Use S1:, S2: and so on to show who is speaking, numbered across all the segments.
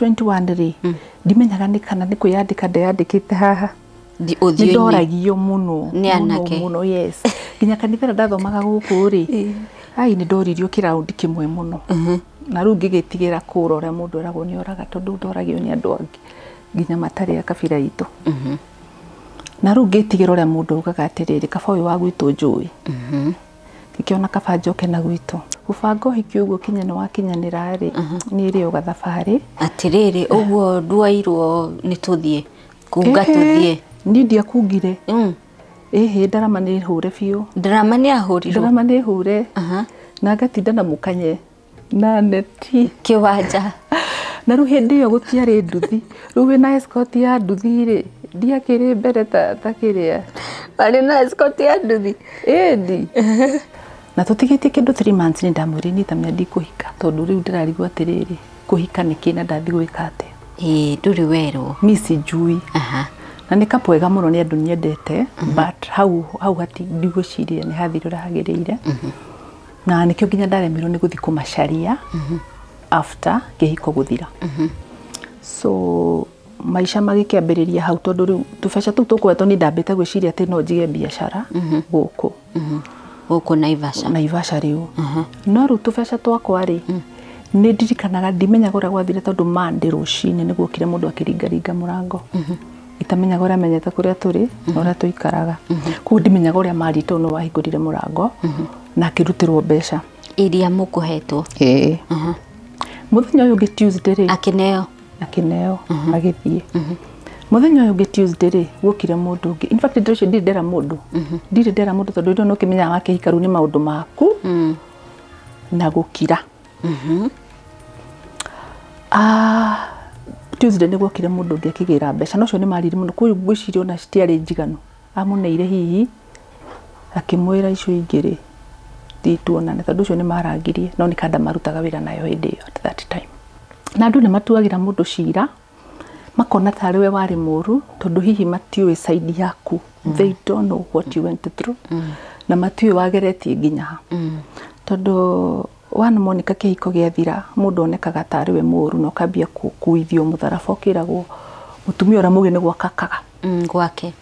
S1: 21 rĩ, ndimenyaga nĩ kana nĩ kwĩyandĩka ndeyandĩkĩte haha. Nĩ
S2: ũthiũ-inĩ.
S1: Ndoragio mũno.
S2: Nĩ
S1: mũno,
S2: anake.
S1: Mũno, yes. Nginya kanitha ĩrĩa ndathomaga gũkũ rĩ, ai, nĩ ndoririo kĩraundi kĩmwe mũno, na rĩu ngĩgĩtigĩra kũra ũrĩa mũndũ eragwo nĩ oraga, tondũ ndoragio nĩ andũ angĩ nginya matarĩ a kabira itũ. Na rĩu ngĩtigĩra ũrĩa mũndũ augaga atĩrĩrĩ, kaba ũyũ wa gwitũ njũĩ, ngĩkĩona kaba njoke na gwitũ. Gũbanga ũhiki ũguo kinya nĩ wakinyanĩra rĩ, nĩ ĩrĩ o gathabarĩ.
S2: Atĩrĩrĩ, ũguo nduoirwo nĩ tũthiĩ kunga tũthiĩ?
S1: Niĩ ndiakungire. Ĩhĩ, ndarama nĩ hũre biũ.
S2: Ndarama nĩ ahũrirwo?
S1: Ndarama nĩ hũre. Na ngatinda na mũkanye na neti.
S2: Kĩwanja.
S1: Na rĩu hĩndĩ ĩyo gũtiarĩ nduthi, rĩu wĩna escort ya nduthi rĩ, ndiakĩrĩ mbere ta kĩrĩa.
S2: Warĩ na escort ya nduthi?
S1: Ĩni. Na tũtigĩtie kĩndũ 3 months nĩ ndamwĩrire niĩ tamenya ndikũhika, tondũ rĩu ndĩrarigwo atĩrĩrĩ, kũhika nĩkĩ na ndathiĩ gwĩka atĩa?
S2: Ĩĩ, ndũrĩ werwo.
S1: Mi sijui. Na nĩ kapwega mũno, nĩ andũ nyendete, but hau hati ndigwĩciria nĩ hathire ũrĩa hagĩrĩire. Na nĩkĩo nginya ndaremirwo nĩ gũthiĩ kũmacaria after kĩhiko gũthira. So maica magĩkĩambĩrĩria hau, tondũ rĩu tũbeca tũu tũkũhetwo niĩ ndambĩte gwĩciria atĩ no njige biacara gũkũ.
S2: Gũkũ Naivasha.
S1: Naivasha rĩu. No rĩu tũbeca twakwa rĩ, nĩ ndirikanaga, ndimenyaga ũrĩa gwathire, tondũ Monday rũcinĩ nĩ guokire mũndũ akĩringaringa mũrango. Itamenyaga ũrĩa amenyete kũrĩa tũrĩ na ũrĩa tũikaraga. Koguo ndimenyaga ũrĩa marĩ, tondũ no wahingũrire mũrango na akĩrutĩrwo mbeca.
S2: Iria mũkũhetwo.
S1: Ĩĩ. Mũthenya ũyũ ũngĩ Tuesday rĩ,
S2: Akĩneo.
S1: Akĩneo, agĩthiĩ. Mũthenya ũyũ ũngĩ Tuesday rĩ, guokire mũndũ ũngĩ. In fact, ndĩ ũcio ndirĩ ndera mũndũ. Ndirĩ ndera mũndũ, tondũ rĩu nĩ ũkĩmenyaga wakĩhika rĩu nĩ maũndũ maku na gũkira. Ah, Tuesday nĩ guokire mũndũ ũngĩ akĩgĩra mbeca, na ũcio nĩ marire mũno, koguo ngwĩciria ona citiarĩ njiganu. Amũneire hihi akĩmwĩra icio ingĩ rĩ, thiĩ tuonane, tondũ ũcio nĩ marangirie, no nĩ kanda marutaga wĩra nayo hĩndĩ ĩyo at that time. Na andũ nĩ matuagĩra mũndũ cira makona tarĩ we warĩ mũru, tondũ hihi matiũĩ side yaku. They don't know what you went through, na matiũĩ wageretie nginya ha, tondũ one Monica, kĩhiko gĩathira mũndũ onekaga tarĩ we mũru na ũkambia gũkuithio mũtharaba, ũkĩragwo mũtumia ũrĩa mũgĩ nĩ gwakakaga.
S2: Gwake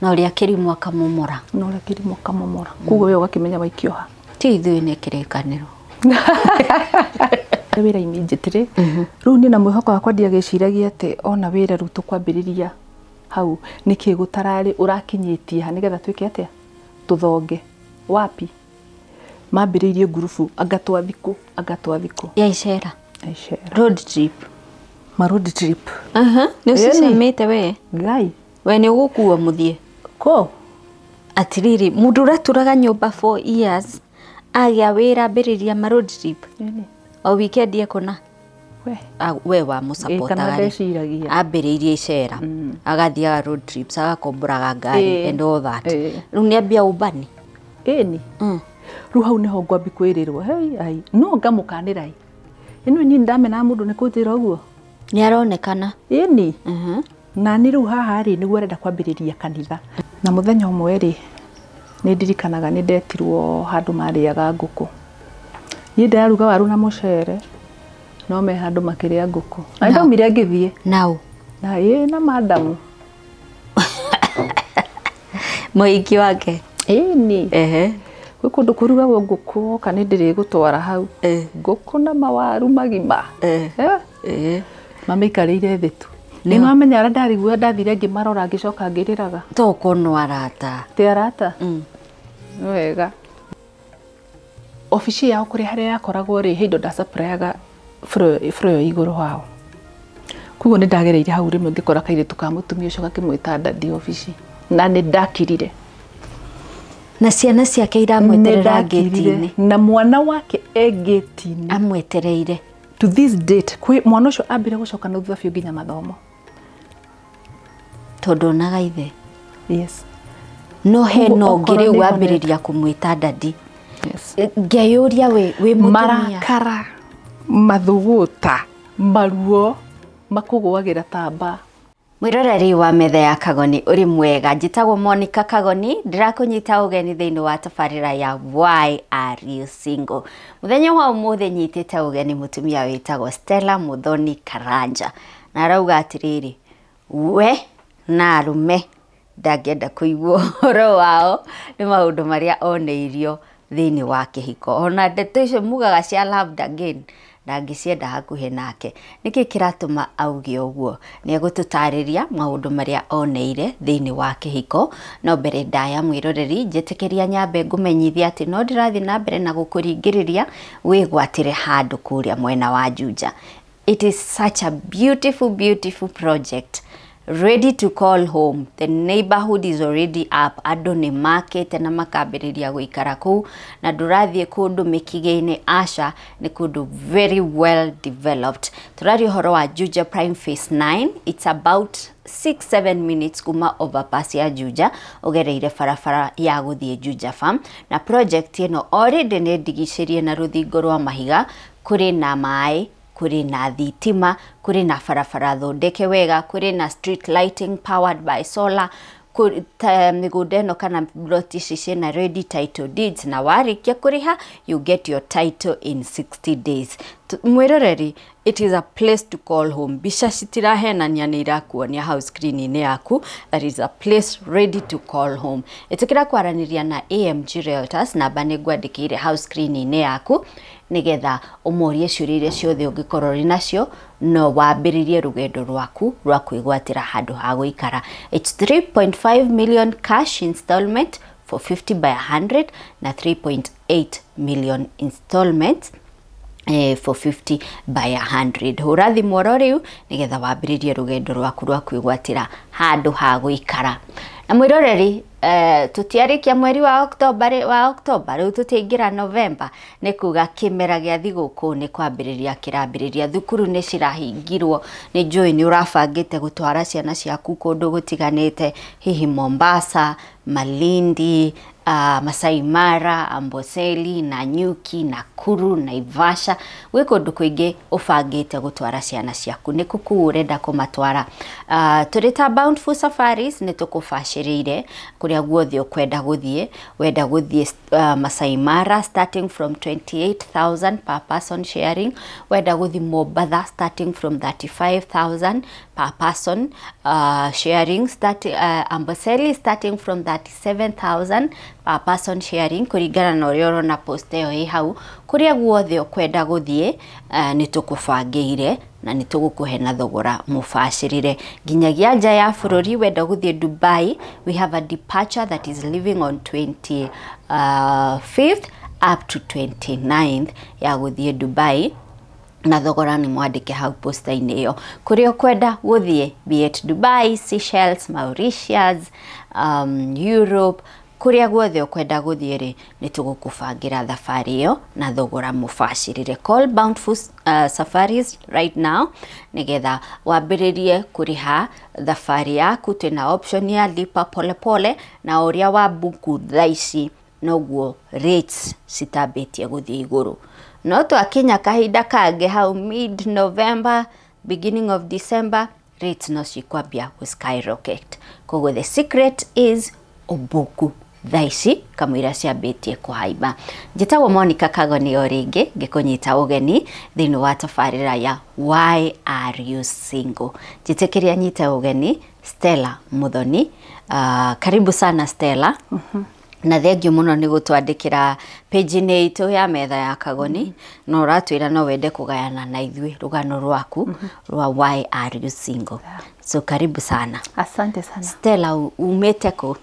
S2: na ũrĩa kĩrimũ akamomora.
S1: Na ũrĩa kĩrimũ akamomora, koguo we ũgakĩmenya waikio ha.
S2: Ti ithuĩ, nĩ kĩrĩkanĩro.
S1: Wĩra immediately rĩu niĩ na mwĩhoko wakwa ndiagĩciragia atĩ ona wĩra rĩu tũkwambĩrĩria hau nĩkĩ gũtararĩ ũrakinyĩtie ha, nĩgetha twĩke atĩa, tũthonge wapi. Mambĩrĩirie ngurubu anga twathikũ, anga twathikũ.
S2: Ya icera.
S1: Icera.
S2: Road trip.
S1: Ma road trip.
S2: Nĩ ũcicamĩte we?
S1: Ngai.
S2: We nĩ ũgũkuo mũthiĩ?
S1: Ko.
S2: Atirĩrĩ, mũndũ ũratũraga nyũmba for years agĩa wĩra ambĩrĩria ma road trip.
S1: Ĩni.
S2: O weekend ekũna.
S1: We.
S2: Ah, we
S1: Ĩ, kana
S2: wamũcapotaga rĩ?
S1: Ndeciragia.
S2: Ambĩrĩirie icera, agathiaga road trips, agakomboraga ngari and all that. Rĩu nĩ ambia ũmbani.
S1: Ĩni. Rĩu hau nĩho ngwambi kwĩrĩrwo, hei ai, no ngamũkanĩra ĩ, ĩno niĩ ndamenaga mũndũ nĩ kũnjĩra ũguo.
S2: Nĩ aronekana.
S1: Ĩni. Na nĩ rĩu haha rĩ, nĩguo arenda kwambĩrĩria kanitha. Na mũthenya ũmwe rĩ, nĩ ndirikanaga nĩ ndetirwo handũ marĩaga ngũkũ. Niĩ ndĩraruga waru na mũcere, no me handũ makĩrĩa ngũkũ, na nĩ ndaumire ngĩthiĩ.
S2: Nau?
S1: Na ĩ, na madamu.
S2: Mũhiki wake?
S1: Ĩni. Gwĩ kũndũ kũrugagwo ngũkũ, woka nĩ ndĩrĩgũtwara hau. Ngũkũ na mawaru magima. Mamĩikarĩire thĩ tu. Nĩ wamenya arĩa ndarigua, ndathire ngĩmarora, ngĩcoka ngĩrĩraga.
S2: Tokorwo arata.
S1: Ti arata. Nĩ wega. Obici yao kũrĩa harĩa yakoragwo rĩ, he indo ndacapurayaga floor ĩyo igũrũ wao, koguo nĩ ndagereire hau rĩmwe ngĩkora kairĩtu ka mũtumia ũcio gakĩmwĩta daddy obici, na nĩ ndakirire.
S2: Na ciana ciake iramweterera
S1: Nĩ ndakirire.
S2: ngĩti-inĩ.
S1: Na mwana wake e ngĩti-inĩ.
S2: Amwetereire.
S1: To this date kwĩ mwana ũcio ambire gũcoka na thutha biũ nginya mathomo.
S2: Tondũ onaga ithe.
S1: Yes.
S2: No he
S1: Koguo
S2: no ũngĩ
S1: okorwo
S2: rĩu
S1: nĩ
S2: wambĩrĩria kũmwĩta daddy.
S1: Yes.
S2: Ngeyũria we wĩ mũtumia.
S1: Marakara, mathũgũta, maruo makũgũagĩra tamba.
S2: Mwiroreri wa metha ya Kagoni uri mwega, njitagwo Monica Kagoni, ndirakunyita ugeni thiini wa tabarira ya Why Are You Single. Muthenya wa umuthi nyitite ugeni mutumia witagwo Stella Muthoni Karanja, na arauga atiriri, we na arume ndangĩenda kũigua ũhoro wao nĩ maũndũ marĩa oneirio thĩinĩ wa kĩhiko. Ona ndeto icio mugaga cia loved again ndangĩcienda hakuhĩ nake. Nĩkĩ kĩratũma auge ũguo? Nĩ egũtũtarĩria maũndũ marĩa oneire thĩinĩ wa kĩhiko. No mbere ndaya mwĩroreri, njĩtĩkĩria nyambe ngũmenyithia atĩ no ndĩrathiĩ na mbere na gũkũringĩrĩria wĩgwatĩre handũ kũrĩa mwena wa Juja. It is such a beautiful, beautiful project. Ready to call home. The neighborhood is already up. Andũ nĩ makĩte na makambĩrĩria gũikara kũu, na ndũrathiĩ kũndũ mĩkigĩ-inĩ, aca, nĩ kũndũ very well developed. Tũraria ũhoro wa Juja Prime Phase 9. It's about 6-7 minutes kuma overpass ya Juja ũgereire barabara ya gũthiĩ Juja Farm, na project ĩno already nĩ ndigicĩrie na rũthingo rwa mahiga, kũrĩ na maĩ, kũrĩ na thitima, kũrĩ na barabara thondeke wega, kũrĩ na street lighting powered by solar, mĩgũnda ĩno kana plot ici ciĩna ready title deeds, na warĩkia kũrĩha you get your title in 60 days. Mwĩroreri, it is a place to call home. Mbica citirahenania, nĩ irakuonia hau screen-inĩ yaku. That is a place ready to call home. Ĩtĩkĩra kwaranĩria na AMG Realtors, namba nĩ ngwandĩkĩire hau screen-inĩ yaku, nĩgetha ũmorie ciũria iria ciothe ũngĩkorwo ũrĩ nacio, no wambĩrĩrie rũgendo rwaku rwa kwĩgwatĩra handũ ha gũikara. It's 3.5 million cash installment for 50 by 100 na 3.8 million installment for 50 by 100. Hũra thimũ oro rĩu nĩgetha wambĩrĩrie rũgendo rwaku rwa kwĩgwatĩra handũ ha gũikara. Na mwĩroreri, tũtiarĩkia mweri wa Oktoba, rĩu tũtiaingĩra November, nĩ kuga kĩmera gĩa thigũkũ nĩ kwambĩrĩria kĩrambĩrĩria. Thukuru nĩ cirahingirwo, nĩ njũĩ nĩ ũrabangĩte gũtwara ciana ciaku kũndũ gũtiganĩte, hihi Mombasa, Malindi, Masai Mara, Amboseli, Nanyuki, Nakuru, Naivasha. Gwĩ kũndũ kũingĩ ũbangĩte gũtwara ciana ciaku, nĩ kũu ũrenda kũmatwara. Tũrĩ ta Bountiful Safaris nĩ tũkũbacĩrĩire kũrĩa guothe ũkwenda gũthiĩ. Wenda gũthiĩ Masai Mara starting from 28,000 per person sharing, wenda gũthiĩ Mombatha starting from 35,000 per person sharing, Amboseli starting from 37,000 per person sharing, kũringana na ũrĩa ũrona post ĩyo ĩ hau. Kũrĩa guothe ũkwenda gũthiĩ nĩ tũkũbangĩire na nĩ tũgũkũhe na thogora mũbacĩrĩre. Nginyagia nja ya bũrũri, wenda gũthiĩ Dubai, we have a departure that is leaving on 25th up to 29th ya gũthiĩ Dubai, na thogora nĩ mwandĩke hau posta-inĩ ĩyo. Kũrĩa ũkwenda gũthiĩ, be it Dubai, Seychelles, Mauritius, Europe, kũrĩa guothe ũkwenda gũthiĩ rĩ, nĩ tũgũkũbangĩra thabarĩ ĩyo na thogora mũbacĩrĩre. Call Bountiful Safaris right now nĩgetha wambĩrĩrie kũrĩha thabarĩ yaku. Twĩna option ya lipa pole pole, na ũrĩa wa buku thaa ici noguo rates citambĩtie gũthiĩ igũrũ. No twakinya kahinda kangĩ hau mid November, beginning of December, rates no cikwambia gũ skyrocket. Koguo the secret is ũbuku thaa ici kamũira ciambĩtie kũhaimba. Njĩtagwo Monica Kagoni o rĩngĩ ngĩkũnyita ũgeni thĩinĩ wa tabarĩra ya Why Are You Single. Njĩtĩkĩria nyite ũgeni Stella Muthoni. Karibu sana Stella. Na thengio mũno nĩ gũtwandĩkĩra page-inĩ itũ ya metha ya Kagoni, na ũratwĩra no wende kũgayana na ithuĩ rũgano rwaku rwa Why Are You Single. So karibu sana.
S1: Asante sana.
S2: Stella, umĩte kũ?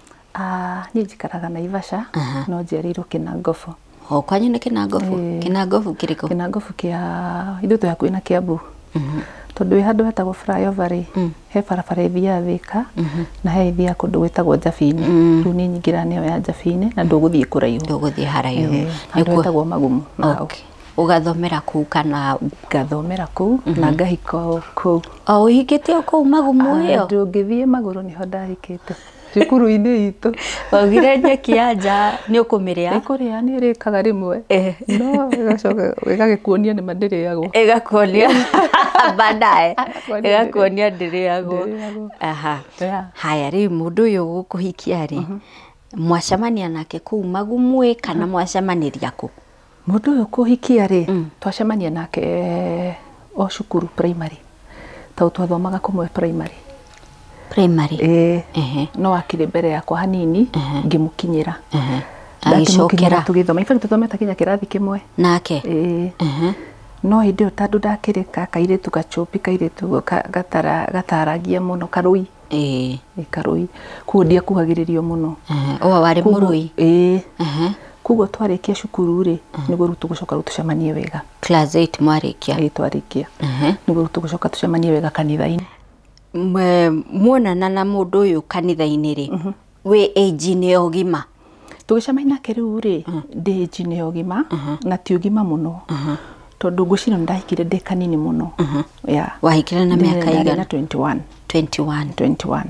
S1: Niĩ njikaraga Naivasha, no njiarĩirwo Kĩnangobu.
S2: O kwanyu nĩ Kĩnangobu? Kĩnangobu kĩrĩkũ?
S1: Kĩnangobu kĩa ithuĩ twĩ hakuhĩ na Kiambu. Tondũ wĩ handũ hetagwo flyover rĩ, he barabara ĩthiaga Thika na he ĩthiaga kũndũ gwĩtagwo Njabini. Rĩu niĩ nyingĩraga nĩyo ya Njabini na ndũgũthiĩ kũraihu.
S2: Ndũgũthiĩ haraihu.
S1: Handũ hetagwo Magumu na hau.
S2: Ũgathomera kũu kana?
S1: Ngathomera kũu na ngahika kũu.
S2: O ũhikĩte o kũu Magumu ĩyo?
S1: Ndũngĩthiĩ magũrũ, nĩho ndahikĩte. Cukuru-inĩ itũ.
S2: Waugire nyeki ya nja nĩ ũkũmĩrĩa?
S1: Nĩ kũrĩa nĩ ĩrĩkaga rĩmwe. No ĩgacoka ĩgagĩkuonia nĩma ndĩrĩagwo.
S2: Ĩgakuonia. Baadaye ĩgakuonia ndĩrĩagwo.
S1: Ndĩrĩagwo.
S2: Aha.
S1: Yeah.
S2: Haya rĩu mũndũ ũyũ ũgũkũhikia rĩ, mwacemania nake kũu Magumwe kana mwacemanĩria kũ?
S1: Mũndũ ũyũ kũhikia rĩ, twacemania nake o cukuru primary, tondũ twathomaga kũmwe primary.
S2: Primary.
S1: Ĩĩ.
S2: Ehe.
S1: No akĩrĩ mbere yakwa hanini, ngĩmũkinyĩra.
S2: Ehe.
S1: Ndakĩmũkinyĩra
S2: Agĩcokera
S1: tũgĩthoma. In fact tũthomete nginya kĩrathi kĩmwe.
S2: nake.
S1: Ĩĩ.
S2: Ehe.
S1: No hĩndĩ ĩyo tondũ ndakĩrĩ ka kairĩtu gacupi, kairĩtu gataragia mũno, karũi.
S2: Ĩĩ.
S1: Ĩ, karũi. Koguo ndiakuhagĩrĩrio mũno.
S2: Ehe. O warĩ mũrũi.
S1: Ĩĩ.
S2: Ehe.
S1: Koguo twarĩkia cukuru rĩ, nĩguo rĩu tũgũcoka rĩu tũcemanie wega.
S2: Class 8 mwarĩkia.
S1: Ĩĩ, twarĩkia.
S2: Ehe.
S1: Nĩguo rĩu tũgũcoka tũcemanie wega kanitha-inĩ.
S2: Muonana na mũndũ ũyũ kanitha-inĩ rĩ, wĩ age-inĩ ya ũgima?
S1: Tũgĩcemania nake rĩu rĩ, ndĩ age-inĩ ya ũgima, na ti ũgima mũno. Tondũ ngwĩciria nĩ ndahikire ndĩ kanini mũno. Yeah.
S2: Wahikire na mĩaka
S1: Ndarĩ
S2: igana?
S1: na 21.
S2: 21.
S1: 21.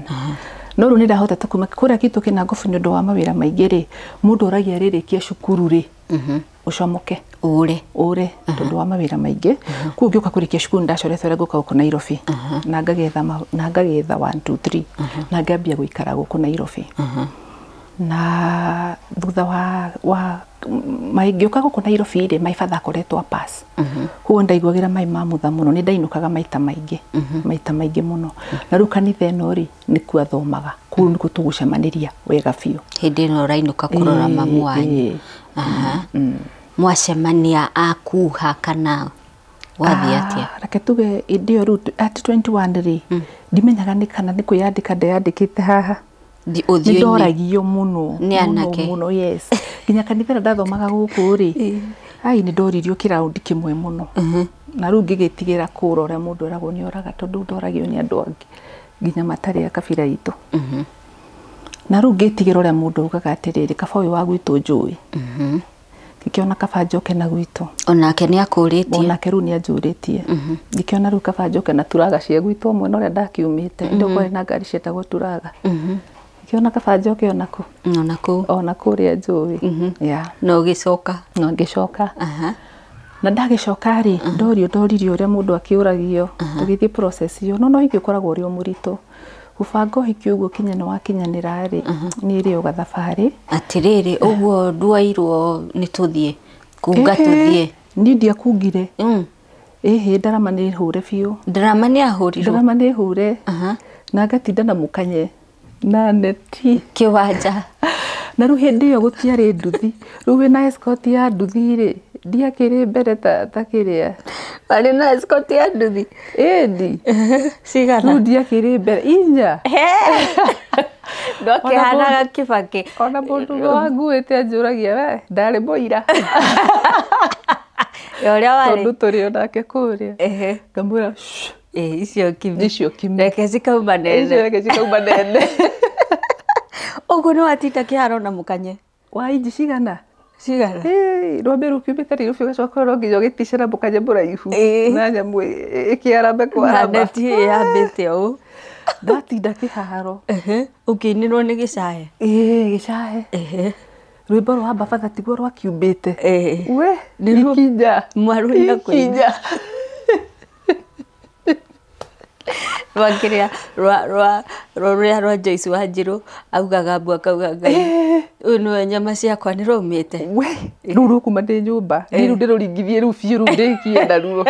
S1: No rĩu nĩ ndahotete kuma kũrĩa gitũ kĩna ngobu nĩ ũndũ wa mawĩra maingĩ rĩ, mũndũ oragia rĩrĩkia cukuru rĩ, ũcomoke.
S2: Ũre.
S1: Ũre, tondũ wa mawĩra maingĩ. Koguo ngĩũka kũrĩkia cukuru nĩndacorete ũrĩa ngũka gũkũ Nairobi. Na ngagetha na ngagetha 1 2 3 na ngambia gũikara gũkũ Nairobi. Na thutha wa ngĩũka gũkũ Nairobi rĩ, my father akoretwo a pass. Koguo ndaiguagĩra mai ma mutha mũno, nĩ ndainũkaga maita maingĩ, maita maingĩ mũno. Na rĩu kanitha ĩno rĩ, nĩkuo athomaga. Koguo nĩkuo tũgũcemanĩria wega biũ.
S2: Hĩndĩ ĩno ũrainũka kũrora mamu wanyu. Aha. Mwacemania akuha kana wathiĩ atĩa?
S1: Reke tuge hĩndĩ ĩyo rĩu at 21 rĩ, ndimenyaga nĩ kana nĩ kwĩyandĩka ndeyandĩkĩte haha.
S2: Nĩ
S1: Nĩ ndoragio mũno,
S2: Nĩ anake.
S1: mũno, yes. Nginya kanitha ĩrĩa ndathomaga gũkũ rĩ, ai nĩ ndoririo kĩraundi kĩmwe mũno. Na rĩu ngĩgĩtigĩra kũra ũrĩa mũndũ eragwo nĩ oraga, tondũ ndoragio nĩ andũ angĩ nginya matarĩ a kabira itũ. Na rĩu ngĩtigĩra ũrĩa mũndũ augaga atĩrĩrĩ, kaba ũyũ wa gwitũ njũĩ. Ngĩkĩona kaba njoke na gwitũ.
S2: Onake nĩ akũrĩtie.
S1: Onake rĩu nĩ anjũrĩtie. Ngĩkĩona rĩu kaba njoke na turaga cia gwitũ mwena ũrĩa ndakiumĩte. Hĩndĩ ĩyo kwarĩ na ngari cietagwo turaga. Ngĩkĩona kaba njoke onakũ.
S2: Ona kũu.
S1: Ona kũrĩa njũĩ. Yeah.
S2: Na ũgĩcoka.
S1: Na ngĩcoka.
S2: Aha.
S1: Na ndagĩcoka rĩ, ndoririo ũrĩa mũndũ akĩũragio, tũgĩthiĩ process ĩyo. No ũhiki ũkoragwo ũrĩ o mũritũ. Gũbanga ũhiki ũguo kinya nĩ wakinyanĩra rĩ, nĩ ĩrĩ o gathabarĩ.
S2: Atĩrĩrĩ, ũguo ndwairwo nĩ tũthiĩ, kunga tũthiĩ.
S1: Niĩ ndiakungire. Ĩhĩ, ndarama nĩ hũre biũ.
S2: Ndarama nĩ ahũrirwo.
S1: Ndarama nĩ hũre. Na ngatinda na mũkanye na neti.
S2: Kĩwanja.
S1: Na rĩu hĩndĩ ĩyo gũtiarĩ nduthi. Rĩu wĩna escort ya nduthi rĩ, ndiakĩrĩ mbere ta kĩrĩa.
S2: Warĩ na escort ya nduthi?
S1: Ĩni.
S2: Cigana?
S1: Rĩu ndiakĩrĩ mbere. Inya.
S2: Ndwakĩhanaga Kĩbakĩ.
S1: Ona mũndũ ũmwe wanguĩte anjũragia, we, ndarĩ mũira.
S2: Ya ũrĩa warĩ.
S1: Tondũ tũrĩ onake kũrĩa.
S2: Ehe.
S1: Ngamwĩra, shh.
S2: Ĩ, icio kimi.
S1: Icio kimi.
S2: Reke cikauma nene.
S1: Icio reke cikauma nene.
S2: Ũguo nĩ watinda kĩharo na mũkanye?
S1: Wa inji cigana?
S2: Cigana?
S1: Ĩ, rwambe rũkiumĩte rĩu ũgacoka no nginya ũgĩticĩra mũkanye mũraihu.
S2: Ĩ.
S1: Na nyamũ ĩkĩarambe kwaramba.
S2: Na neti ĩyambĩte ũũ.
S1: Ndatinda kĩharo.
S2: Ehe. Ũkĩinĩrwo nĩ gĩcae?
S1: Ĩ, gĩcae.
S2: Ehe.
S1: Rwĩmbo rwa Aba Father tiguo rwakiumbĩte.
S2: Ĩ.
S1: We,
S2: Nĩruo
S1: ikinya.
S2: mwarũina kũina.
S1: Ikinya.
S2: Rwa kĩrĩa, rwa rwa rũrĩa rwa Joyce Wanjiru augaga mbu akauga Ngai ũyũ nĩwe nyama ciakwa nĩ rwaumĩte.
S1: We, rĩu rũkuma ndĩ nyũmba. Niĩ rĩu ndĩrũringithie rĩu biũ rĩu ndĩkie naruo.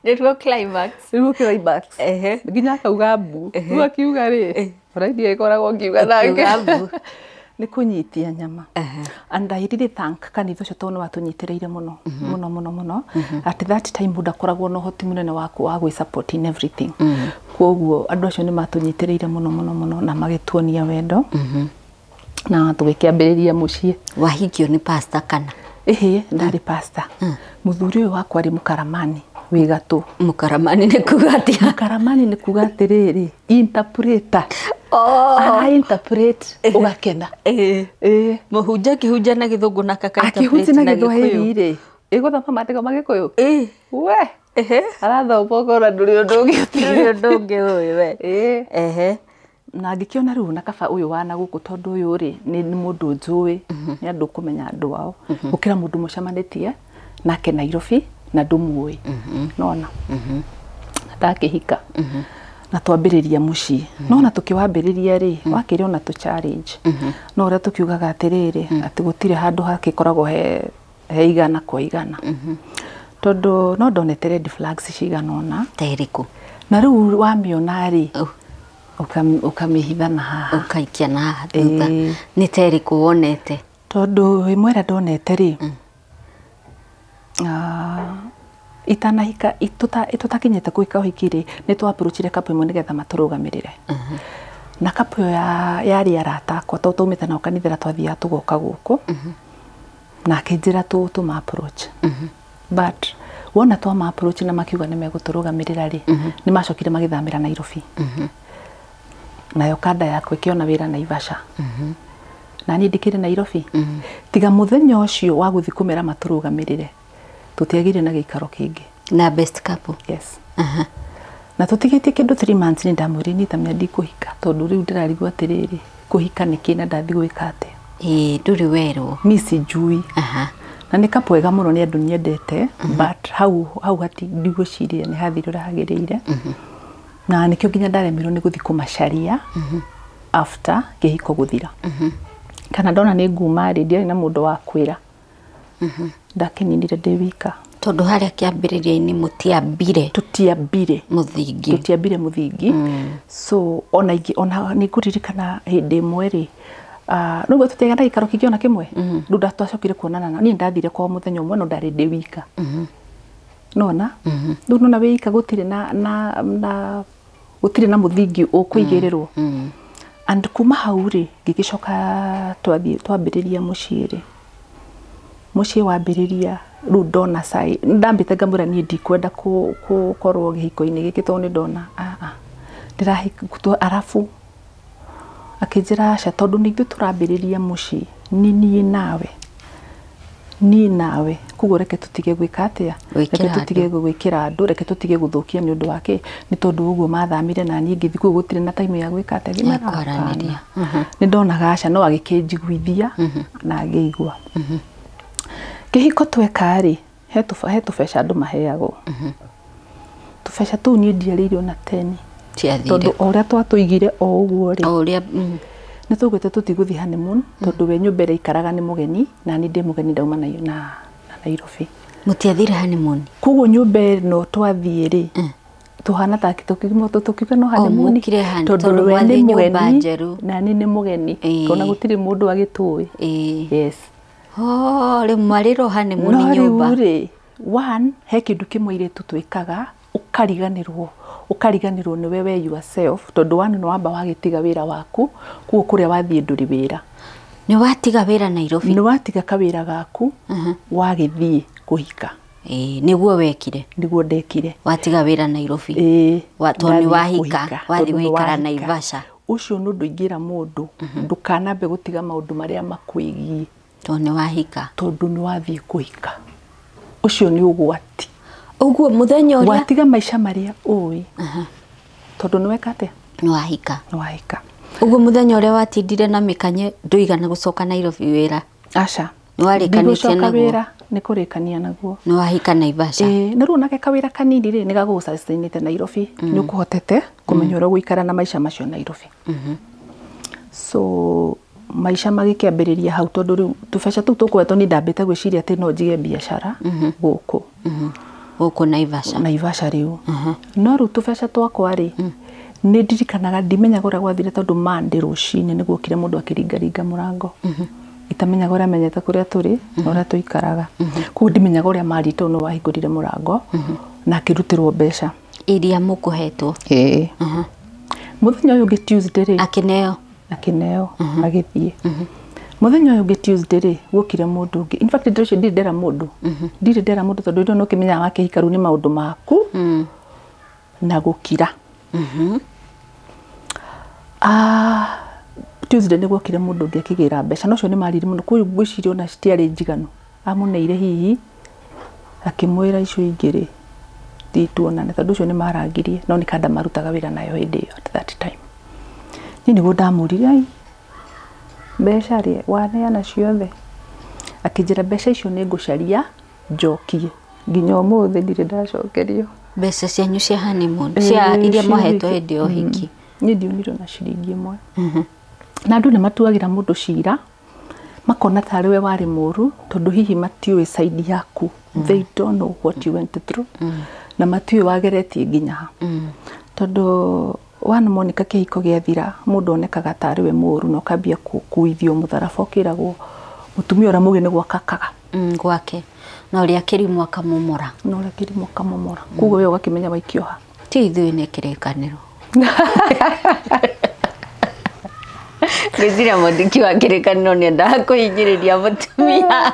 S2: Nĩruo climax.
S1: Rĩu climax.
S2: Ehe.
S1: Nginya akauga mbu. Rĩu akiuga rĩ, ona niĩ ĩkoragwo ngiuga nake.
S2: Akiuga mbu.
S1: Nĩ kũnyitia nyama. And I really thank kanitha ũcio tondũ nĩ watũnyitĩrĩire mũno. Mũno mũno mũno. At that time mũndũ akoragwo na ũhoti mũnene wa gwĩ support in everything. Koguo andũ acio nĩ matũnyitĩrĩire mũno mũno mũno na magĩtuonia wendo. Na tũgĩkĩambĩrĩria mũciĩ.
S2: Wahikio nĩ pastor kana?
S1: Ĩhĩ, ndarĩ pastor. Mũthuri ũyũ wakwa arĩ mũkaramani wĩ gatũ.
S2: Mũkaramani nĩ kuga atĩa?
S1: Mũkaramani nĩ kuga atĩrĩrĩ, interpreter.
S2: Oh.
S1: Ara interpret ũgakena.
S2: Ĩĩ.
S1: Ĩĩ.
S2: Mũhunjia akĩhunjia na gĩthũngũ na kaka
S1: Akĩhunjia na
S2: Gĩkũyũ.
S1: Gĩthwaĩri rĩ, ĩgũthoma maandĩko ma Gĩkũyũ?
S2: Ĩĩ.
S1: We.
S2: Ehe.
S1: Arathoma ũkona ndũrĩ ũndũ ũngĩ
S2: Ndũrĩ ũndũ ũngĩ ũĩ we.
S1: Ĩĩ.
S2: Ehe.
S1: Na ngĩkĩona rĩu na kaba ũyũ wa na gũkũ tondũ ũyũ rĩ nĩ mũndũ njũĩ, nĩ andũ kũmenya andũ ao gũkĩra mũndũ mũcemanĩtie nake Nairobi na ndũmũĩ nona na ndakĩhika na twambĩrĩria mũciĩ nona tũkĩwambĩrĩria rĩ wakĩrĩ ona tũ challenge no ũrĩa tũkiugaga atĩrĩrĩ atĩ gũtirĩ handũ hakĩkoragwo he igana kwa igana tondũ no ndonete red flags cigana ũna
S2: Ta ĩrĩkũ?
S1: Na rĩu wamĩona rĩ ũkamĩhitha na haha
S2: ũkaikia na haha thutha. Nĩ ta ĩrĩkũ wonete?
S1: Tondũ ĩmwe ĩrĩa ndonete rĩ itanahika tũtakinyĩte kũhika ũhiki rĩ nĩ twa approachire couple ĩmwe nĩgetha matũrũgamĩrĩre na couple ĩyo yarĩ arata akwa tondũ twaumĩte nao kanitha ĩrĩa twathiaga tũgoka gũkũ na akĩnjĩra tũma approach but wona twama approach na makiuga nĩ megũtũrũgamĩrĩra rĩ nĩ macokire magĩthamĩra Nairobi nayo kanda yakwa ĩkĩona wĩra Naivasha na niĩ ndikĩrĩ Nairobi tiga mũthenya ũcio wa gũthiĩ kũmera matũrũgamĩrĩre tũtiagĩire na gĩikaro kĩngĩ
S2: Na best couple.
S1: Yes. Na tũtigĩtie kĩndũ 3 months nĩ ndamwĩrire niĩ tamenya ndikũhika tondũ rĩu ndĩrarigwo atĩrĩrĩ kũhika nĩkĩ na ndathiĩ gwĩka atĩa
S2: Ĩĩ ndũrĩ werwo.
S1: Mi sijui na nĩ couple ega mũno nĩ andũ nyendete but hau hati ndigwĩciria nĩ hathire ũrĩa hagĩrĩire na nĩkĩo nginya ndaremirwo nĩ gũthiĩ kũmacaria after kĩhiko gũthira kana ndona nĩ nguma rĩ ndiarĩ na mũndũ wa kwĩra ndakĩninire ndĩ wika
S2: Tondũ harĩa kĩambĩrĩria-inĩ mũtiambire
S1: tũtiambire
S2: mũthingi.
S1: Tũtiambire mũthingi so ona ingĩ ona nĩ ngũririkana hĩndĩ ĩmwe rĩ nĩguo tũtiagĩa na gĩikaro kĩngĩ ona kĩmwe rĩu twacokire kuonana na niĩ ndathire kwao mũthenya ũmwe no ndarĩ ndĩ wika nona rĩu nona wĩ wika gũtirĩ na gũtirĩ na mũthingi ũkũigĩrĩrwo and kuma hau rĩ ngĩgĩcoka twathiĩ twambĩrĩria mũciĩ rĩ mũciĩ wambĩrĩria rĩu ndona cai ndambĩte ngamwĩra niĩ ndikwenda gũkorwo gĩhiko-inĩ gĩkĩ tondũ nĩ ndona ndĩrahika arabu akĩnjĩra aca tondũ nĩ ithuĩ tũrambĩrĩria mũciĩ nĩ niĩ nawe koguo reke tũtige gwĩka atĩa reke tũtige gwĩkĩra andũ reke tũtige gũthũkia nĩ ũndũ wake nĩ tondũ ũguo mathamire na niĩ ngĩthiĩ kũu gũtirĩ na time ya gwĩka atĩa
S2: Ya kwaranĩria.
S1: Nĩ ndonaga aca no agĩkĩnjiguithia na ngĩigua kĩhiko tweka rĩ he tũbeca andũ maheagwo tũbeca tũu niĩ ndiarĩire ona 10 tondũ o ũrĩa twatũigire o ũguo rĩ
S2: o ũrĩa
S1: nĩ twaugĩte tũtigũthiĩ honeymoon tondũ we nyũmba ĩrĩa aikaraga nĩ mũgeni na niĩ ndĩ mũgeni ndauma na Nairobi
S2: Mũtiathire honeymoon?
S1: Koguo nyũmba ĩno twathiĩ rĩ tũhana ta tũkiuga no honeymoon tondũ we nĩ mũgeni na niĩ nĩ mũgeni kona gũtirĩ mũndũ agĩtũĩ. Yes.
S2: Oh, rĩu mwarĩrwo honeymoon nyũmba.
S1: No rĩu rĩ one he kĩndũ kĩmwe airĩtu twĩkaga ũkariganĩrwo nĩwe we yourself tondũ one nĩ wamba wagĩtiga wĩra waku koguo kũrĩa wathiĩ ndũrĩ wĩra.
S2: Nĩ watiga wĩra Nairobi?
S1: Nĩ watiga kawĩra gaku wagĩthiĩ kũhika.
S2: Ĩĩ nĩguo wekire?
S1: Nĩguo ndekire.
S2: Watiga wĩra Nairobi?
S1: Ĩĩ.
S2: Tondũ nĩ wahika wathiĩ gũikara Naivasha.
S1: Ũcio nĩ ũndũ ingĩra mũndũ ndũkanambe gũtiga maũndũ marĩa makwĩgiĩ
S2: tondũ nĩ wahika.
S1: Tondũ nĩ wathiĩ kũhika. Ũcio nĩ ũgwati.
S2: Ũguo mũthenya ũrĩa
S1: watiga maica marĩa ũĩ tondũ nĩ weka atĩa?
S2: Nĩ wahika.
S1: Nĩ wahika.
S2: Ũguo mũthenya ũrĩa watindire na mĩkanye ndũigana gũcoka Nairobi wĩra?
S1: Aca.
S2: Nĩ warĩkanĩtie naguo?
S1: Wĩra nĩ kũrĩkania naguo.
S2: Nĩ wahika Naivasha?
S1: Ĩĩ, na rĩu onake kawĩra kanini rĩ nĩ gagũgũsustainĩte Nairobi nĩ ũkũhotete kũmenya ũrĩa ũgũikara na maica macio Nairobi. So maica magĩkĩambĩrĩria hau tondũ rĩu tũbeca tũu tũkũhetwo niĩ ndambĩte gwĩciria atĩ no njige biacara gũkũ.
S2: Gũkũ Naivasha.
S1: Naivasha rĩu. No rĩu tũbeca twakwa rĩ nĩ ndirikanaga ndimenyaga ũrĩa gwathire tondũ Monday rũcinĩ nĩ guokire mũndũ akĩringaringa mũrango. Itamenyaga ũrĩa amenyete kũrĩa tũrĩ na ũrĩa tũikaraga. Koguo ndimenyaga ũrĩa marĩ tondũ nĩ wahingũrire mũrango na akĩrutĩrwo mbeca
S2: iria mũkũhetwo.
S1: Ĩĩ. Mũthenya ũyũ ũngĩ Tuesday rĩ
S2: akĩneo
S1: akĩneo agĩthiĩ. Mũthenya ũyũ ũngĩ Tuesday rĩ guokire mũndũ ũngĩ. In fact ndĩrocio ndirĩ ndera mũndũ. Ndirĩ ndera mũndũ tondũ rĩu no kĩmenyaga wakĩhika rĩu nĩ maũndũ maku na gũkira. Tuesday nĩ guokire mũndũ ũngĩ akĩgĩra mbeca na ũcio nĩ marire mũno koguo ngwĩciria ona citiarĩ njiganu. Amũneire hihi akĩmwĩra icio ingĩ rĩ thiĩ tuonane tondũ ũcio nĩ marangirie no nĩ kanda marutaga wĩra nayo hĩndĩ ĩyo at that time. Niĩ nĩguo ndamũririe ai mbeca rĩ waneana ciothe akĩnjĩra mbeca icio nĩ ngũcaria njokie Nginya ũmũthĩ ndirĩ ndacokerio.
S2: Mbeca cianyu cia honeymoon cia iria mwahetwo hĩndĩ ya ũhiki.
S1: Niĩ ndionire ona ciringi ĩmwe. Na andũ nĩ matuagĩra mũndũ cira makona tarĩ we warĩ mũru tondũ hihi matiũĩ side yaku. They don't know what you went through. Na matiũĩ wageretie nginya ha. Tondũ one Monica kĩhiko gĩathira mũndũ onekaga tarĩ we mũru na ũkambia gũkuithio mũtharaba ũkĩragwo mũtumia ũrĩa mũgĩ nĩ gwakakaga.
S2: Gwake na ũrĩa kĩrimũ akamomora.
S1: Na ũrĩa kĩrimũ akamomora. Koguo we ũgakĩmenya waikio ha.
S2: Ti ithuĩ nĩ kĩrĩkanĩro. Ngwĩciria mwandĩki wa kĩrĩkanĩro nĩendaga kũhinyĩrĩria mũtumia.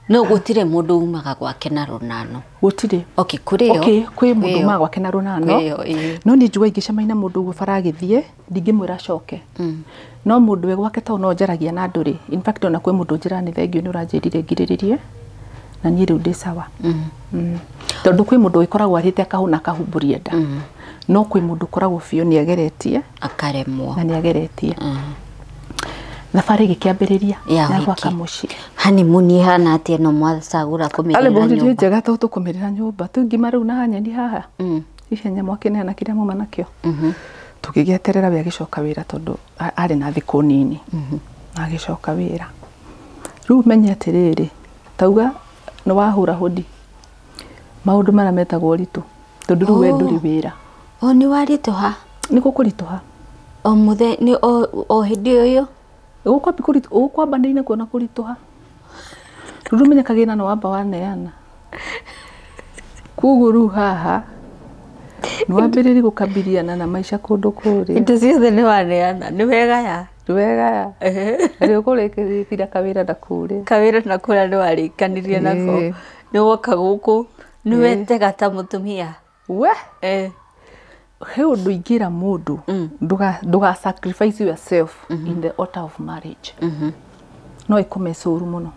S2: No gũtirĩ mũndũ umaga gwake na rũnano.
S1: Gũtirĩ.
S2: Okay, kũrĩ
S1: okay, kwĩ mũndũ umaga gwake na rũnano. No niĩ njiguaga ingĩcemania na mũndũ ũguo bara agĩthiĩ ndingĩmwĩra acoke. No mũndũ we gwake tondũ no njaragia na andũ rĩ. In fact ona kwĩ mũndũ njĩraga nĩ thengiũ nĩ ũranjĩrire ngirĩrĩrie na niĩ rĩu ndĩ sawa. Tondũ kwĩ mũndũ wĩkoragwo arĩte akahũna akahumbũria nda. No kwĩ mũndũ ũkoragwo biũ nĩ ageretie
S2: akaremwo.
S1: Na nĩ ageretie. Thabarĩ ĩgĩkĩambĩrĩria ya gwaka mũciĩ.
S2: Honeymoon ĩhana atĩa no mwacagũra kũmĩrĩra nyũmba?
S1: Nĩ njega tondũ tũkũmĩrĩra nyũmba. Twĩ ngima rĩu na nyeni haha. Ihenya mwakĩneana kĩrĩa muma nakĩo. Tũgĩgĩeterera we agĩcoka wĩra tondũ arĩ na thikũ nini. Na agĩcoka wĩra. Rĩu menye atĩrĩrĩ, tauga nĩ wahũra hũdi. Maũndũ marĩa metagwo ũritũ. Tondũ rĩu we ndũrĩ wĩra.
S2: O nĩ waritũha?
S1: Nĩ gũkũritũha.
S2: O mũthenya o hĩndĩ ĩyo?
S1: Ũkwambanĩire kuona kũritũha. Rĩu ũmenye kagĩna nĩ wamba waneana. Koguo rĩu haha nĩ wambĩrĩrie gũkabiliana na maica kũndũ kũrĩa.
S2: Indo ciothe nĩ waneana, nĩ wegaya.
S1: Nĩ wegaya. Rĩu ũkũrĩkĩrĩria kawĩra na kũrĩa.
S2: Kawĩra na kũrĩa nĩ warĩkanirie nako. Nĩ woka gũkũ, nĩ wetega ta mũtumia.
S1: We? He ũndũ ingĩra mũndũ, ndũga sacrifice yourself in the altar of marriage. No ĩkũmece ũru mũno.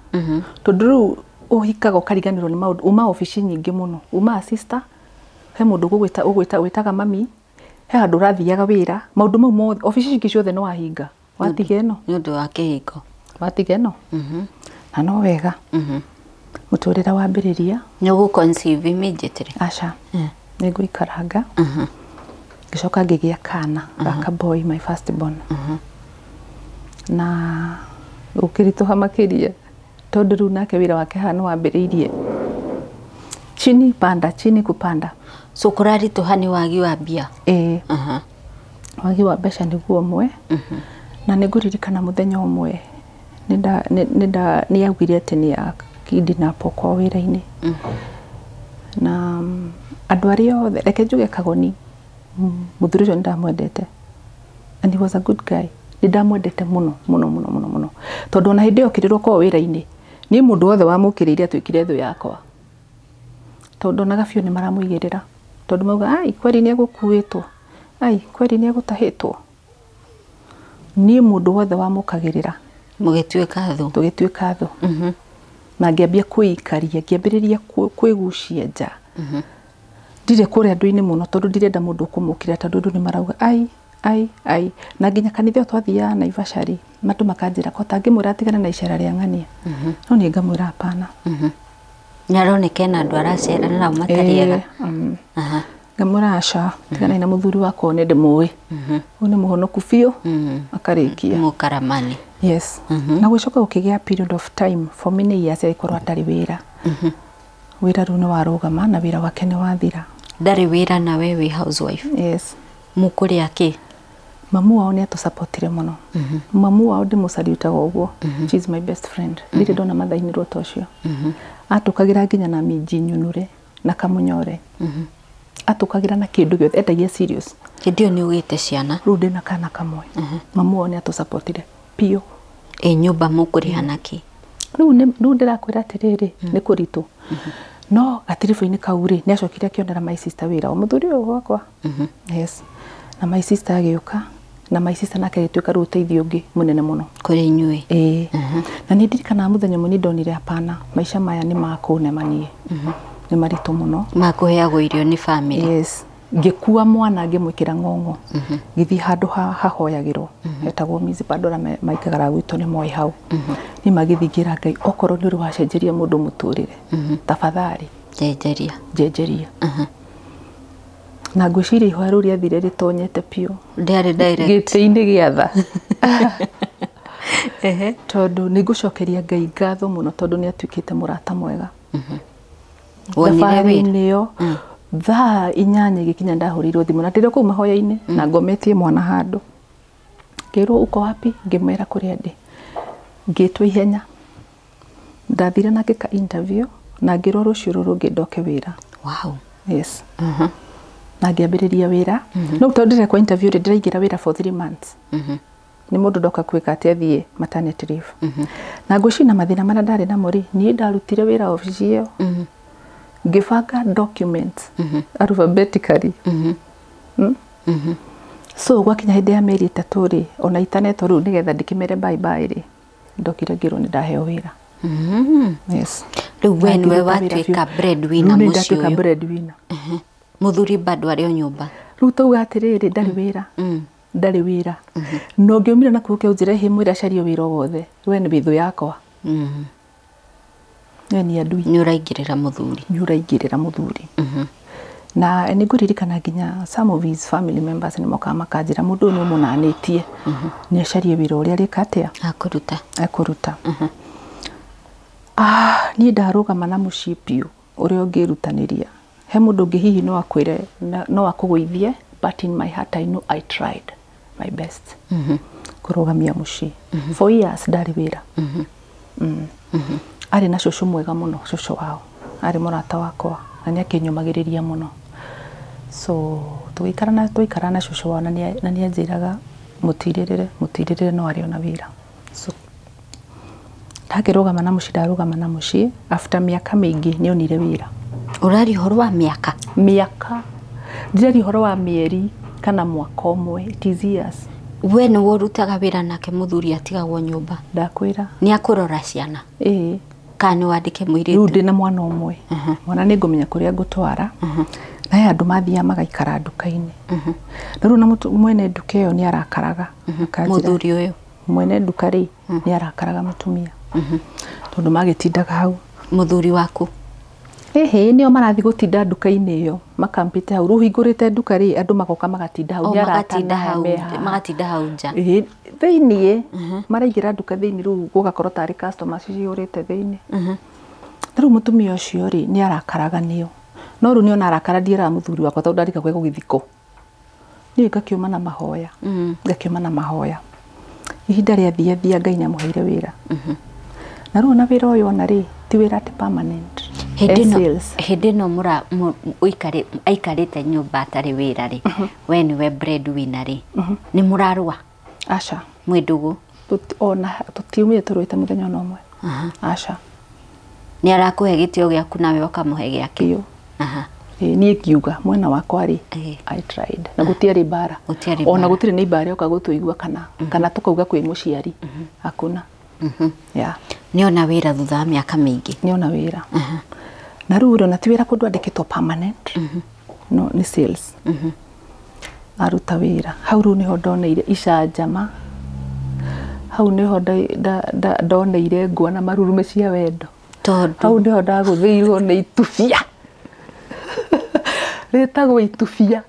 S1: Tondũ rĩu ũhikaga ũkariganĩrwo nĩ maũndũ, uma obici nyingĩ mũno, uma sister, he mũndũ ũgũgwĩta wĩtaga mami, he handũ ũrathiaga wĩra, maũndũ mau mothe, obici ingĩ ciothe nĩ wahinga. Watiga ĩno.
S2: Nĩ ũndũ wa kĩhiko.
S1: Watiga ĩno. Na no wega. Mũtũrĩre wambĩrĩria.
S2: Nĩ ũgũ conceive immediately?
S1: Aca. Nĩ ngũikaranga. Ngĩcoka ngĩgĩa kana gaka boy, my first born. Na gũkĩritũha makĩria tondũ rĩu nake wĩra wake haha nĩ wambĩrĩirie chini panda chini kupanda.
S2: So kũraritũha nĩ wagi wa mbia?
S1: Ĩĩ. Wagi wa mbeca nĩguo ũmwe. Na nĩ ngũririkana mũthenya ũmwe nĩ augire atĩ nĩ akidnapwo kwao wĩra-inĩ. Na andũ arĩa othe, reke njuge Kagoni, mũthuri ũcio nĩ ndamwendete. And he was a good guy. Nĩ ndamwendete mũno mũno mũno mũno mũno. Tondũ ona hĩndĩ ĩyo okĩrĩrwo kwao wĩra-inĩ, niĩ mũndũ wothe wamũkĩrĩire atuĩkire thũ yakwa. Tondũ onaga biũ nĩ maramũigĩrĩra. Tondũ mauga, ai kweri nĩ egũkuĩtwo. Ai kweri nĩ egũtahĩtwo. Niĩ mũndũ wothe wamũkagĩrĩra.
S2: Mũgĩtuĩka thũ.
S1: Tũgĩtuĩka thũ. Na ngĩambia kwĩikaria, ngĩambĩrĩria kwĩgucia nja. Ndirĩ kũrĩa andũ-inĩ mũno tondũ ndirenda mũndũ ũkũmũkĩra tondũ andũ nĩ marauga ai ai ai. Na nginya kanitha ĩyo twathiaga Naivasha rĩ, andũ makanjĩra ko tangĩmwĩra atigane na icera rĩa ng'ania. No niĩ ngamwĩra hapana.
S2: Nĩ aroneka ena andũ aracera nao matarĩ ega.
S1: Ngamwĩra aca, tiganai na mũthuri wakwa nĩ ndĩmũĩ. Ũyũ nĩ mũhonoku biũ, akarĩkia.
S2: Mũkaramani.
S1: Yes. Na gũcoka gũkĩgĩa period of time for many years agĩkorwo atarĩ wĩra. Wĩra rĩu nĩ warũgama na wĩra wake nĩ wathira.
S2: Ndarĩ wĩra na we wĩ housewife.
S1: Yes.
S2: Mũkũrĩa kĩ?
S1: Mamu wao nĩ atũsupportire mũno. Mamu wao ndĩmũcariutaga ũguo. She is my best friend. Ndirĩ ndona mathainĩrwo ta ũcio. Atũkagĩra nginya na minji nyunure na kamũnyore. Atũkagĩra na kĩndũ gĩothe, endagia serious.
S2: Hĩndĩ ĩyo nĩ ũgĩte ciana?
S1: Rĩu ndĩna kana kamwe. Mamu wao nĩ atũsupportire biũ.
S2: Ĩ nyũmba mũkũrĩha nakĩ?
S1: Rĩu ndĩrakwĩra atĩrĩrĩ, nĩ kũritũ. No gatiribũ-inĩ kau rĩ, nĩ acokire akĩonera my sister wĩra o mũthuri ũyũ wakwa. Yes. Na my sister agĩũka, na my sister nake agĩtuĩka rĩu ũteithio ũngĩ mũnene mũno.
S2: Kũrĩ inyuĩ?
S1: Ĩĩ. Na nĩ ndirikanaga mũthenya ũmwe nĩ ndonire hapana, maica maya nĩ makũnema niĩ. Nĩ maritũ mũno.
S2: Makũheagwo irio nĩ family?
S1: Yes. Ngĩkua mwana ngĩmwĩkĩra ng'ong'o. Ngĩthiĩ handũ hahoyagĩrwo hetagwo Mizipa, andũ arĩa maikaraga gwitũ nĩ moĩ hau. Niĩ magĩthiĩ ngĩra Ngai, okorwo nĩ ũrĩ wacenjeria mũndũ mũtũrĩre, tafadhali
S2: njenjeria.
S1: Njenjeria. Na ngwĩciria ihoya rĩu rĩathire rĩtonyete biũ
S2: Ndĩarĩ direct.
S1: Gĩtĩ-inĩ gĩa tha, tondũ nĩ ngũcokeria Ngai ngatho mũno, tondũ nĩ atuĩkĩte mũrata mwega.
S2: Wonire wĩra?
S1: Thabarĩ-inĩ ĩyo thaa 8 igĩkinya ndahũrĩirwo thimũ na ndĩrĩ o kũu mahoya-inĩ na ngometie mwana handũ. Ngĩrwo, "Uko wapi?" Ngĩmwĩra kũrĩa ndĩ. Ngĩtwo ihenya, ndathire na ngĩka interview na ngĩrwo rũciũ rũrũ rũngĩ ndoke wĩra. Yes. Na ngĩambĩrĩria wĩra. No tondũ ndĩrekwo interview rĩ, ndĩraingĩra wĩra for 3 months. Nĩ mũndũ ndoka kwĩka atĩ athiĩ maternity leave. Na ngwĩciria na mathĩna marĩa ndarĩ namo rĩ, niĩ ndarutire wĩra obici ĩyo, ngĩbanga documents alphabetically. So gwakinya hĩndĩ ya mĩeri 3 rĩ, ona itanetwo rĩu nĩgetha ndĩkĩmere bye bye rĩ, ndokire ngĩrwo nĩ ndaheo wĩra. Yes.
S2: Rĩu we
S1: Na
S2: nĩwe
S1: ngĩruta wĩra
S2: watuĩka
S1: biũ.
S2: breadwinner
S1: Rĩu nĩ
S2: mũciĩ
S1: ndatuĩka
S2: ũyũ.
S1: Breadwinner.
S2: Mũthuri bado arĩ o nyũmba?
S1: Rĩu tauga atĩrĩrĩ, ndarĩ wĩra, ndarĩ wĩra, na ũngĩumire na kũu ũnjĩre hĩ mwĩre acarie wĩra o wothe, we nĩ wĩthũ yakwa, we ni adui.
S2: Nĩ ũraingĩrĩra mũthuri.
S1: Nĩ ũraingĩrĩra mũthuri. Na nĩ ngũririkana nginya some of his family members nĩ mokaga makanjĩra, mũndũ ũyũ nĩ ũmũnanĩtie, nĩ acarie wĩra ũrĩa arĩka atĩa
S2: akũruta.
S1: Ekũruta. Ah, niĩ ndarũgama na mũciĩ biũ ũrĩa ũngĩrutanĩria. He mũndũ ũngĩ hihi no akwĩre no akũgũithie, but in my heart I know I tried my best kũrũgamia mũciĩ. For years ndarĩ wĩra. Arĩ na cũcũ mwega mũno, cũcũ wao arĩ mũrata wakwa na nĩ akĩnyũmagĩrĩria mũno. So tũgĩikara na tũikara na cũcũ wao na nĩ anjĩraga, mũtirĩrĩre, mũtirĩrĩre, no arĩ ona wĩra. So ndakĩrũgama na mũciĩ, ndarũgama na mũciĩ, after mĩaka mĩingĩ nĩ onire wĩra.
S2: Ũraria ũhoro wa mĩaka?
S1: Mĩaka, ndiraria ũhoro wa mĩeri kana mwaka ũmwe, it is years.
S2: We nĩwe ũrutaga wĩra nake mũthuri atigagwo nyũmba?
S1: Ndakwĩra.
S2: Nĩ akũrora ciana?
S1: Ĩĩ.
S2: Kana nĩ wandĩke
S1: Rĩu
S2: mũirĩtu?
S1: Ndĩna mwana ũmwe. Mwana nĩ ngũmenya kũrĩa ngũtwara. Na he andũ mathiaga magaikara nduka-inĩ. Na rĩu na mwene nduka ĩyo nĩ arakaraga. Akanjĩra-
S2: Mũthuri ũyũ?
S1: Mwene nduka rĩ, nĩ arakaraga mũtumia tondũ magĩtindaga hau.
S2: Mũthuri waku?
S1: Ĩhĩ, nĩo marathiĩ gũtinda nduka-inĩ ĩyo makampĩte hau. Rĩu hingũrĩte nduka rĩ, andũ magoka magatinda hau.
S2: O
S1: Nĩ arata
S2: magatinda
S1: na
S2: hau
S1: me haha.
S2: Magatinda hau nja?
S1: Ĩhĩ, thĩiniĩ maraingĩra nduka thĩiniĩ, rĩu gũgakorwo tarĩ customers cihũrĩte thĩiniĩ. Na rĩu mũtumia ũcio rĩ, nĩ arakaraga nĩo, no rĩu nĩona arakara, ndiĩraga mũthuri wakwa tondũ ndarika gwe gũgĩthiko. Niĩ ngakiuma na mahoya, ngakiuma na mahoya. Ihinda rĩathia thia, Ngai nĩ amũheire wĩra. Na rĩu ona wĩra ũyũ ona rĩ, ti wĩra atĩ permanent.
S2: Hĩndĩ
S1: Eh,
S2: ĩno
S1: sales.
S2: Hĩndĩ ĩno mũra aikarĩte nyũmba atarĩ wĩra rĩ, we nĩwe breadwinner rĩ, nĩ mũrarũa?
S1: Aca.
S2: Mwĩ ndũgũ?
S1: Ona tũtiumire tũrũĩte mũthenya ona ũmwe, aca.
S2: Nĩ arakũhe gĩtĩo gĩaku nawe ũkamũhe gĩake?
S1: Biũ. Ĩĩ, niĩ ngiuga mwena wakwa rĩ, I tried na gũtiarĩ mbara.
S2: Gũtiarĩ
S1: Ona
S2: mbara.
S1: gũtirĩ nĩ mbara yoka gũtũigua kana tũkauga kwĩ mũciari, hakuna, yeah.
S2: Nĩ ona wĩra thutha wa mĩaka mĩingĩ?
S1: Nĩona wĩra. Na rĩu rĩ, ona ti wĩra kũndũ andĩkĩtwo permanent, no nĩ sales. Aruta wĩra hau, rĩu nĩho ndoneire icanjama, hau nĩho ndoneire ngwa na marurume cia wendo.
S2: Tondũ?
S1: Hau nĩho ndagũthĩirwo nĩ itubia, rĩtagwo itubia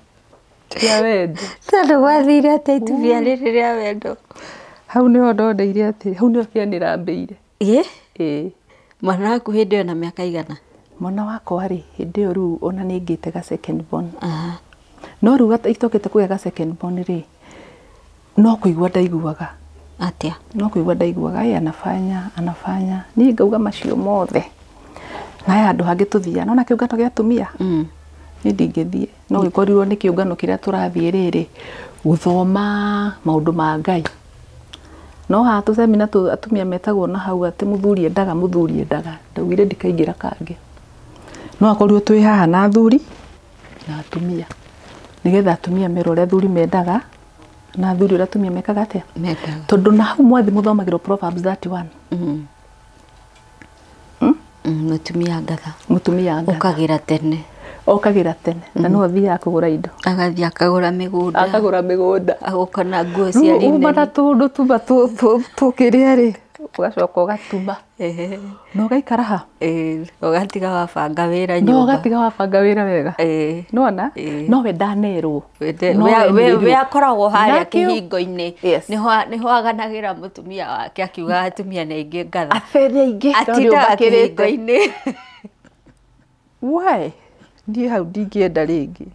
S1: rĩa wendo.
S2: Tondũ gwathire atĩa itubia rĩrĩ rĩa wendo?
S1: Hau nĩho ndoneire atĩ hau nĩho kĩanĩrambĩire.
S2: Ĩ?
S1: Ĩĩ.
S2: Mwana waku hĩndĩ ĩyo na mĩaka igana?
S1: Mwana wakwa rĩ, hĩndĩ ĩyo rĩu ona nĩ ngĩte ga second born. No rĩu itokĩte kũgĩa ga second born rĩ, no kũigua ndaiguaga.
S2: Atĩa?
S1: No kũigua ndaiguaga, ĩ anafanya anafanya, niĩ ngauga macio mothe na he handũ hangĩ tũthiaga nona kĩũngano gĩa atumia, niĩ ndingĩthiĩ, no gĩkorirwo nĩ kĩũngano kĩrĩa tũrathiĩ rĩrĩ gũthoma maũndũ ma Ngai. No haha tũcemina atumia metagwo na hau atĩ mũthuri endaga, mũthuri endaga, ndaugire ndikaingĩra kangĩ. No akorirwo twĩ haha na athuri na atumia nĩgetha atumia merwo ũrĩa athuri mendaga na athuri ũrĩa atumia mekaga atĩa.
S2: Mendaga.
S1: Tondũ na hau mwathi mũthomagĩrwo Proverbs 31.
S2: Mũtumia ngatha.
S1: Mũtumia ngatha.
S2: Ũkagĩra tene.
S1: Okagĩra tene na no athiaga kũgũra indo.
S2: Agathiĩ akagũra mĩgũnda.
S1: Akagũra mĩgũnda.
S2: Agoka na nguo cia
S1: Rĩu uma
S2: linen.
S1: na tũndũ tuma tũkĩrĩa rĩ, ũgacoka ũgatuma. Na ũgaikara ha?
S2: Ũgatiga wabanga wĩra
S1: No
S2: nyũmba.
S1: ũgatiga wabanga wĩra wega. Nĩwona? No we ndanerwo. No we
S2: We akoragwo harĩa
S1: Nakĩo-
S2: kĩhingo-inĩ.
S1: Yes.
S2: Nĩho aganagĩra mũtumia wake akiuga atumia nĩ aingĩ ngatha.
S1: Abere aingĩ tondũ
S2: Atindaga
S1: ũmakĩrĩte.
S2: kĩhingo-inĩ.
S1: Why? Niĩ hau ndingĩenda rĩngĩ.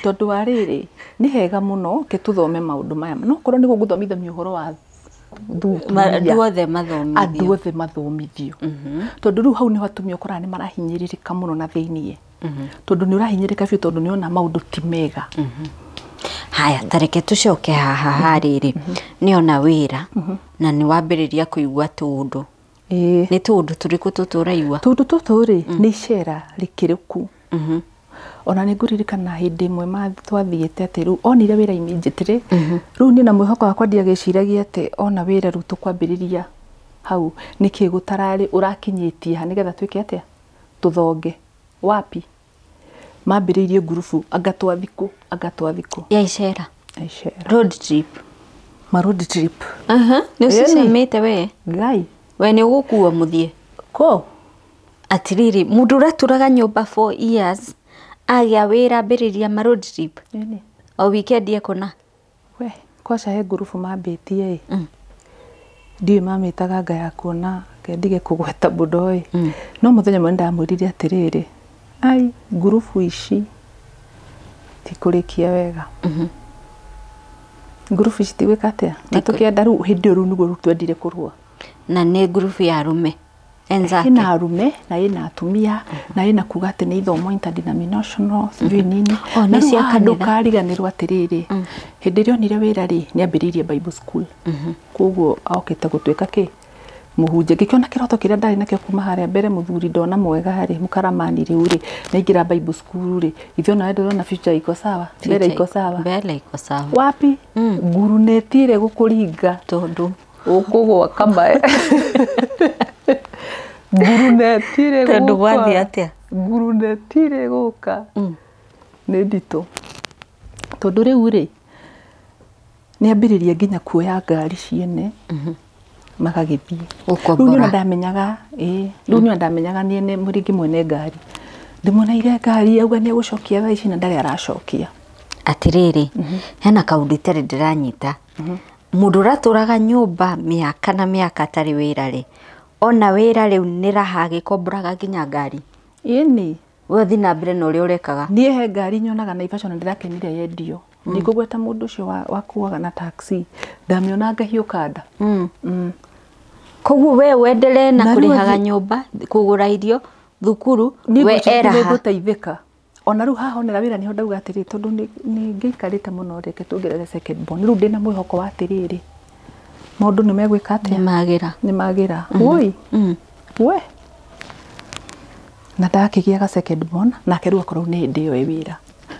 S1: Tondũ wa rĩrĩ, nĩ hega mũno ke tũthome maũndũ maya. No korwo nĩguo ngũthomithania ũhoro wa
S2: Andũ othe mathomithio.
S1: Andũ othe mathomithio. Tondũ rĩu hau nĩho atumia ũkoraga nĩ marahinyĩrĩrĩka mũno na thĩiniĩ. Tondũ nĩ ũrahinyĩrĩrĩka biũ tondũ nĩ ona maũndũ ti mega.
S2: Haya, tareke tũcoke haha harĩrĩ. Nĩ ona wĩra na nĩ wambĩrĩria kũigua tũũndũ. Nĩ tũũndũ tũrĩkũ tũtũ ũraigua?
S1: Tũndũ tũtũ rĩ, nĩ icera rĩkĩrĩku. Ona nĩ ngũririkana hĩndĩ ĩmwe twathiĩte atĩ rĩu onire wĩra immediately. Rĩu niĩ na mwĩhoko wakwa ndiagĩciragia atĩ ona wĩra rĩu tũkwambĩrĩria hau nĩkĩ gũtararĩ ũrakinyĩtie ha nĩgetha twĩke atĩa? Tũthonge. Wapi? Mambĩrĩirie ngurubu anga twathikũ, anga twathikũ.
S2: Ya icera.
S1: Ya icera.
S2: Road trip.
S1: Ma road trip.
S2: Nĩ ũcicamĩte we?
S1: Ngai.
S2: We nĩ ũgũkuo mũthiĩ?
S1: Kũ?
S2: Atirĩrĩ, mũndũ ũratũraga nyũmba 4 years agĩa wĩra ambĩrĩria ma road trip.
S1: Nini?
S2: O weekend ekũna.
S1: We, kwaca he ngurubu mambĩtie ĩ. Ndiũĩ mamĩtaga anga ya kuona ndige kũgweta mũno ĩ. No mũthenya ũmwe nĩndamwĩrire atĩrĩrĩ, ai ngurubu ici tikũrĩkia wega. Ngurubu ici tigwĩka atĩa? Na tũkĩenda rĩu hĩndĩ ĩyo rĩu nĩguo rĩu twendire kũrũa.
S2: Na nĩ ngurubu ya arũme enzake.
S1: Ĩna arũme na ĩna atumia na ĩna kuga atĩ nĩ ithomo interdenominational sijui nini.
S2: Oh,
S1: Na
S2: nĩ
S1: rĩu
S2: cia
S1: haha
S2: kanitha.
S1: ndũkariganĩrwo atĩrĩrĩ, hĩndĩ ĩrĩa onire wĩra rĩ, nĩ ambĩrĩirie Bible school. Koguo okĩte gũtuĩka kĩ? Mũhunjia. Ngĩkĩona kĩroto kĩrĩa ndarĩ nakĩo kuma harĩa mbere mũthuri ndona mwega rĩ, mũkaramani rĩu rĩ, naingĩra Bible school rĩ, ithuĩ ona we ndũrona future iko sawa, mbere iko sawa.
S2: Mbele iko sawa.
S1: Wapi? Nguruneti gũkũringa
S2: Tondũ
S1: ũkũgwa kamae. Nguruneti ĩrĩ
S2: Tondũ
S1: gũka.
S2: gwathiĩ atĩa?
S1: Nguruneti ĩrĩ gũka. Nĩ nditũ. Tondũ rĩu rĩ, nĩ ambĩrĩria nginya kuoya ngari ciene magagĩthiĩ.
S2: Gũkombora.
S1: Rĩu niĩ ona ndamenyaga, ĩĩ, rĩu niĩ ona ndamenyaga nĩ ene mũrĩngĩ mwene ngari. Ndĩmuoneire ngari auga nĩ egũcokia thaa ici na ndarĩ aracokia.
S2: Atĩrĩrĩ, hena kaũndũ itarĩ ndĩranyita. Mũndũ ũratũraga nyũmba mĩaka na mĩaka atarĩ wĩra rĩ, ona wĩra rĩu nĩ raha agĩkomboraga nginya ngari.
S1: Ĩni.
S2: We ũthiĩ na mbere na ũrĩa ũrekaga.
S1: Niĩ he ngari nyonaga Naivasha na ndĩrakenire yendio. Ndikũgweta mũndũ ũcio wakuaga na taxi. Ndamĩona ngahiũka nda.
S2: Koguo we wendelee na
S1: Na rĩu
S2: kũrĩhaga
S1: atĩ-
S2: nyũmba, kũgũra irio, thukuru,
S1: Niĩ
S2: we
S1: ngwĩciria
S2: eraha.
S1: nĩngũteithĩka. Ona rĩu haha onera wĩra nĩho ndauga atĩrĩrĩ, tondũ nĩ ngĩikarĩte mũno reke tuongerere second born. Rĩu ndĩna mwĩhoko wa atĩrĩrĩ, maũndũ nĩ megwĩka atĩa?
S2: Nĩ magĩra.
S1: Nĩ magĩra. Woi. We. Na ndakĩgĩa ga second born, nake rĩu akorwo nĩ hĩndĩ ĩyo ĩ wĩra.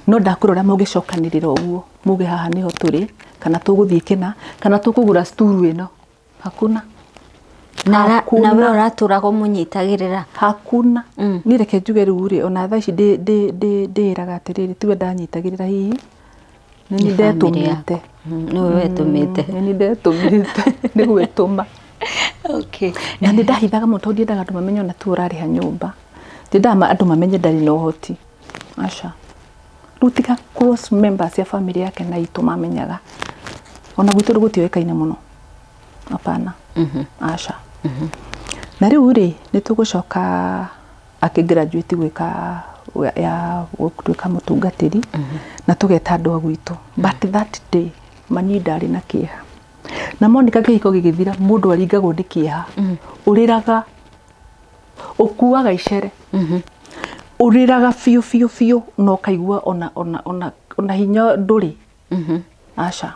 S1: No ndakwĩra ũrĩa mũngĩcokanĩrĩra ũguo, muge haha nĩho tũrĩ, kana tũgũthiĩ kĩna, kana tũkũgũra sturu ĩno. Hakuna.
S2: Na
S1: Hakuna.
S2: we ũratũraga ũmũnyitagĩrĩra.
S1: Hakuna. Niĩ reke njuge rĩu rĩ, ona thaa ici ndĩĩraga atĩrĩrĩ, tiwe ndanyitagĩrĩra hihi, nĩ niĩ
S2: Nĩ family
S1: ndetũmĩte.
S2: yaku. Nĩwe wetũmĩte.
S1: Nĩ niĩ ndetũmĩte, nĩ gwĩtũma.
S2: Okay.
S1: Na nĩ ndahithaga mũno tondũ ndiendaga andũ mamenye ona tiwe ũrarĩha nyũmba. Ndiendaga andũ mamenye ndarĩ na ũhoti. Aca. Rĩu tiga close members ya family yake na itũ mamenyaga. Ona gwitũ rĩu gũtiũĩkaine mũno. Hapana. Aca. Na rĩu rĩ, nĩ tũgũcoka akĩgraduate gwĩka ya gũtuĩka mũtungatĩri na tũgeta andũ a gwitũ. But that day mani ndarĩ na kĩeha. Na Monica kĩhiko gĩgĩthira mũndũ aringagwo nĩ kĩeha. Ũrĩraga, ũkuaga icere. Ũrĩraga biũ biũ biũ na ũkaigua ona hinya ndũrĩ. Aca.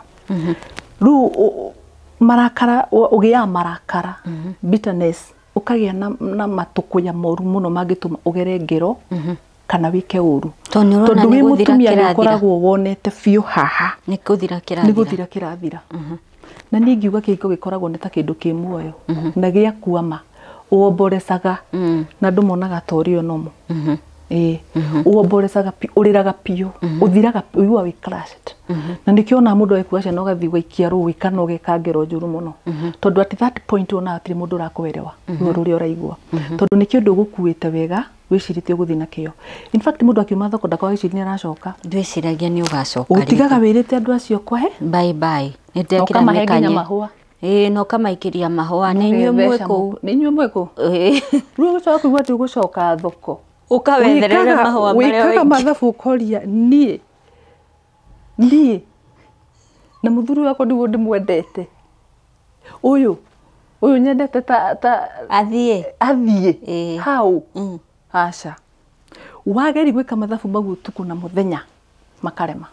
S1: Rĩu marakara, ũgĩaga marakara, bitterness, ũkagĩa na matũkũya moru mũno mangĩtũma ũgere ngero kana wĩke ũru.
S2: Tondũ nĩ ũrona
S1: Tondũ wĩ
S2: nĩ gũthira
S1: mũtumia nĩ
S2: kĩrathira.
S1: ũkoragwo wonete biũ haha.
S2: Nĩ gũthira
S1: Nĩ
S2: kĩrathira.
S1: gũthira kĩrathira. Na niĩ ingiuga kĩhiko gĩkoragwo nĩ ta kĩndũ kĩ muoyo na gĩakuama ũomborecaga na andũ monaga ta ũrĩ o normal. Ĩĩ, ũomborecaga piũ, ũrĩraga piũ, ũthiraga ũiguaga wĩ crushed. Na nĩkĩo onaga mũndũ agĩkua ciana ũgathiĩ ũgaikia rũĩ kana ũgeka ngero njũru mũno, tondũ at that point wonaga hatirĩ mũndũ ũrakwerewa ruo rũrĩa ũraigua, tondũ nĩ kĩndũ ũgũkuĩte wega wĩcirĩtie ũgũthiĩ nakĩo. In fact mũndũ akiuma thoko ndakoragwo agĩciria nĩ aracoka.
S2: Ndwĩciragia nĩ ũgacoka.
S1: Ũtigaga wĩrĩte andũ acio kwahe.
S2: Bye bye. Nĩ ndekĩra
S1: ũkamahe nginya
S2: mĩkanye.
S1: Mahũa.
S2: Ĩĩ, na ũkamaikĩria mahũa, nĩ inyuĩ mwĩ kũu.
S1: Nĩ inyuĩ mwĩ kũu.
S2: Ĩĩ.
S1: Rĩu ũgũcoka kũigua atĩ ũgũcoka thoko.
S2: Ũkawetherere mahũa marĩa
S1: wĩkaga
S2: waikia.
S1: Mathabu ũkoria niĩ niĩ na mũthuri wakwa nĩguo ndĩmwendete, ũyũ ũyũ nyendete ta ta
S2: Athiĩ.
S1: Athiĩ.
S2: Ĩĩ.
S1: Hau aca wageri gwĩka mathabu mau ũtukũ na mũthenya makarema,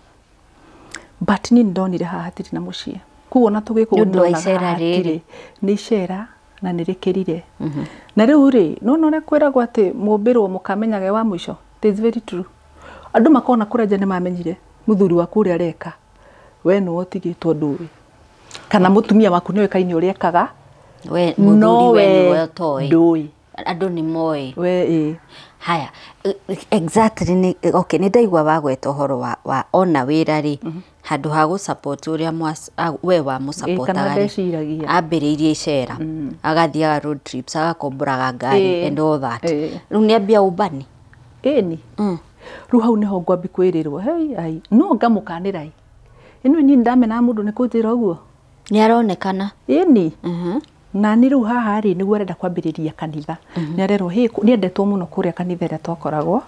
S1: but niĩ nĩndonire haha hatirĩ na mũciĩ, koguo ona tũgĩkwo
S2: Nĩ ũndũ wa
S1: ndonaga
S2: icera
S1: haha
S2: rĩrĩ.
S1: hatirĩ. Nĩ icera na nĩ rĩkĩrire na rĩu rĩ, nĩwona ũrĩa kwĩragwo atĩ mũmbĩrwo mũkamenyage wa mũico. It is very true. Andũ makona kũrĩa nja nĩ mamenyire mũthuri waku ũrĩa areka, we nĩwe ũtigĩtwo ndũĩ, kana mũtumia waku nĩoĩkaine ũrĩa ekaga.
S2: We
S1: No
S2: mũthuri we
S1: we
S2: nĩwe ũtoĩ.
S1: Ndũĩ.
S2: Andũ nĩ moĩ.
S1: We ĩ.
S2: Haya, exactly nĩ okay, nĩ ndaigua wagweta ũhoro wa ona wĩra rĩ, handũ ha gũ support ũrĩa we wamũsupportaga
S1: Kana
S2: rĩ,
S1: ndeciragia.
S2: Ambĩrĩirie icera, agathiaga road trips, agakomboraga ngari and all that. Rĩu nĩ ambia ũmbani.
S1: Ĩni rĩu hau nĩho ngwambi kwĩrĩrwo hei ai no ngamũkanĩra i ĩno niĩ ndamenaga mũndũ nĩ kũnjĩra ũguo.
S2: Nĩ aronekana.
S1: Ĩni na nĩ rĩu haha rĩ nĩguo arenda kwambĩrĩria kanitha, nĩ arerwo hĩ nĩ endetwo mũno kũrĩa kanitha ĩrĩa twakoragwo,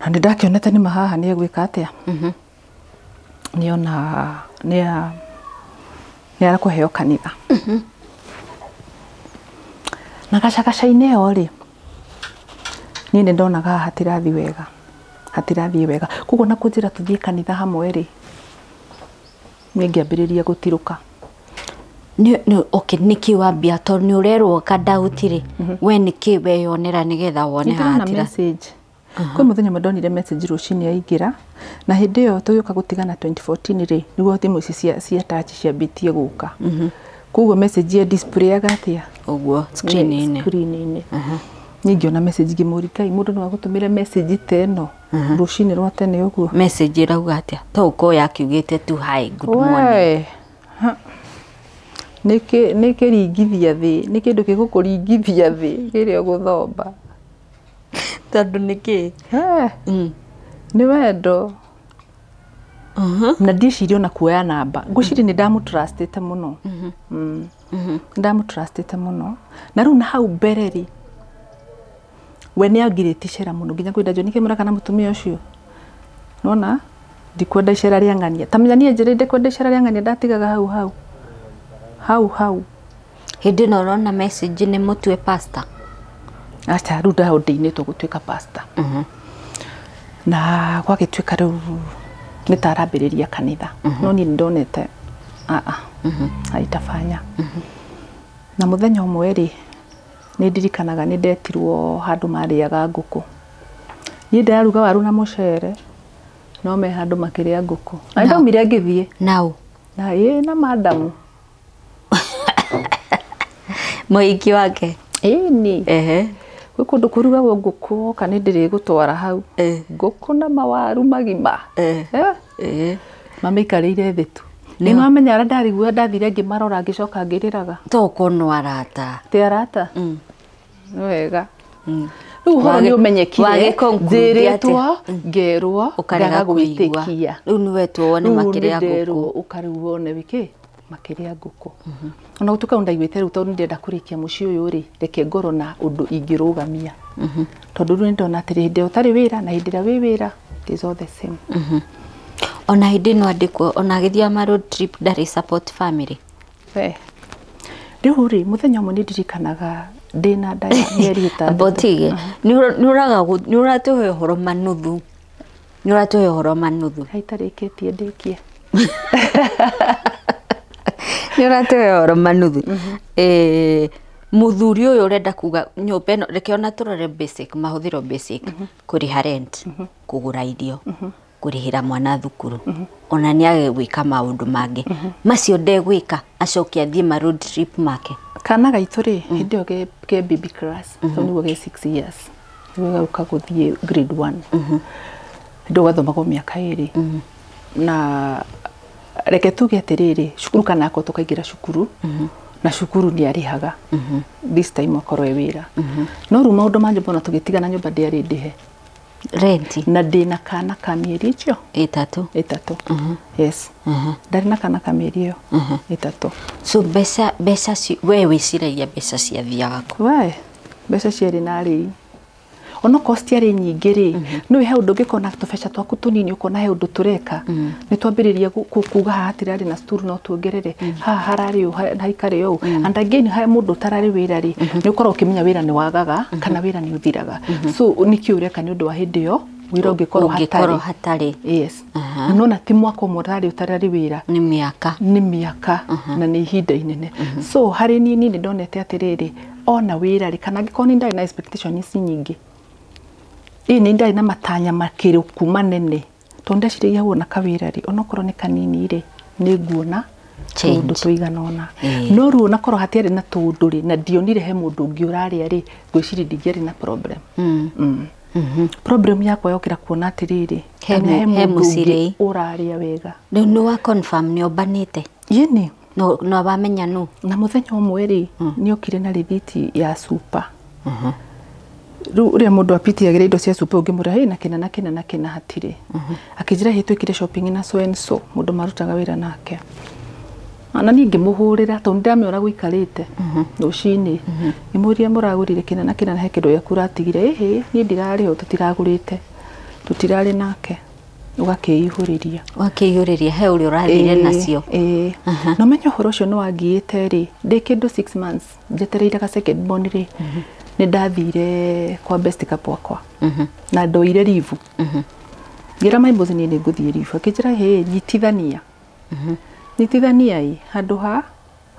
S1: na nĩ ndakĩonete nĩ mahaha nĩ egwĩka atĩa, nĩona nĩ arakũheo kanitha na gacagaca-inĩ ĩyo rĩ, niĩ nĩ ndonaga haha hatirathiĩ wega, hatirathiĩ wega, koguo na kũnjĩra tũthiĩ kanitha hamwe rĩ, niĩ ngĩambĩrĩria gũtirũka.
S2: Nĩ okay, nĩkĩ wambia tondũ nĩ ũrerwo kadauti rĩ, we nĩkĩ weyonera nĩgetha wone
S1: Nĩ ndĩrona
S2: haha
S1: message kwĩ mũthenya ũmwe ndonire message rũcinĩ yaingĩra, na hĩndĩ ĩyo tũgĩũka gũtigana 2014 rĩ, nĩguo thimũ ici cia touch ciambĩtie gũka, koguo message ya displayaga atĩa?
S2: Ũguo screen-inĩ.
S1: Screen-inĩ. Niĩ ngĩona message ngĩmũria, Ngai, mũndũ no agũtũmĩre message ta ĩno rũcinĩ rwa tene ũguo?
S2: Message ĩrauga atĩa, to ũkorwo yakiugĩte tu hi, good morning?
S1: We, ha. Nĩ kĩringithia thĩ, nĩ kĩndũ gĩgũkũringithia thĩ kĩrĩa ũgũthomba.
S2: Tondũ nĩkĩ?
S1: Eh, nĩ wendo na ndieciria ona kuoya namba, ngwĩciria nĩ ndamũtrustĩte mũno. Nĩ ndamũtrustĩte mũno, na rĩu na hau mbere rĩ, we nĩ angirĩtie icera mũno nginya kwĩnda nĩkĩ mũreka na mũtumia ũcio, nona ndikwenda icera rĩa ng'ania, ta menya niĩ njĩrĩ ndikwenda icera rĩa ng'ania, ndatigaga hau hau hau hau.
S2: Hĩndĩ ĩno ũrona message nĩ mũtue pastor?
S1: Aca, rĩu ndaũndĩinĩtwo gũtuĩka pastor, na gwagĩtuĩka rĩu nĩ ta arambĩrĩria kanitha, no niĩ nĩ ndonete aa haitabanya. Na mũthenya ũmwe rĩ, nĩ ndirikanaga nĩ ndetirwo handũ marĩaga ngũkũ, niĩ ndĩraruga waru na mũcere, no me handũ makĩrĩa ngũkũ, na nĩ ndaumire ngĩthiĩ.
S2: Nau?
S1: Na ĩ na madamu.
S2: Mũhiki wake?
S1: Ĩni.
S2: Ehe.
S1: Gwĩ kũndũ kũrugagwo ngũkũ, woka nĩ ndĩrĩgũtwara hau. Ngũkũ na mawaru magima. Eh, mamĩikarĩire thĩ tu, nĩ mamenya arĩa ndarigua, ndathire ngĩmarora ngĩcoka ngĩrĩraga.
S2: To ũkorwo no arata.
S1: Ti arata. Nĩ wega, rĩu ũhoro nĩ ũmenyekire.
S2: Wagĩ-conclude
S1: Njĩrĩtwo ngerwo
S2: ũkarega
S1: ngaga
S2: kũigua.
S1: gwĩtĩkia.
S2: Rĩu nĩ wetwo wone
S1: Rĩu
S2: makĩrĩa
S1: nĩ nderwo
S2: ngũkũ.
S1: Ũka rĩu wone wĩkĩ makĩrĩa ngũkũ, ona gũtuĩka ndaiguĩte rĩu tondũ nĩ ndĩrenda kũrĩkia mũciĩ ũyũ rĩ, reke ngorwo na ũndũ ingĩrũgamia, tondũ rĩu nĩ ndona atĩrĩ, hĩndĩ ĩrĩa ũtarĩ wĩra na hĩndĩ ĩrĩa wĩ wĩra, it is all the same.
S2: Ona hĩndĩ ĩno andĩkwo ona agĩthiaga ma road trip ndarĩ support family?
S1: We, rĩu rĩ, mũthenya ũmwe nĩ ndirikanaga ndĩna nda ya mĩeri 6.
S2: Botige nĩ ũratũhe ũhoro manuthu, nĩ ũratũhe ũhoro manuthu.
S1: Haitarĩkĩtie ndĩkie.
S2: Nĩ ũratũhe ũhoro manuthu. Eh, mũthuri ũyũ ũrenda kuga nyũmba ĩno, reke ona tũrore basic mahũthĩro, basic kũrĩha rent, kũgũra irio, kũrĩhĩra mwana thukuru, ona nĩ age gwĩka maũndũ mangĩ macio ndegwĩka, acoke athiĩ ma road trip make.
S1: Kana gaitũ rĩ, hĩndĩ ĩyo ke baby class, so nĩguo ge 6 years. Nĩguo gũthiĩ grade 1. Ndå gathomagwo mĩaka 2. Na reke tuge atĩrĩrĩ, cukuru kana ako tũkaingĩra cukuru na cukuru nĩ arĩhaga. This time akorwo e wĩra. No rĩu maũndũ ma nyũmba ona tũgĩtigana nyũmba ndĩarĩ ndĩhe.
S2: Renti.
S1: Na ndĩna kana ka mĩeri icio
S2: 3.
S1: 3. Yes. Ndarĩ na kana ka mĩeri ĩyo 3.
S2: So mbeca we wĩciragia mbeca ciathiaga kũ?
S1: We mbeca ciarĩ na arĩi. Onokorwo citiarĩ nyingĩ rĩ, nĩ he ũndũ ũngĩkona tũbeca twaku tũnini ũkona he ũndũ tũreka. Nĩ twambĩrĩria kuga haha hatirarĩ na sturu no tuongerere, haha hararĩ ũũ, haikare ũũ. And again he mũndũ ũtararĩ wĩra rĩ, nĩ ũkoragwo ũkĩmenya wĩra nĩ wagaga kana wĩra nĩ ũthiraga. So nĩkĩ ũreka nĩ ũndũ wa hĩndĩ ĩyo wĩra ũngĩkorwo
S2: hatarĩ.
S1: Yes. Na nona ti mwaka ũmwe ũrarĩ ũtararĩ wĩra.
S2: Nĩ mĩaka.
S1: Nĩ mĩaka na nĩ ihinda inene. So harĩ niĩ nĩ ndonete atĩrĩrĩ, ona wĩra rĩ, kana angĩkorwo nĩ ndarĩ na expectation ici nyingĩ, ĩĩ nĩ ndarĩ na matanya makĩrũku manene, tondũ ndeciragia wona kawĩra rĩ, onokorwo nĩ kanini rĩ, nĩ nguona tũũndũ tũigana ũna. No rĩu onakorwo hatiarĩ na tũũndũ rĩ, na ndionire he mũndũ ũngĩ ũrarĩa rĩ, ngwĩciria ndingĩarĩ na problem. Problem yakwa yokĩra kuona atĩrĩrĩ, he mũndũ ũngĩ ũrarĩa wega.
S2: Rĩu nĩ wa confirm nĩ ombanĩte?
S1: Ĩni.
S2: No wamenya nũ?
S1: Na mũthenya ũmwe rĩ, nĩ okire na rĩthiti ya super. Rĩu ũrĩa mũndũ apitiagĩra indo cia super ũngĩmũra hĩ na kĩna na kĩna na kĩna hatirĩ. Akĩnjĩra hĩ twĩkire shopping na so and so, mũndũ marutaga wĩra nake. Na niĩ ngĩmũhũrĩra tondũ ndĩramĩona gũikarĩte rũcinĩ. Ngĩmũria mũragũrire kĩna na kĩna na he kĩndũ gĩaku ũratigire, ĩhĩ niĩ ndirarĩ ho tũtiragũrĩte, tũtirarĩ nake. Ũgakĩihũrĩria.
S2: Ũgakĩihũrĩria he ũrĩa ũrathire nacio.
S1: Na ũmenye ũhoro ũcio nĩ wangiĩte rĩ, ndĩ kĩndũ 6 months njetereire ga second born rĩ, nĩ ndathire kwa best couple akwa na ndoire leave. Ngĩra my boss niĩ nĩ ngũthiĩ leave, akĩnjĩra hĩ nyitithania. Nyitithania ĩ handũ ha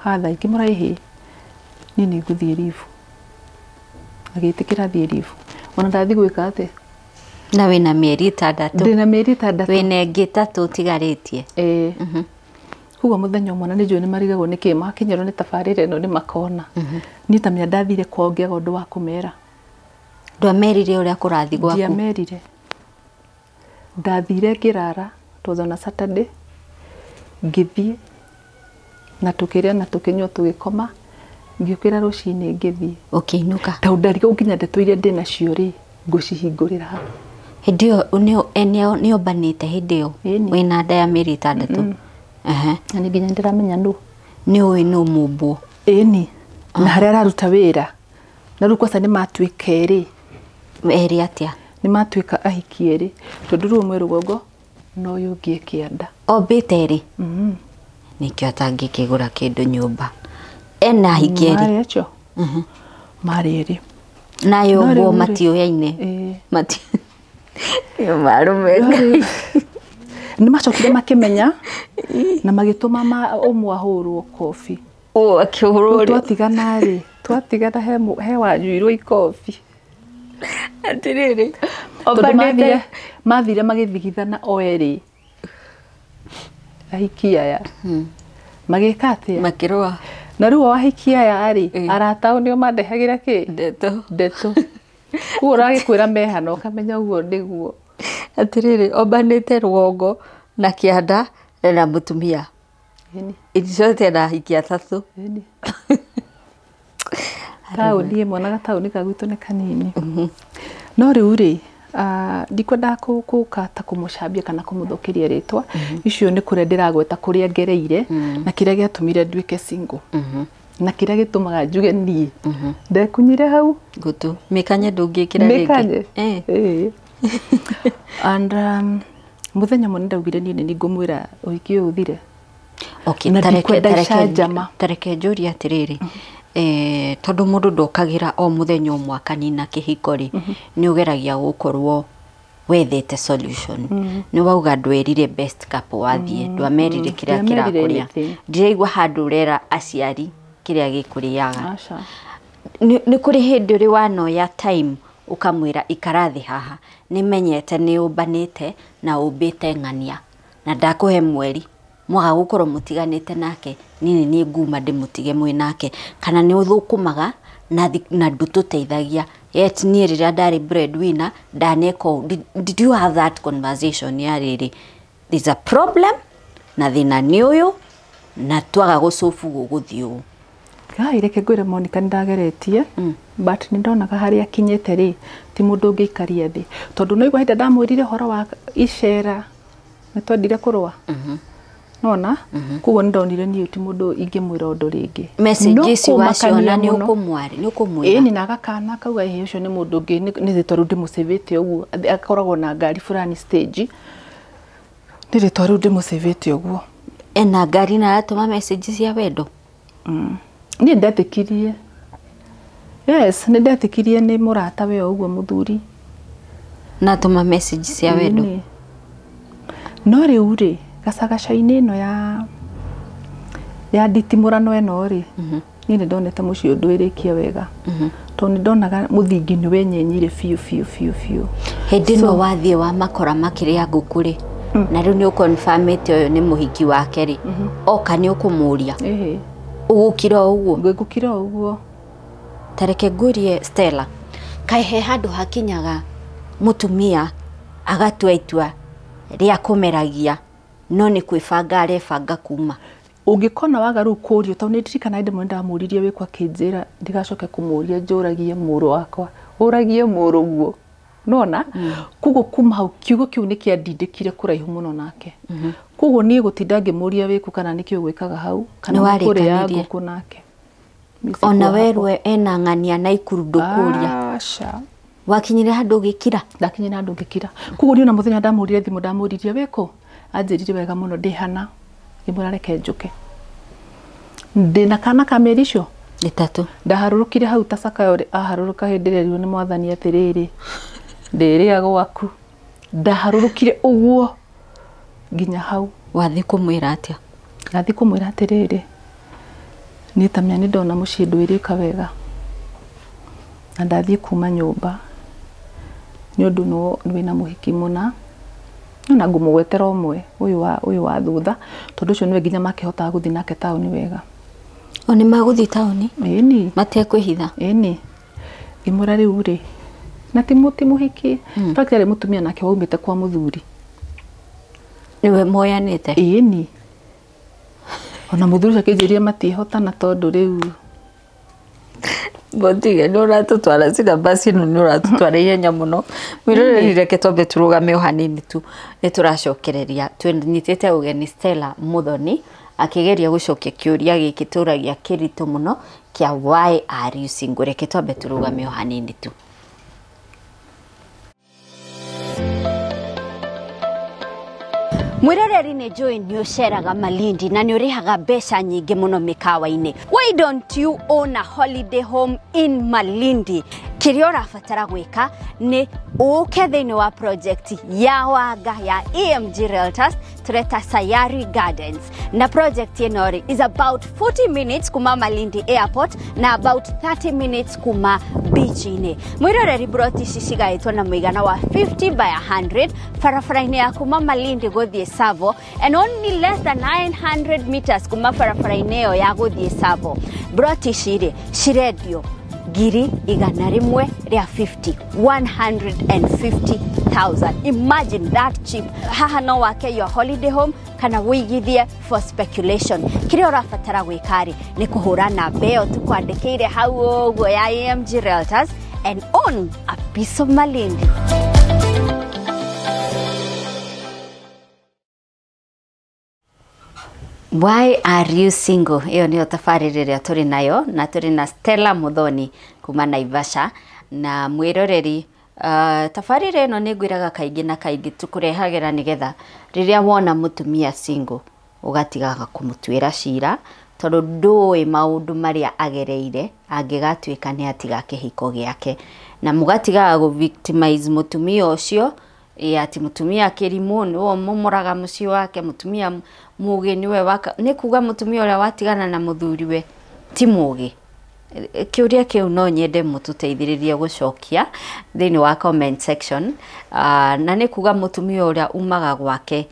S1: thaa, ngĩmũra ĩhĩ niĩ nĩ ngũthiĩ leave. Agĩtĩkĩra thiĩ leave. Ona ndathiĩ gwĩka atĩa?
S2: Na wĩna mĩeri 6.
S1: Ndĩna mĩeri 6.
S2: Wĩna ĩngĩ 3 ũtigarĩtie.
S1: Ĩĩ. Koguo mũthenya ũmwe na nĩ njũĩ nĩ marigagwo nĩkĩ makinyĩrwo nĩ tabarĩra ĩno nĩ makona. Niĩ ta menya ndathire kwao ngĩaga ũndũ wa kũmera.
S2: Ndwamerire ũrĩa kũrathiĩ gwaku?
S1: Ndiamerire. Ndathire ngĩrara, it was on a Saturday. Ngĩthiĩ na tũkĩrĩa na tũkĩnyua tũgĩkoma, ngĩũkĩra rũcinĩ ngĩthiĩ.
S2: Ũkĩinũka?
S1: Tondũ ndarigagwo nginya ndeto iria ndĩnacio rĩ, ngũcihingũrĩra ha.
S2: Hĩndĩ ĩyo nĩ ombanĩte hĩndĩ ĩyo? Wĩna nda ya mĩeri 6.
S1: Na nĩ nginya ndĩramenya nũ.
S2: Nĩ ũĩ nũ mũmbwo?
S1: Ĩni. Na harĩa araruta wĩra. Na rĩu kwaca nĩ matuĩka erĩ.
S2: Erĩ atĩa?
S1: Nĩ matuĩka ahiki erĩ. Tondũ rĩu ũmwe rũgongo na ũyũ ũngĩ kĩanda.
S2: Ombĩte erĩ? Nĩkĩo atangĩkĩgũra kĩndũ nyũmba. Ena ahiki erĩ?
S1: Marĩ acio? Marĩ erĩ.
S2: Nayo ũguo matiũyaine? Marume.
S1: Nĩ macokire makĩmenya na magĩtũma ũmwe ahũrwo kobi.
S2: Akĩhũrwo rĩ?
S1: Twatigana rĩ, twatigana he wanyuirwo ikobi.
S2: Atĩrĩrĩ,
S1: tondũ mathire magĩthigithana o erĩ. Ahiki aya. Magĩka atĩa?
S2: Makĩrũa.
S1: Na rĩu o ahiki aya rĩ, arata ao nĩo mandehagĩra kĩ?
S2: Ndeto.
S1: Ndeto. Koguo ũragĩkwĩra mehana ũkamenya ũguo nĩguo.
S2: Atĩrĩrĩ, ombanĩte rũgongo na kĩanda na mũtumia. Icote na ahiki 3.
S1: Taũni ĩmwe na gataũni ka gwitũ nĩ kanini. No rĩu rĩ, ndikwendaga gũka ta kũmũcambia kana kũmũthũkĩria rĩtwa. Icio nĩ kũrĩa ndĩragweta kũrĩa ngereire na kĩrĩa gĩatũmire nduĩke single. Na kĩrĩa gĩtũmaga njuge niĩ ndekunyire hau
S2: gũtũ. Mĩkanye ndũngĩkĩra rĩngĩ.
S1: Mĩkanye? Ĩĩ. And mũthenya ũmwe nĩndaugire niĩ nĩ ngũmwĩra ũhiki ũyũ ũthire.
S2: Okay,
S1: Na ndikwenda icanjama.
S2: Tareke njũrie atĩrĩrĩ, tondũ mũndũ ndokagĩra o mũthenya ũmwe akanina kĩhiko rĩ, nĩ ũgeragia gũkorwo wethete solution. Nĩ wauga ndwerire best couple wathiĩ, ndwamerire kĩrĩa kĩrakũrĩa. Ndiraigua handũ ũrera aciari kĩrĩa gĩkũrĩaga. Nĩ kũrĩ hĩndĩ ũrĩ wanoya time ũkamwĩra ikara thĩ haha, nĩmenyete nĩ ũmbanĩte na ũmbĩte ng'ania na ndakũhe mweri mwaga gũkorwo mũtiganĩte nake, niĩ nĩ nguma ndĩmũtige mwĩ nake, kana nĩ ũthũkũmaga na ndũtũteithagia Yet niĩ rĩrĩa ndarĩ breadwinner ndaneka ũũ. Did you have that conversation ya rĩrĩ, there's a problem na thĩna nĩ ũyũ na twaga gũcobu gũgũthiĩ ũũ?
S1: Ngai, reke ngwĩre Monica, nĩ ndageretie, but nĩ ndonaga harĩa akinyĩte rĩ, ti mũndũ ũngĩikaria thĩ, tondũ no igua hĩndĩ ndamwĩrire ũhoro wa icera nĩ twendire kũrũa nona. Koguo nĩ ndonire niĩ ti mũndũ ingĩmwĩra ũndũ rĩngĩ.
S2: Message
S1: No
S2: ici waciona
S1: kũmakania
S2: nĩ
S1: mũno.
S2: ũkũmwarĩ nĩ ũkũmwĩra?
S1: Ĩni, na agakana akauga ĩhĩ, ũcio nĩ mũndũ ũngĩ, nĩ rĩtwa rĩu ndĩmũcĩvĩte ũguo, akoragwo na ngari fulani stage, nĩ rĩtwa rĩu ndĩmũcĩvĩte ũguo.
S2: Ena ngari na aratũma message cia wendo?
S1: Niĩ ndetĩkirie, yes, nĩ ndetĩkirie nĩ mũrata we o ũguo mũthuri.
S2: Na atũma message cia wendo?
S1: Ĩni. No rĩu rĩ, gacagaca-inĩ ĩno ya nditimũrano ĩno rĩ, niĩ nĩ ndonete mũciĩ ũndũ ĩrĩkie wega, tondũ nĩ ndonaga mũthingi nĩ wenyenyire biũ biũ biũ biũ.
S2: Hĩndĩ ĩno wathiĩ wa makora makĩrĩa ngũkũ rĩ, na rĩu nĩ ũconfirmĩte ũyũ nĩ mũhiki wake rĩ, oka nĩ ũkũmũria?
S1: Ĩhĩ.
S2: Ũgũkira o ũguo?
S1: Ngũkira o ũguo.
S2: Tareke ngũrie Stella, kaĩ he handũ hakinyaga mũtumia agatua itua rĩa kũmeragia, no nĩ kwĩbanga arebanga kuma?
S1: Ũngĩkona waga rĩu kũrio, tondũ nĩ ndirikana hĩndĩ ĩmwe ndamũririe wĩkwa, akĩnjĩra ndigacoke kũmũria, njũragie mũrũ wakwa, ũragie mũrũguo nona. Koguo kuma hau kiugo kĩu nĩ kĩandindĩkire kũraihu mũno nake. Koguo niĩ gũtinda ngĩmũria wĩkũ kana nĩkĩ ũgwĩkaga hau kana
S2: Nĩ
S1: mũkũrĩa
S2: warĩkanirie?
S1: ngũkũ nake.
S2: Ona werwe ena ng'ania na ikuru ndũkũria?
S1: Aca.
S2: Wakinyire handũ ũgĩkira?
S1: Ndakinyire handũ ngĩkira. Koguo niĩ ona mũthenya ndamũrire thimũ, ndamũririe wĩkũ, anjĩrire wega mũno, ndĩ hana. Ngĩmwĩra reke njũke, ndĩna kana ka mĩeri icio
S2: 3.
S1: Ndaharũrũkire hau ta Zakayo aharũrũka hĩndĩ ĩrĩa erirwo nĩ mwathani atĩrĩrĩ, ndĩrĩa gwaku. Ndaharũrũkire ũguo nginya hau.
S2: Wathiĩ kũmwĩra atĩa?
S1: Ndathiĩ kũmwĩra atĩrĩrĩ, niĩ ta mĩa nĩ ndona mũciĩ ndwĩrĩka wega, na ndathiĩ kuma nyũmba nĩ ũndũ no wĩna mũhiki mũna, na ngũmũgwetera ũmwe ũyũ wa thutha, tondũ ũcio nĩwe nginya makĩhotaga gũthiĩ nake taũni wega.
S2: O nĩ magũthiĩ taũni?
S1: Ĩni.
S2: Matekwĩhitha?
S1: Ĩni. Ngĩmwĩra rĩu rĩ, na ti mũhiki. In fact arĩ mũtumia nake waumĩte kwa mũthuri.
S2: Nĩwe moyanĩte?
S1: Ĩni, ona mũthuri ũcio akĩnjĩrire matiĩhotana tondũ rĩu
S2: Mũtige, nĩ ũratũtwara syllabus ĩno, nĩ ũratũtwara ihenya mũno. Mwĩroreri, reke twambe tũrũgame o hanini tu, nĩ tũracokereria. Tũnyitĩte ũgeni Stella Muthoni akĩgeria gũcokia kĩũria gĩkĩ tũragia kĩritũ mũno kĩa why are you single. Reke twambe tũrũgame o hanini tu. Mwĩroreri, nĩ njũĩ nĩ ũceraga Malindi na nĩ ũrĩhaga mbeca nyingĩ mũno mĩkawa-inĩ. Why don't you own a holiday home in Malindi? Kĩrĩa ũrabatara gwĩka nĩ ũke thĩinĩ wa project ya Wanga ya EMG Realtors, tũreta Sayari Gardens, na project ĩno rĩ is about 40 minutes kuma Malindi Airport na about 30 minutes kuma beach-inĩ. Mwĩroreri, broti ici cigaĩtwo na mũigana wa 50 by 100 barabara-inĩ ya kuma Malindi gũthiĩ Savo, and only less than 900 meters kuma barabara-inĩ ĩyo ya gũthiĩ Savo. Broti ici rĩ cirendio ngiri igana rĩmwe rĩa 50, 150,000. Imagine, that cheap. Haha no wake your holiday home kana wĩigithie for speculation. Kĩrĩa ũrabatara gwĩka rĩ nĩ kũhũra namba ĩyo tũkwandĩkĩire hau ũguo ya AMG Realtors and own a piece of Malindi. Why are you single? Ĩyo nĩyo tabarĩra ĩrĩa tũrĩ nayo, na tũrĩ na Stella Muthoni kuma Naivasha. Na mwĩroreri, tabarĩra ĩno nĩ ngwĩraga kaingĩ na kaingĩ tũkũrehagĩra nĩgetha rĩrĩa wona mũtumia single ũgatigaga kũmũtuĩra cira, tondũ ndũĩ maũndũ marĩa agereire angĩgatuĩka nĩ atiga kĩhiko gĩake, na mũgatigaga gũ victimize mũtumia ũcio, ĩ atĩ mũtumia kĩrimũ nĩwe ũmomoraga mũciĩ wake, mũtumia mũgĩ nĩwe waka. Nĩ kuga mũtumia ũrĩa watigana na mũthuriwe ti mũgĩ? Kĩũria kĩu no nyende mũtũteithĩrĩrie gũcokia thĩinĩ wa comment section. Na nĩ kuga mũtumia ũrĩa umaga gwake,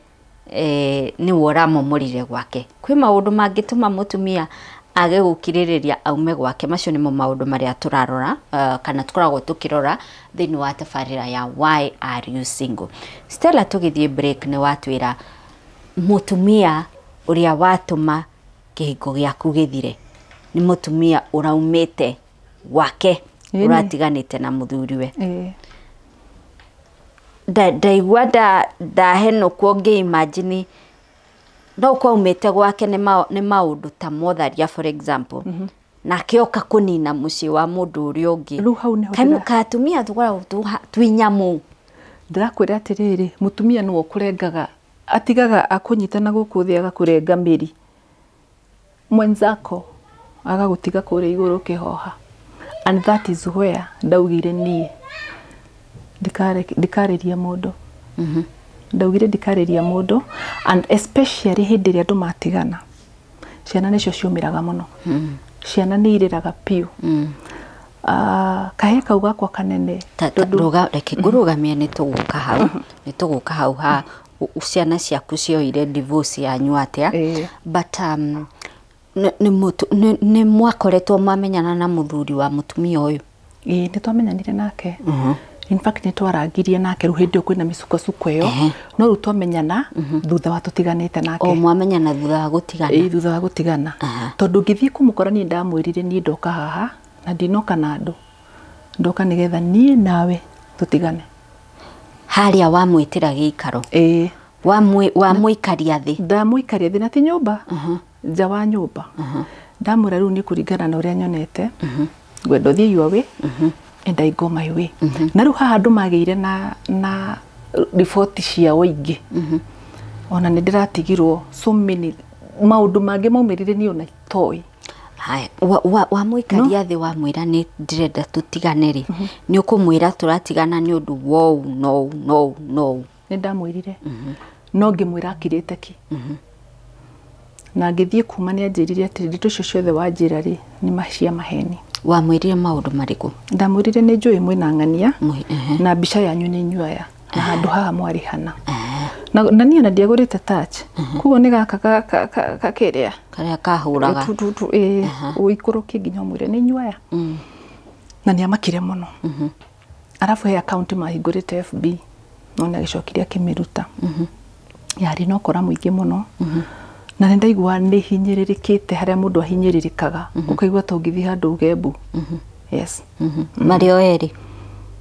S2: nĩwe ũramomorire gwake? Kwĩ maũndũ mangĩtũma mũtumia Age gũkirĩrĩria aume gwake. Macio nĩmo maũndũ marĩa tũrarora, kana tũkoragwo tũkĩrora thĩinĩ wa tabarĩra ya Why Are You Single. Stella, tũgĩthiĩ break nĩ watwĩra mũtumia ũrĩa watũma kĩhiko gĩaku gĩthire nĩ mũtumia ũraumĩte gwake, ũratiganĩte na mũthuriwe. Ndaigua ndahenũkwo ngĩ-imagine no kwaumĩte gwake nĩ maũndũ ta motharia, for example, nake oka kũnina mũciĩ wa mũndũ ũrĩa ũngĩ.
S1: Rĩu hau nĩho
S2: Katumia tũkoragwo twĩ nyamũ.
S1: Ndĩrakwĩra atĩrĩrĩ, mũtumia nĩwe ũkũrengaga, atigaga akũnyita na gũkũ thĩ agakũrenga mĩri, mwenzako agagũtiga kũrĩa igũrũ ũkĩhoha. And that is where ndaugire niĩ ndikarĩria mũndũ. Ndaugire ndikarĩria mũndũ, and especially hĩndĩ ĩrĩa andũ matigana, ciana nĩcio ciũmĩraga mũno. Ciana nĩ irĩraga piũ. Kahĩĩ kau gakwa kanene,
S2: Reke ngũrũgamie, nĩ tũgũka hau, nĩ tũgũka hau ha ciana ciaku cioire divorce yanyu atĩa. But nĩ mwakoretwo mwamenyana na mũthuri wa mũtumia ũyũ?
S1: Ĩĩ, nĩ twamenyanire nake. In fact, nĩ twarangirie nake rĩu hĩndĩ ĩyo kwĩna mĩsukosuko ĩyo, no rĩu twamenyana thutha wa tũtiganĩte nake.
S2: O mwamenyana thutha wa gũtigana?
S1: Ĩĩ, thutha wa gũtigana. Tondũ ngĩthiĩ kũmũkora niĩ ndamwĩrire niĩ ndoka haha na ndinoka na andũ, ndoka nĩgetha niĩ nawe tũtigane.
S2: Harĩa wamwĩtĩra gĩikaro?
S1: Ĩĩ.
S2: Wamũikaria thĩ?
S1: Ndamũikaria thĩ, na ti nyũmba, nja wa nyũmba. Ndamwĩra rĩu nĩ kũringana na ũrĩa nyonete, ngwenda ũthiĩ your way and I go my way. Na rĩu haha andũ magĩire na riboti ciao ingĩ. Ona nĩ ndĩratigirwo so many maũndũ mangĩ maumĩrire niĩ ona itoĩ.
S2: Haya, wamũikaria thĩ wamwĩra nĩ ndĩrenda tũtigane rĩ, nĩ ũkũmwĩra tũratigana nĩ ũndũ wou no no no?
S1: Nĩ ndamwĩrire, no ngĩmwĩra akirĩte ki. Na ngĩthiĩ kuma nĩ anjĩrire atĩ ndeto icio ciothe wanjĩra rĩ nĩ cia maheni.
S2: Wamwĩrire maũndũ marĩkũ?
S1: Ndamwĩrire nĩ njũĩ mwĩna ng'ania na mbica yanyu nĩ inyuaya na handũ haha mwarĩ hana. Na niĩ ona ndiagũrĩte touch, koguo nĩ gaka kakĩrĩa
S2: karĩa kahũraga
S1: ũikũrũkie nginya ũmwĩre nĩ inyuaya. Na nĩ amakire mũno. Arabu he account mahingũrĩte FB, no nĩ agĩcokire akĩmĩruta. Yarĩ na ũkora mũingĩ mũno. Na nĩ ndaigua nĩ hinyĩrĩrĩkĩte harĩa mũndũ ahinyĩrĩrĩkaga, ũkaigua ta ũngĩthiĩ handũ uge mbu. Yes.
S2: Marĩ o erĩ?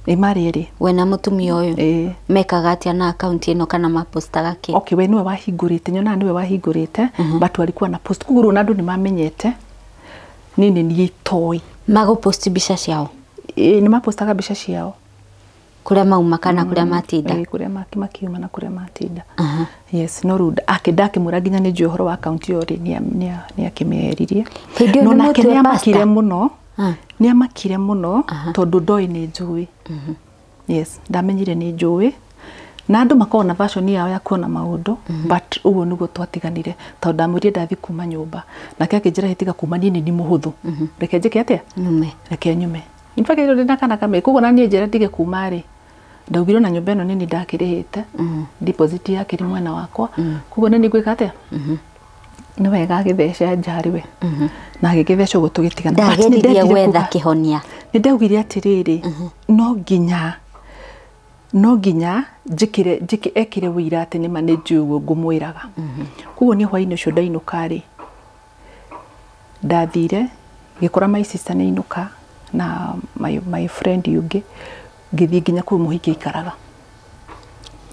S1: Ĩ, marĩ erĩ.
S2: We na mũtumia ũyũ mekaga atĩa na akaunti ĩno, kana mapostaga kĩ?
S1: Okay, we nĩwe wahingũrĩte, nyonaga nĩwe wahingũrĩte, but walikuwa na post. Koguo rĩu andũ nĩ mamenyete niĩ nĩ niĩ itoĩ.
S2: Magũposti mbica ciao?
S1: Ĩ, nĩ mapostaga mbica ciao.
S2: Kũrĩa mauma kana kũrĩa matinda?
S1: Ĩ, kũrĩa makiuma na kũrĩa matinda. Yes, no rĩu ndakĩmwĩra nginya nĩ njũĩ ũhoro wa akaunti ĩyo rĩ, nĩ akĩmĩeririe. No nake nĩ amakire mũno. Nĩ amakire mũno tondũ ndoĩ nĩ njũĩ. Yes, ndamenyire nĩ njũĩ. Na andũ makoragwo na version yao ya kuona maũndũ, but ũguo nĩguo twatiganire tondũ ndamwĩrire ndathiĩ kuma nyũmba. Nake akĩnjĩra tiga kuma, niĩ nĩ mũhũthũ. Reke njĩke atĩa?
S2: Nyume.
S1: Reke nyume. In fact, rĩu ndĩna kana kamwe, koguo na niĩ njĩra ndige kuma rĩ, ndaugire ona nyũmba ĩno nĩ ndakĩrĩhĩte, deposit yakĩrĩ mwena wakwa, koguo nĩ ngwĩka atĩa? Nĩ wega agĩtheca nja harĩ we. Na agĩgĩtheca ũguo tũgĩtigana.
S2: Ndageririe gwetha kĩhonia.
S1: Nĩ ndaugire atĩrĩrĩ, no nginya njĩkĩre njĩke ekĩre wũira atĩ nĩma nĩ njũĩ ũguo ngũmwĩraga. Koguo niĩ hwainĩ ũcio ndainũka rĩ, ndathire ngĩkora my sister nĩ ainũka na my friend ũngĩ, ngĩthiĩ nginya kũu mũhiki aikaraga.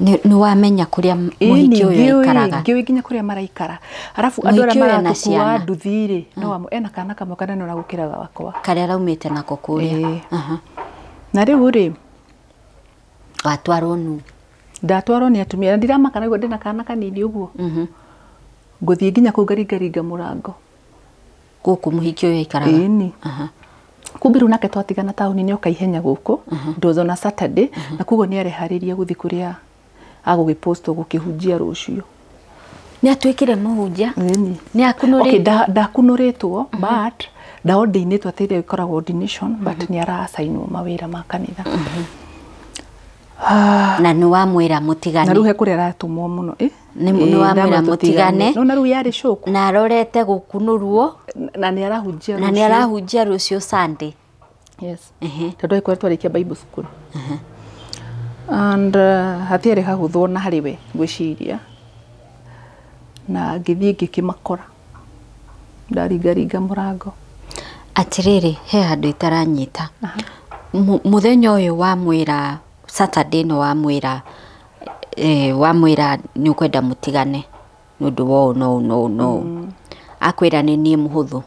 S2: Nĩ wamenya kũrĩa mũhiki ũyũ aikaraga?
S1: Ngĩũĩ nginya kũrĩa maraikara. Arabu andũ arĩa maratũkua nduthi rĩ, no ena kana kamwe kanene ona gũkĩra gakwa.
S2: Karĩa araumĩte nako kũrĩa.
S1: Na rĩu rĩ,
S2: watwarwo nũ?
S1: Ndatwarwo nĩ atumia, na ndiramaka naguo ndĩna kana kanini ũguo. Ngũthiĩ nginya kũu ngaringaringa mũrango.
S2: Gũkũ mũhiki ũyũ aikaraga?
S1: Ĩni. Kumbe rĩu nake twatigana taũni nĩ oka ihenya gũkũ. It was on a Saturday, na koguo nĩ areharĩria gũthiĩ kũrĩa agũgĩpostwo gũkĩhunjia rũciũ.
S2: Nĩ atuĩkire mũhunjia?
S1: Ĩni.
S2: Nĩ akunũrĩtwo?
S1: Okay, ndakunũrĩtwo, but ndaordinĩtwo atĩ ĩrĩa ĩkoragwo ordination, but nĩ aracainwo mawĩra ma kanitha.
S2: Na nĩ wamwĩra mũtigane.
S1: Na rĩu he kũrĩa aratũmwo mũno.
S2: Nĩ wamwĩra mũtigane.
S1: No na rĩu yarĩ shoku.
S2: Na arorete gũkunũrwo.
S1: Na nĩ arahunjia rũciũ.
S2: Na nĩ arahunjia rũciũ Sunday.
S1: Yes. Tondũ agĩkorwo twarĩkia Bible school. And hatiarĩ hahũthũ na harĩ we ngwĩciria. Na ngĩthiĩ ngĩkĩmakora. Ndaringaringa mũrango.
S2: Atĩrĩrĩ, he handũ itaranyita. Mũthenya ũyũ wamwĩra Saturday no wamwĩra wamwĩra nĩ ũkwenda mũtigane nĩ ũndũ wa ũũ no no no. Akwĩra nĩ niĩ mũhũthũ.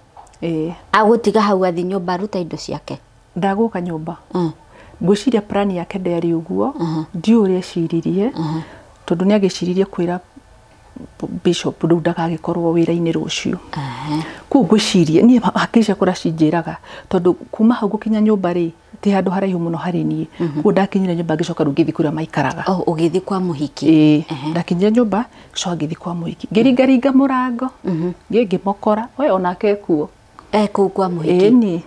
S2: Agũtiga hau athi nyũmba aruta indo ciake.
S1: Ndagũka nyũmba. Ngwĩciria plan yake ndĩarĩ ũguo. Ndiũĩ ũrĩa eciririe. Tondũ nĩ agĩciririe kwĩra Bishop rĩu ndagagĩkorwo wĩra-inĩ rũciũ. Kũu ngwĩciria niĩ hakiri ciakwa cinjĩraga tondũ kuma hau gũkinya nyũmba rĩ ti handũ haraihu mũno harĩ niĩ. Kũu ndakinyire nyũmba ngĩcoka rĩu ngĩthiĩ kũrĩa maikaraga.
S2: Oh, ũgĩthiĩ kwa mũhiki.
S1: Ndakinyire nyũmba ngĩcoka ngĩthiĩ kwa mũhiki. Ngĩringaringa mũrango. Ngĩmũkora. We onake ekuo.
S2: Kũu kwa mũhiki.
S1: Ĩni.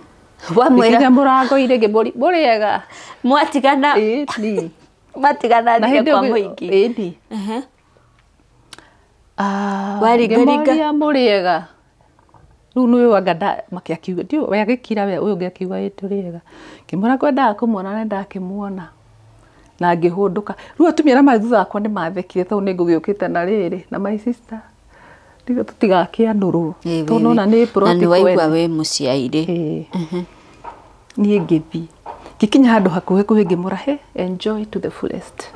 S2: Wamwĩra
S1: nginya mũrango-inĩ ngĩmũri mũrĩega.
S2: Mwatigana.
S1: Ĩni.
S2: Mwatigana athiĩ kwa mũhiki.
S1: Ĩni. Waringaringa mũrĩega. Rĩu nĩ ũyũ anga makĩakiuga ndiũ we agĩkira we ũyũ ũngĩ akiuga ĩ tũrĩega. Ngĩmwĩra ngwendaga kũmuona na ndakĩmuona. Na ngĩhũndũka. Rĩu atumia arĩa marĩ thutha wakwa nĩ mathekire tondũ nĩ ngũgĩũkĩte na rĩrĩ na my sister. Ndiga tũtigakĩanũrwo. Tondũ nona nĩ plot.
S2: Na nĩ waigua wĩ mũciairĩ.
S1: Niĩ ngĩthiĩ. Ngĩkinya handũ hakuhĩ kuhĩ ngĩmũra he enjoy to the fullest.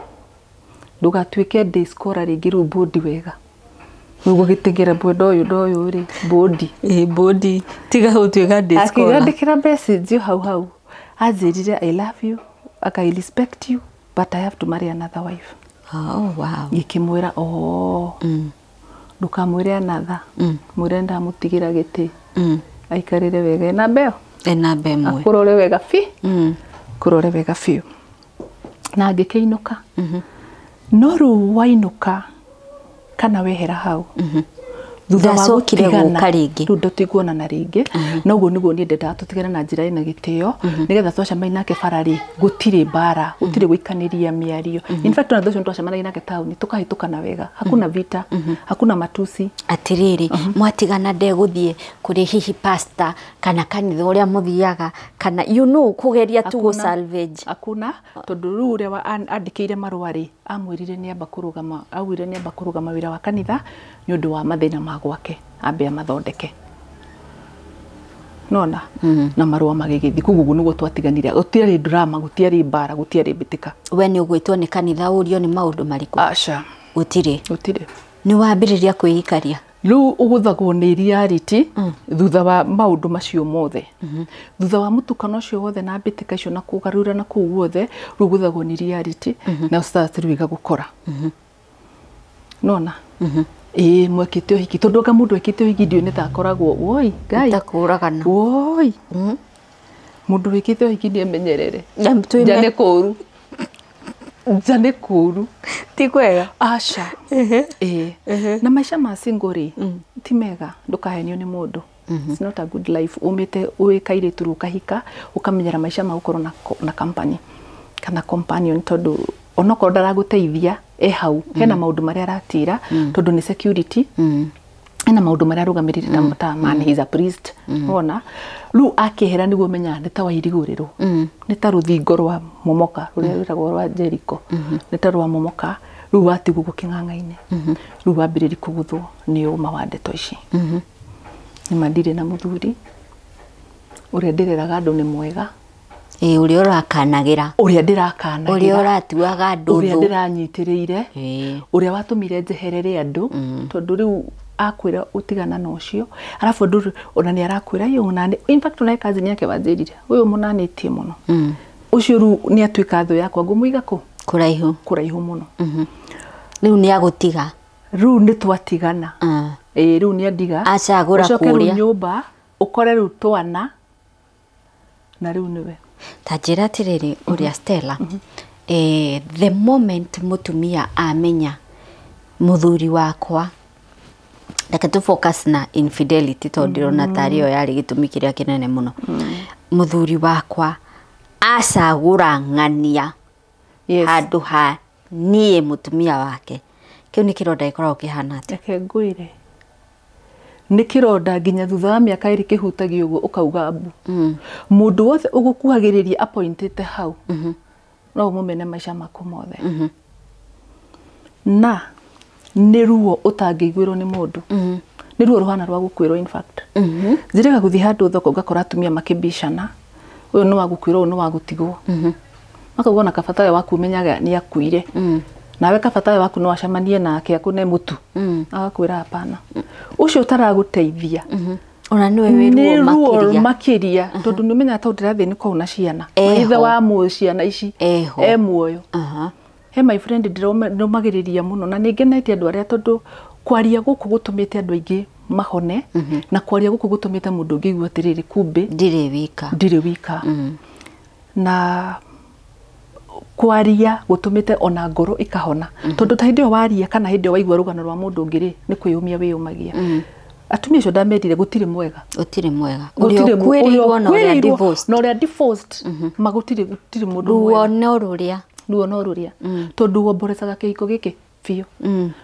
S1: Ndũgatuĩke day scholar rĩngĩ rĩu bodi wega. Rĩu gũgĩteng'era mwena ũyũ na ũyũ rĩ bodi.
S2: Bodi tiga gũtuĩka day scholar.
S1: Akĩnyandĩkĩra message hau hau. Anjĩrire I love you, I respect you, but I have to marry another wife.
S2: Oh wow.
S1: Ngĩkĩmwĩra oh. Ndũkamwĩre another. Mwĩre ndamũtigĩra gĩtĩ. Aikarĩre wega ena mbeo.
S2: Ena mbeo ĩmwe.
S1: Akũrore wega biũ. Kũrore wega biũ. Na ngĩkĩinũka. No rĩu wainũka kana wehera hau. Thutha wa gũtigana rĩu ndũtikuonana rĩngĩ. Na ũguo nĩguo niĩ ndendaga tũtigane na njĩra ĩna gĩtĩo nĩgetha twacemania nake bara rĩ gũtirĩ mbara, gũtirĩ gũikanĩria mĩario. In fact ona thũcio twacemanagia nake taũni tũkahĩtũkana wega. Hakuna vita, hakuna matusi.
S2: Atĩrĩrĩ, mwatigana ndegũthiĩ kũrĩ hihi pastor kana kanitha ũrĩa mũthiaga kana you know kũgeria tu gũ salvage.
S1: Hakuna tondũ rĩu ũrĩa andĩkĩire marũa rĩ amwĩrire nĩ amba kũrũgama, augire nĩ amba kũrũgama wĩra wa kanitha nĩ ũndũ wa mathĩna ma gwake ambe amathondeke. Nona na marũa magĩgĩthiĩ. Koguo ũguo nĩguo twatiganire. Gũtiarĩ drama, gũtiarĩ mbara, gũtiarĩ mbĩtĩka.
S2: We nĩ ũgwĩtwo nĩ kanitha ũrio nĩ maũndũ marĩkũ?
S1: Aca.
S2: Gũtirĩ.
S1: Gũtirĩ.
S2: Nĩ wambĩrĩria kwĩikaria?
S1: Rĩu ũgũthagwo nĩ reality thutha wa maũndũ macio mothe. Thutha wa mũtukano ũcio wothe na mbĩtĩka icio na kũgarũra na kũu guothe, rĩu ũgũthagwo nĩ reality na start rĩu ĩgagũkora. Nona? Ĩĩ mwekĩte ũhiki tondũ anga mũndũ ekĩte ũhiki ndiũĩ nĩ ta akoragwo woi Ngai.
S2: Ta kũragana.
S1: Woi. Mũndũ wĩkĩte ũhiki nĩ emenyerere. Nja nĩ kũũru. Nja nĩ kũũru.
S2: Ti kwega.
S1: Aca. Ĩĩ. Na maica ma single rĩ ti mega, ndũkahenio nĩ mũndũ. It's not a good life. Umĩte wĩ kairĩtu rĩu ũkahika ũkamenyera maica ma gũkorwo na company kana companion tondũ onokorwo ndaragũteithia e hau hena maũndũ marĩa aratira tondũ nĩ security. Hena maũndũ marĩa arũgamĩrĩire ta man he is a priest. Wona rĩu akĩehera nĩguo menyaga nĩ ta wairigũrĩrwo. Nĩ ta rũthingo rwa momoka rũrĩa rwĩtagwo rwa Jericho. Nĩ ta rwa momoka rĩu watigwo gũkĩng'ang'a-inĩ. Rĩu wambĩrĩria kũgũthwo nĩ ũma wa ndeto ici. Nĩ ma ndirĩ na mũthuri ũrĩa ndĩreraga andũ nĩ mwega.
S2: Ũrĩa ũrakanagĩra.
S1: Ũrĩa ndĩrakanagĩra.
S2: Ũrĩa ũratuaga andũ thũ.
S1: Ũrĩa ndĩranyitĩrĩire. Ũrĩa watũmire njeherere andũ tondũ rĩu akwĩra ũtigana na ũcio. Arabu andũ ona nĩ arakwĩra ĩ mũnane. In fact ona cousin yake wanjĩrire ũyũ mũnanĩtie mũno. Ũcio rĩu nĩ atuĩka thũ yakwa ngũmũiga kũ?
S2: Kũraihu.
S1: Kũraihu mũno.
S2: Rĩu nĩ agũtiga.
S1: Rĩu nĩ twatigana. Ĩĩ rĩu nĩ andiga.
S2: Acagũra kũrĩa.
S1: Ũcoke rĩu nyũmba ũkore rĩu twana na rĩu nĩwe.
S2: Ta njĩra atĩrĩrĩ ũrĩa Stella, the moment mũtumia amenya mũthuri wakwa, reke tũ focus na infidelity tondũ ndĩrona tarĩ yo yarĩ gĩtũmi kĩrĩa kĩnene mũno. Mũthuri wakwa acagũra ng'ania.
S1: Yes.
S2: Handũ ha niĩ mũtumia wake, kĩu nĩ kĩronda gĩkoragwo kĩhana atĩa?
S1: Reke ngwĩre, nĩ kĩronda nginya thutha wa mĩaka 2 kĩhutagia ũguo ũkauga mbu. Mũndũ wothe ũgũkuhagĩrĩria apointĩte hau, no ũmũmene maica maku mothe. Na nĩ ruo ũtangĩiguĩrwo nĩ mũndũ. Nĩ ruo rũhana rwa gũkuĩrwo in fact. Njĩrĩga gũthiĩ handũ thoko ngakora atumia makĩbicana, ũyũ nĩ wa gũkuĩrwo, ũyũ nĩ wa gũtigwo. Makauga ona kabata we waku ũmenyaga nĩ akuire. Nawe kabata we waku no acemanie nake akũne mũtu. Agakwĩra hapana. Ũcio ũtaragũteithia.
S2: Ona nĩwe wĩ
S1: Nĩ
S2: ruo
S1: ruo
S2: makĩria.
S1: makĩria tondũ nĩ ũmenyaga tondũ ndĩrathiĩ kũu na ciana.
S2: Eho.
S1: Ithe wa muoyo ciana ici
S2: Eho.
S1: e muoyo.
S2: Aha.
S1: He my friend ndĩromagĩrĩria mũno na nĩ ngenetie andũ arĩa tondũ kwaria gũkũ gũtũmĩte andũ aingĩ mahone, na kwaria gũkũ gũtũmĩte mũndũ ũngĩ aigue atĩrĩrĩ, kumbe
S2: ndirĩ wika.
S1: Ndirĩ wika. Na kwaria gũtũmĩte ona ngoro ikahona, tondũ ta hĩndĩ ĩyo waria kana hĩndĩ ĩyo waigua rũgano rwa mũndũ ũngĩ rĩ, nĩ kwĩyũmia wĩyũmagia. Atumia acio ndamerire gũtirĩ mwega.
S2: Gũtirĩ mwega. Ũrĩa
S1: Gũtirĩ
S2: ũkuĩrĩirwo na ũrĩa
S1: ũkuĩrĩirwo
S2: divorced.
S1: na ũrĩa divorced, ma gũtirĩ gũtirĩ mũndũ
S2: Ruo
S1: mwega.
S2: no rũrĩa.
S1: Ruo no rũrĩa, tondũ womborecaga kĩhiko gĩkĩ biũ,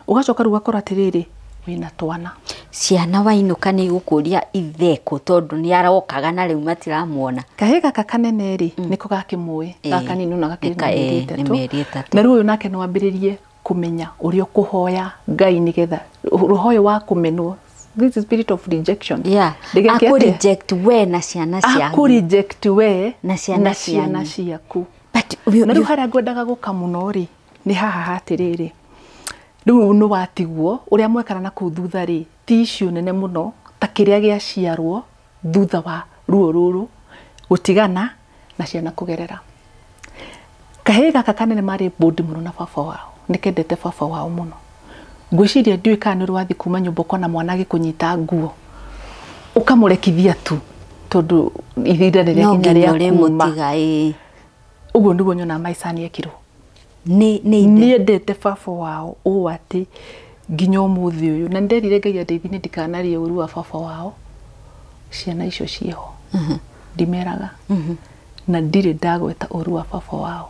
S1: ũgacoka rĩu ũgakora atĩrĩrĩ, wĩna twana.
S2: Ciana wainũka nĩ igũkũria itheko tondũ nĩ arokaga na rĩu matiramuona.
S1: Kahĩĩ gaka kanene rĩ, nĩko gakĩmũĩ, gaka kanini ona gakĩrĩ na mĩeri
S2: nĩ
S1: 3.
S2: mĩeri 3.
S1: Na rĩu ũyũ nake no ambĩrĩrie kũmenya ũrĩa ũkũhoya Ngai nĩgetha roho ũyũ wa kũmenwo, this is spirit of rejection.
S2: Yeah.
S1: Ndĩgeke
S2: Akũ
S1: atĩa?
S2: reject we na ciana ciaku.
S1: Akũ reject we
S2: Na ciana
S1: na ciana
S2: cianyu.
S1: ciaku.
S2: But
S1: Na rĩu harĩa ngwendaga gũka mũno rĩ, nĩ haha hatĩrĩrĩ, rĩu nĩ watigwo ũrĩa mwekana na kũu thutha rĩ, ti issue nene mũno ta kĩrĩa gĩaciarwo thutha wa ruo rũrũ gũtigana na ciana kũgerera. Kahĩĩ gaka kanene marĩ bold mũno na baba wao, nĩ kendete baba wao mũno. Ngwĩciria ndiũĩ kana nĩ ũrĩ wathiĩ kuma nyũmba ũkona mwana agĩkũnyita nguo ũkamũrekithia tu tondũ ihinda nĩ
S2: no
S1: rĩakinya
S2: nginya
S1: rĩa kuma.
S2: ũrĩmũtiga ĩĩ.
S1: Ũguo nĩguo nyonaga maicani ekirwo.
S2: Nĩ nĩ ithe.
S1: Nĩendete baba wao ũũ atĩ nginya ũmũthĩ ũyũ, na nĩnderire Ngai andeithie niĩ ndikanarie ũru wa baba wao, ciana icio ciĩho ndimeraga, na ndirĩ ndagweta ũru wa baba wao.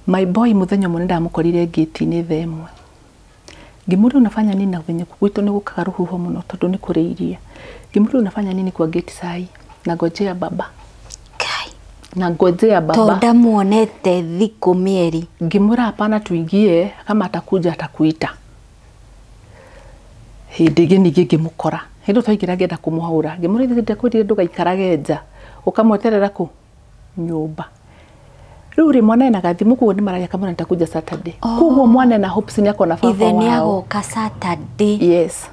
S1: My boy mũthenya ũmwe nĩndamũkorire ngĩti-inĩ thaa 1, ngĩmũria unafanya nini na venye gwitũ nĩ gũkaga rũhuho mũno tondũ nĩ kũrĩ iria, ngĩmũria unafanya nini kwa gate sai, na ngojea baba.
S2: Kai.
S1: Na ngojea baba.
S2: To ndamuonete thikũ mĩeri.
S1: Ngĩmwĩra hapana, tuingie, kama atakuja atakuita. Hĩndĩ ĩngĩ ningĩ ngĩmũkora, hĩndĩ ĩyo twaingĩra ngĩenda kũmũhũra, ngĩmũra ithe ndakwĩrire ndũgaikarage nja, ũkamweterera kũ nyũmba. Rĩu rĩ, mwana ena gathimũ, koguo nĩ mararia kamwĩra nitakuja Saturday. Koguo mwana ena hopes nĩ akona baba
S2: Ithe nĩ
S1: wao.
S2: agoka Saturday.
S1: Yes.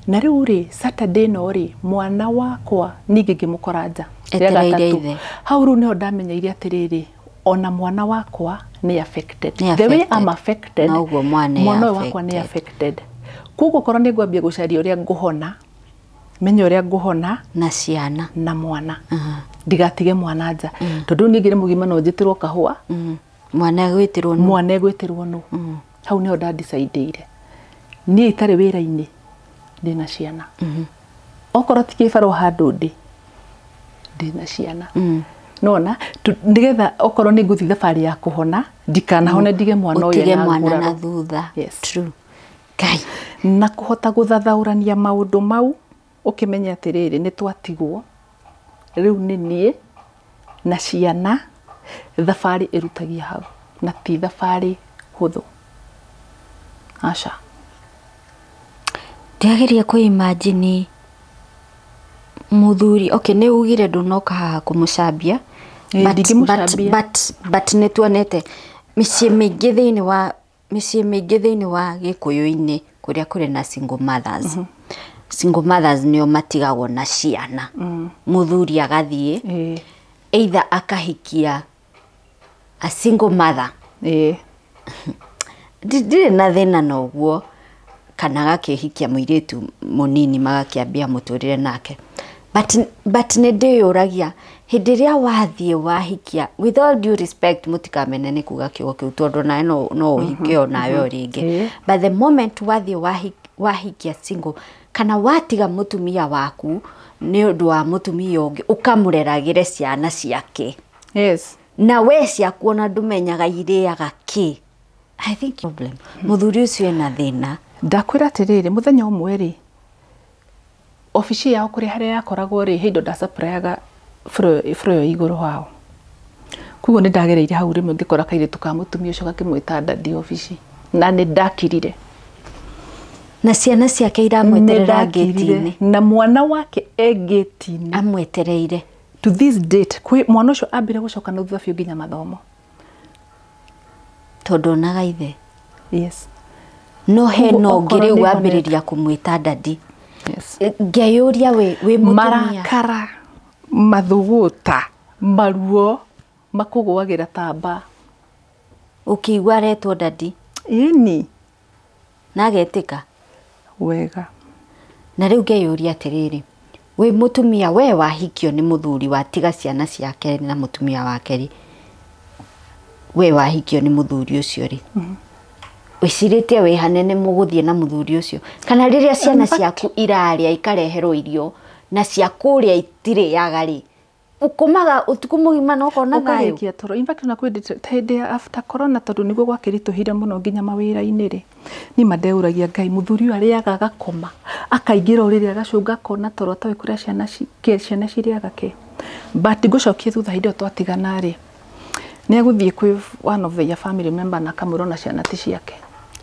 S1: Na rĩu rĩ, Saturday ĩno rĩ, mwana wakwa ningĩ ngĩmũkora nja rĩa
S2: Etereire
S1: gatatũ.
S2: ithe.
S1: Hau rĩu nĩho ndamenyeire atĩrĩrĩ, ona mwana wakwa nĩ affected.
S2: Nĩ
S1: The way
S2: affected.
S1: I'm affected,
S2: Na ũguo mwana nĩ
S1: mwana ũyũ wakwa nĩ affected. Koguo korwo nĩ ngwambia gũcaria ũrĩa ngũhona, menye ũrĩa ngũhona
S2: Na ciana.
S1: na mwana. Ndigatige mwana nja. Tondũ niĩ ngĩrĩ mũgima no njĩtĩrwo kahũa,
S2: Mwana egwĩtĩrwo nũ?
S1: Mwana egwĩtĩrwo nũ? Hau nĩho ndadicaidĩire. Niĩ itarĩ wĩra-inĩ, ndĩna ciana. Okorwo ti kĩbarũa handũ ndĩ, ndĩna ciana. Nona nĩgetha okorwo nĩ ngũthiĩ thabarĩ ya kũhona, ndikanahone ndige mwana ũyũ
S2: Ũtige
S1: ena
S2: mwana
S1: nguraro.
S2: na thutha.
S1: Yes.
S2: True. Ngai.
S1: Na kũhota gũthathaũrania maũndũ mau, ũkĩmenya atĩrĩrĩ, nĩ twatigwo, rĩu nĩ niĩ na ciana, thabarĩ ĩrutagia hau, na ti thabarĩ hũthũ. Aca.
S2: Ndiageria kũ imagine mũthuri, okay, nĩ ugire ndũnoka haha kũmũcambia.
S1: Ĩĩ, ndingĩmũcambia.
S2: But nĩ tuonete mĩciĩ mĩingĩ thĩinĩ wa mĩciĩ mĩingĩ thĩinĩ wa Gĩkũyũ-inĩ kũrĩa kũrĩ na single mothers. Single mothers nĩo matigagwo na ciana. Mũthuri agathiĩ, either akahikia a single mother. Ndirĩ na thĩna na ũguo, kana agakĩhikia mũirĩtu mũnini magakĩambia mũtũrĩre nake. But nĩ ndĩyũragia hĩndĩ ĩrĩa wathiĩ wahikia, with all due respect, mũtikamene nĩ kuga kiugo kĩu tondũ nawe no ũhike o nawe o rĩngĩ. But the moment wathiĩ wahikia single kana watiga mũtumia waku nĩ ũndũ wa mũtumia ũngĩ ũkamũreragĩre ciana ciake.
S1: Yes.
S2: Na we ciaku ona ndũmenyaga irĩaga kĩ. I think problem. Mũthuri ũcio ena thĩna.
S1: Ndakwĩra atĩrĩrĩ, mũthenya ũmwe rĩ, obici yao kũrĩa harĩa yakoragwo rĩ, he indo ndacapurayaga floor ĩyo igũrũ wao. Koguo nĩ ndagereire hau rĩmwe ngĩkora kairĩtu ka mũtumia ũcio gakĩmwĩta dadi obici, na nĩ ndakirire.
S2: Na ciana ciake iramweterera ngĩti-inĩ.
S1: Na mwana wake e ngĩti-inĩ.
S2: Amwetereire.
S1: To this date, kwĩ mwana ũcio ambire gũcoka na thutha biũ nginya mathomo.
S2: Tondũ onaga ithe.
S1: Yes.
S2: No hena ũngĩ rĩu wambĩrĩria kũmwĩta dadi.
S1: Yes.
S2: Ngeyũria wĩ mũtumia.
S1: Marakara, mathũgũta, maruo, makũgũagĩra ta mbaa.
S2: Ũkĩigua aretwo dadi.
S1: Ĩni.
S2: Na agetĩka.
S1: Wega.
S2: Na rĩu ngeyũria atĩrĩrĩ, wĩ mũtumia we wahikio nĩ mũthuri watiga ciana ciake na mũtumia wake rĩ, we wahikio nĩ mũthuri ũcio rĩ, wĩcirĩtie wĩ hanene mũgũthiĩ na mũthuri ũcio, kana rĩrĩa ciana ciaku irarĩa ikareherwo irio na cia kũrĩa itirĩaga rĩ, ũkomaga ũtukũ mũgima na ũkona thayũ?
S1: Ũkarĩkia toro. In fact, ona kwĩ hĩndĩ ya after corona tondũ nĩguo gwakĩritũhire mũno nginya mawĩra-inĩ rĩ, niĩ ma ndeũragia Ngai, mũthuri ũyũ arĩaga agakoma, akaingĩra ũrĩrĩ agacũnga akona toro atoĩ kũrĩa ciana cirĩaga kĩ. But ngũcokie thutha hĩndĩ ĩyo twatigana rĩ, nĩ egũthiĩ kwĩ one of their family member na akamwĩra ona ciana ti ciake.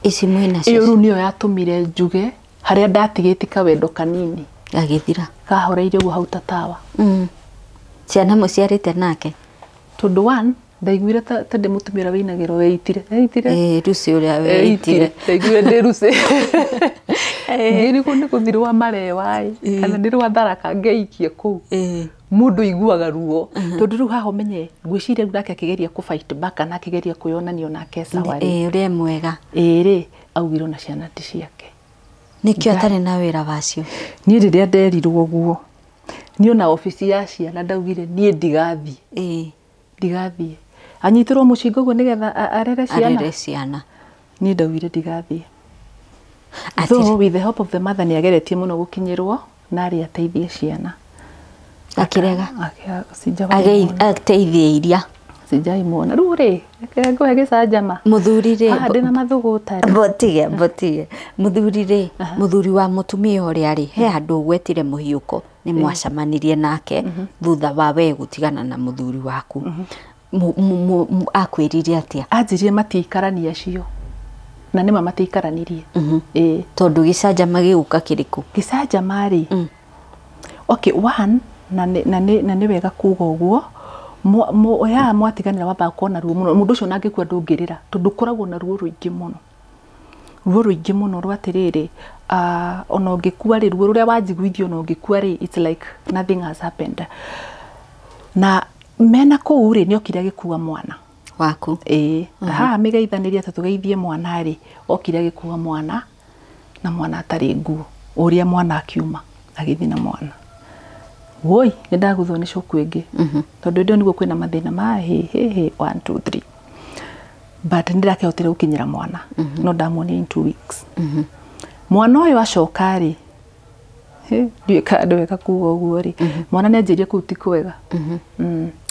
S2: Ici mwĩ nacio.
S1: Ĩyo rĩu nĩyo yatũmire njuge harĩa ndatigĩtie kawendo kanini.
S2: Gagĩthira.
S1: Kahoreire ũguo hau ta tawa.
S2: Ciana mũciarĩte nake?
S1: Tondũ one, ndaiguire ta ndĩ mũtumia ũrĩa wĩinagĩrwo weitire. Eitire.
S2: Rucy ũrĩa weitire.
S1: Ndaiguire ndĩ Rucy. Ngĩrigwo nĩ gũthiĩ rwa marewa ĩ, kana nĩ rwa tharaka ngeikie kũu. Mũndũ aiguaga ruo. Tondũ rĩu haha ũmenye, ngwĩciria rĩu nake akĩgeria kũ fight back kana akĩgeria kwĩyonania onake sawa rĩ.
S2: Ũrĩa mwega.
S1: Ĩ rĩ, augire ona ciana ti ciake.
S2: Nĩkĩo atarĩ na wĩra wacio.
S1: Niĩ rĩrĩa nderirwo ũguo, niĩ ona obici ya ciana ndaugire niĩ ndigathiĩ. Ndigathiĩ. Anyitĩrwo mũcinga ũguo nĩgetha arere ciana.
S2: Arere ciana.
S1: Niĩ ndaugire ndigathiĩ. Though with the help of the mother nĩ ageretie mũno gũkinyĩrwo na arĩ ateithie ciana.
S2: Akĩrega. Ateithie iria.
S1: Sijai muona. Rĩu rĩ, reke ngũhe gĩcanjama.
S2: Mũthuri rĩ,
S1: haha ndĩna mathũgũta rĩ.
S2: Mbotige, mbotige. Mũthuri rĩ, mũthuri wa mũtumia ũrĩa rĩ, he handũ ũgwetire mũhiũko nĩ mwacemanirie nake thutha wa we gũtigana na mũthuri waku. Akwĩrire atĩa?
S1: Anjĩrire matiikarania acio. Na nĩma matiikaranirie.
S2: Tondũ gĩcanjama gĩgũka kĩrĩkũ?
S1: Gĩcanjama rĩ. Okay, one, na nĩ wega kuga ũguo, ya mwatiganĩra wambaga kuona ruo mũno. Mũndũ ũcio ona angĩkua ndũngĩrĩra tondũ ũkoragwo na ruo rũingĩ mũno. Ruo rũingĩ mũno rwa atĩrĩrĩ, ona ũngĩkua rĩ, ruo rũrĩa wanjiguithia ona ũngĩkua rĩ, it's like nothing has happened. Na mena kũu rĩ, nĩokire agĩkua mwana
S2: waku.
S1: Ĩĩ, haha mĩgeithanĩrie atĩ tũgeithie mwana rĩ, okire agĩkua mwana na mwana atarĩ nguo. Ũrĩa mwana akiuma agĩthiĩ na mwana. Woi, nĩ ndaguthwo nĩ coku ĩngĩ. Tondũ hĩndĩ ĩyo nĩguo kwĩna mathĩna ma hĩ hĩ hĩ 1 2 3. But nĩ ndakĩhotire gũkinyĩra mwana. No ndamuonire in 2 weeks. Mwana ũyũ acoka rĩ, ndiũĩ kana nĩ wega kuga ũguo rĩ, mwana nĩ anjĩrire kũu ti kwega.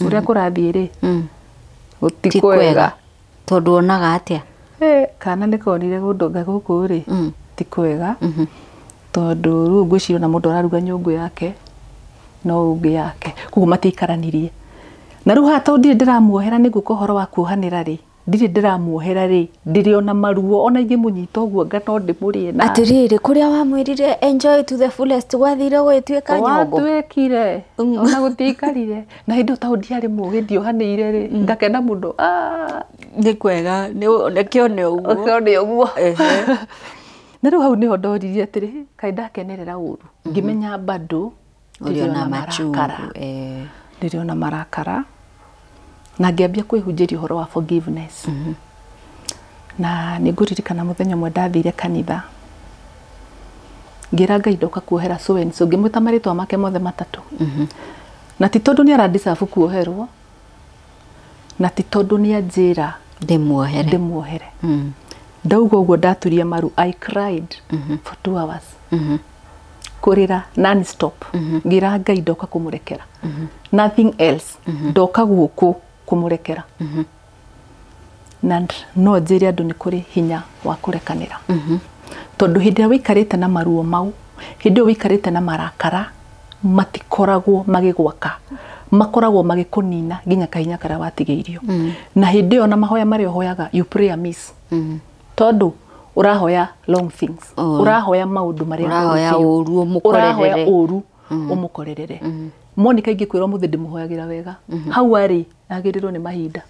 S1: Ũrĩa kũrathiĩ rĩ, gũti kwega.
S2: Tondũ wonaga atĩa?
S1: Kana nĩ konire gũndonga gũkũ rĩ, ti kwega. Tondũ rĩu ngwĩciria ona mũndũ araruga nyũngũ yake, no ũngĩ yake. Koguo matiikaranirie. Na rĩu haha tondũ ndirĩ ndĩramuohera nĩ ngũka ũhoro wa kuohanĩra rĩ, ndirĩ ndĩramuohera rĩ, ndĩrĩ ona maruo, ona ingĩmũnyita ũguo anga no ndĩmũrĩe na
S2: Atĩrĩrĩ, kũrĩa wamwĩrire enjoy to the fullest gwathire gũgĩtuĩka nyongo.
S1: Gwatuĩkire, ona gũtiaikarire. Na hĩndĩ ĩyo tondũ ndiarĩ mũgĩ ndiohanĩire rĩ, ngakena mũno.
S2: Nĩ kwega, nĩkĩo nĩ ũguo.
S1: Ũkĩo nĩ ũguo. Na rĩu hau nĩho ndoririe atĩrĩ, kaĩ ndakenerera ũru. Ngĩmenya bado
S2: Ũrĩ ona machungu.
S1: Ndĩrĩ ona marakara. Na ngĩambia kwĩhunjĩria ũhoro wa forgiveness. Na nĩ ngũririkana mũthenya ũmwe ndathire kanitha. Ngĩra Ngai ndoka kuohera so and so, ngĩmwĩta marĩtwa make mothe matatũ. Na ti tondũ nĩ ara-deserve kuoherwo, na ti tondũ nĩ anjĩra
S2: Ndĩmuohere.
S1: Ndĩmuohere. Ndauga ũguo ndaturia maru, I cried for 2 hours. Kũrĩra non stop. Ngĩra Ngai ndoka kũmũrekera. Nothing else. Ndoka gũkũ kũmũrekera. Na no njĩre andũ nĩ kũrĩ hinya wa kũrekanĩra. Tondũ hĩndĩ ĩrĩa wĩikarĩte na maruo mau, hĩndĩ ĩyo wĩikarĩte na marakara, matikoragwo magĩgwaka, makoragwo magĩkũnina nginya kahinya karĩa watigĩirio. Na hĩndĩ ĩyo na mahoya marĩa ũhoyaga, you pray amiss. Tondũ ũrahoya long things. Ũrahoya maũndũ marĩa
S2: ũrahoya ũru ũmũkorerere.
S1: Ũrahoya ũru ũmũkorerere. Monica ingĩkwĩra ũmũthĩ ndĩmũhoyagĩra wega. Hau arĩ agĩrĩrwo nĩ mahinda.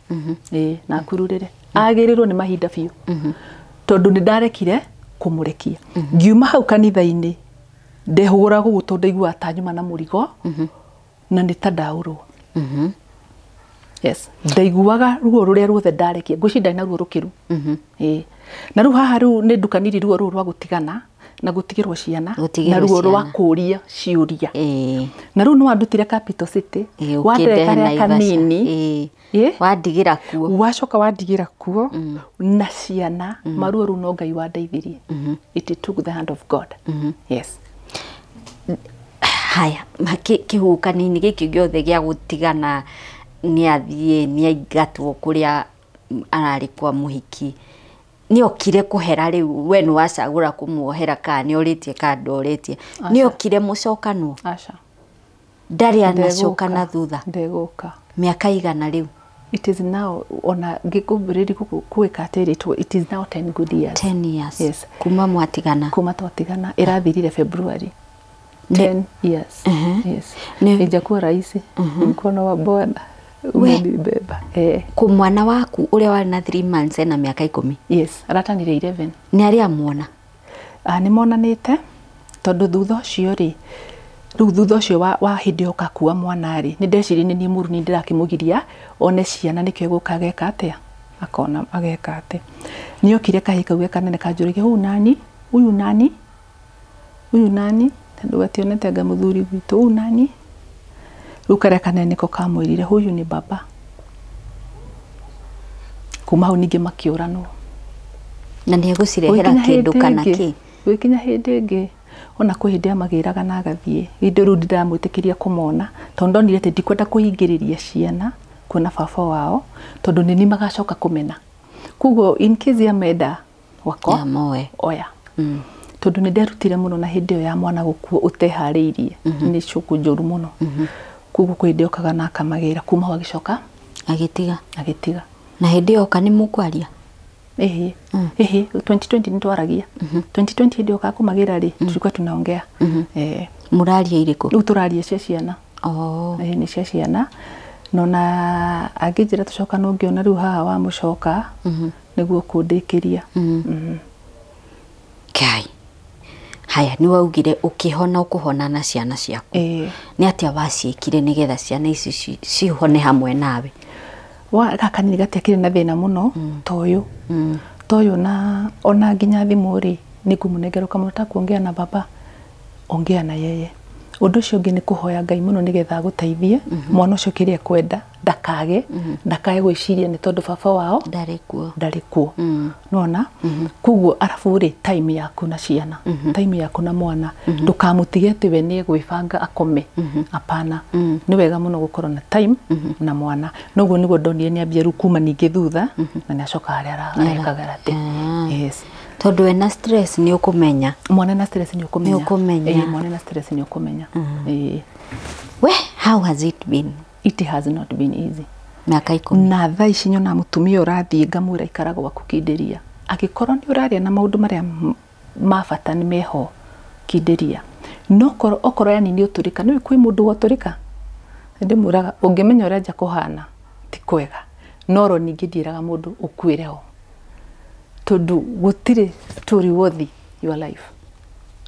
S1: Ĩĩ, na akururĩre. Agĩrĩrwo nĩ mahinda biũ. Tondũ nĩ ndarekire kũmũrekia. Ngiuma hau kanitha-inĩ ndehũgũra gũgũ tondũ ndaiguaga ta nyuma na mũrigo na nĩ ta ndaũrwo. Yes, ndaiguaga ruo rũrĩa ruothe ndarekia, ngwĩciria ndarĩ na ruo rũkĩru. Ĩĩ. Na rĩu haha rĩu nĩ ndukanirie ruo rũu rwa gũtigana na gũtigĩrwo ciana na ruo rwa kũria ciũria. Na rĩu nĩ wandutire Capital City, wandere karĩa kanini,
S2: wandigĩra kuo,
S1: wacoka wandigĩra kuo na ciana, maruo rĩu no Ngai wandeithirie. It took the hand of God. Yes.
S2: Haya, kĩhuhũkanio-inĩ gĩkĩ gĩothe gĩa gũtigana, nĩ athiĩ, nĩ aingatwo kũrĩa ararĩ kwa mũhiki, nĩ okire kũhera rĩu, we nĩ wacagũra kũmuohera kana nĩ orĩtie kana ndorĩtie, nĩ okire mũcokanwo?
S1: Aca.
S2: Ndarĩ anacoka na thutha?
S1: Ndegũka.
S2: Mĩaka igana rĩu?
S1: It is now, ona ngĩkũmbĩrĩria gwĩka atĩrĩ, it is now 10 good years.
S2: 10 years.
S1: Yes.
S2: Kuma mwatigana?
S1: Kuma twatigana, ĩrathirire February. 10 years. Yes. Ijakuwa rahisi. Mkono wa Bwana umenibeba.
S2: Ku mwana waku ũrĩa warĩ na 3 months ena mĩaka 10?
S1: Yes, aratanire 11.
S2: Nĩ arĩ amuona?
S1: Nĩ monanĩte tondũ thutha ũcio rĩ, rĩu thutha ũcio wa hĩndĩ ĩyo kakua mwana rĩ, nĩ ndecirie nĩ niĩ mũru nĩ ndĩrakĩmũgiria one ciana nĩkĩo egũka ageka atĩa? Akona ageka atĩa? Nĩ okire kahĩĩ kau ge kanene kanjũragia, huyu nani? Huyu nani? Huyu nani? Tondũ gationete anga mũthuri witũ, huyu nani? Rĩu karĩa kanene nĩko kamwĩrire huyu ni baba. Kuma hau ningĩ makĩũranwo.
S2: Na nĩ egũcirehera kĩndũ kana kĩ?
S1: Gũgĩkinya hĩndĩ ĩngĩ ona kwĩ hĩndĩ amagĩraga na agathiĩ. Hĩndĩ rĩu ndĩramwĩtĩkĩria kũmona tondũ ndonire atĩ ndikwenda kũhingĩrĩria ciana kuona baba wao tondũ nĩ niĩ magacoka kũmena. Koguo in case amenda wako oya. Tondũ nĩ nderutire mũno na hĩndĩ ĩyo ya mwana gũkua ũteharĩirie nĩ cũkũ njũru mũno. Koguo kwĩ hĩndĩ okaga na akamagĩra, kuma hau agĩcoka
S2: agĩtiga.
S1: Agĩtiga.
S2: Na hĩndĩ ĩyo oka nĩ mũkwaria?
S1: Ĩhĩ, ĩhĩ, 2020 nĩ twaragia. 2020 hĩndĩ ĩyo kũmagĩra rĩ, tulikuwa tunaongea.
S2: Mũraria irĩkũ?
S1: Rĩu tũraria cia ciana. Ĩhĩ, nĩ cia ciana. Nona angĩnjĩra tũcoka no ngĩona rĩu haha wamũcoka nĩguo kũndĩkĩria.
S2: Kai. Haya, nĩ waugire ũkĩhona ũkũhona na ciana ciaku. Nĩ atĩa waciĩkire nĩgetha ciana ici cihone hamwe nawe?
S1: Wa gaka nĩ gatiakĩrĩ na thĩna mũno ta ũyũ. Ta ũyũ na ona nginya thimũ rĩ, nĩ ngũmũnengera ũkamũta kuongea na baba, ongea na yeye. Ũndũ ũcio ũngĩ nĩ kũhoya Ngai mũno nĩgetha agũteithie mwana ũcio kĩrĩa ekwenda ndakage, ndakae gwĩciria nĩ tondũ baba wao
S2: ndarĩ kuo.
S1: Ndarĩ kuo. Nona? Koguo arabu rĩ, time yaku na ciana, time yaku na mwana, ndũkamũtige atĩ we nĩ egwĩbanga akome. Hapana. Nĩ wega mũno gũkorwo na time na mwana. Noguo nĩguo ndonire nĩ ambia rĩu kuma ningĩ thutha na nĩ acoka harĩa arekaga atĩ. Yes.
S2: Tondũ wena stress nĩ ũkũmenya.
S1: Mwana na stress nĩ ũkũmenya.
S2: Nĩ ũkũmenya.
S1: Ĩĩ, mwana na stress nĩ ũkũmenya. Ĩĩ.
S2: We, how has it been?
S1: It has not been easy.
S2: Mĩaka 10.
S1: Na thaa ici nyona mũtumia ũrathiĩ ngamwĩra ikara gwaku kindĩria. Angĩkorwo nĩ ũraria na maũndũ marĩa ma bata nĩ meho kindĩria. No okorwo yani nĩ ũtũrĩka, nĩ kwĩ mũndũ wotũrĩka. Ndĩmwĩraga ũngĩmenya ũrĩa nja kũhana ti kwega. No ro ningĩ ndiĩraga mũndũ ũkuĩre ho. Tondũ gũtirĩ story worthy your life.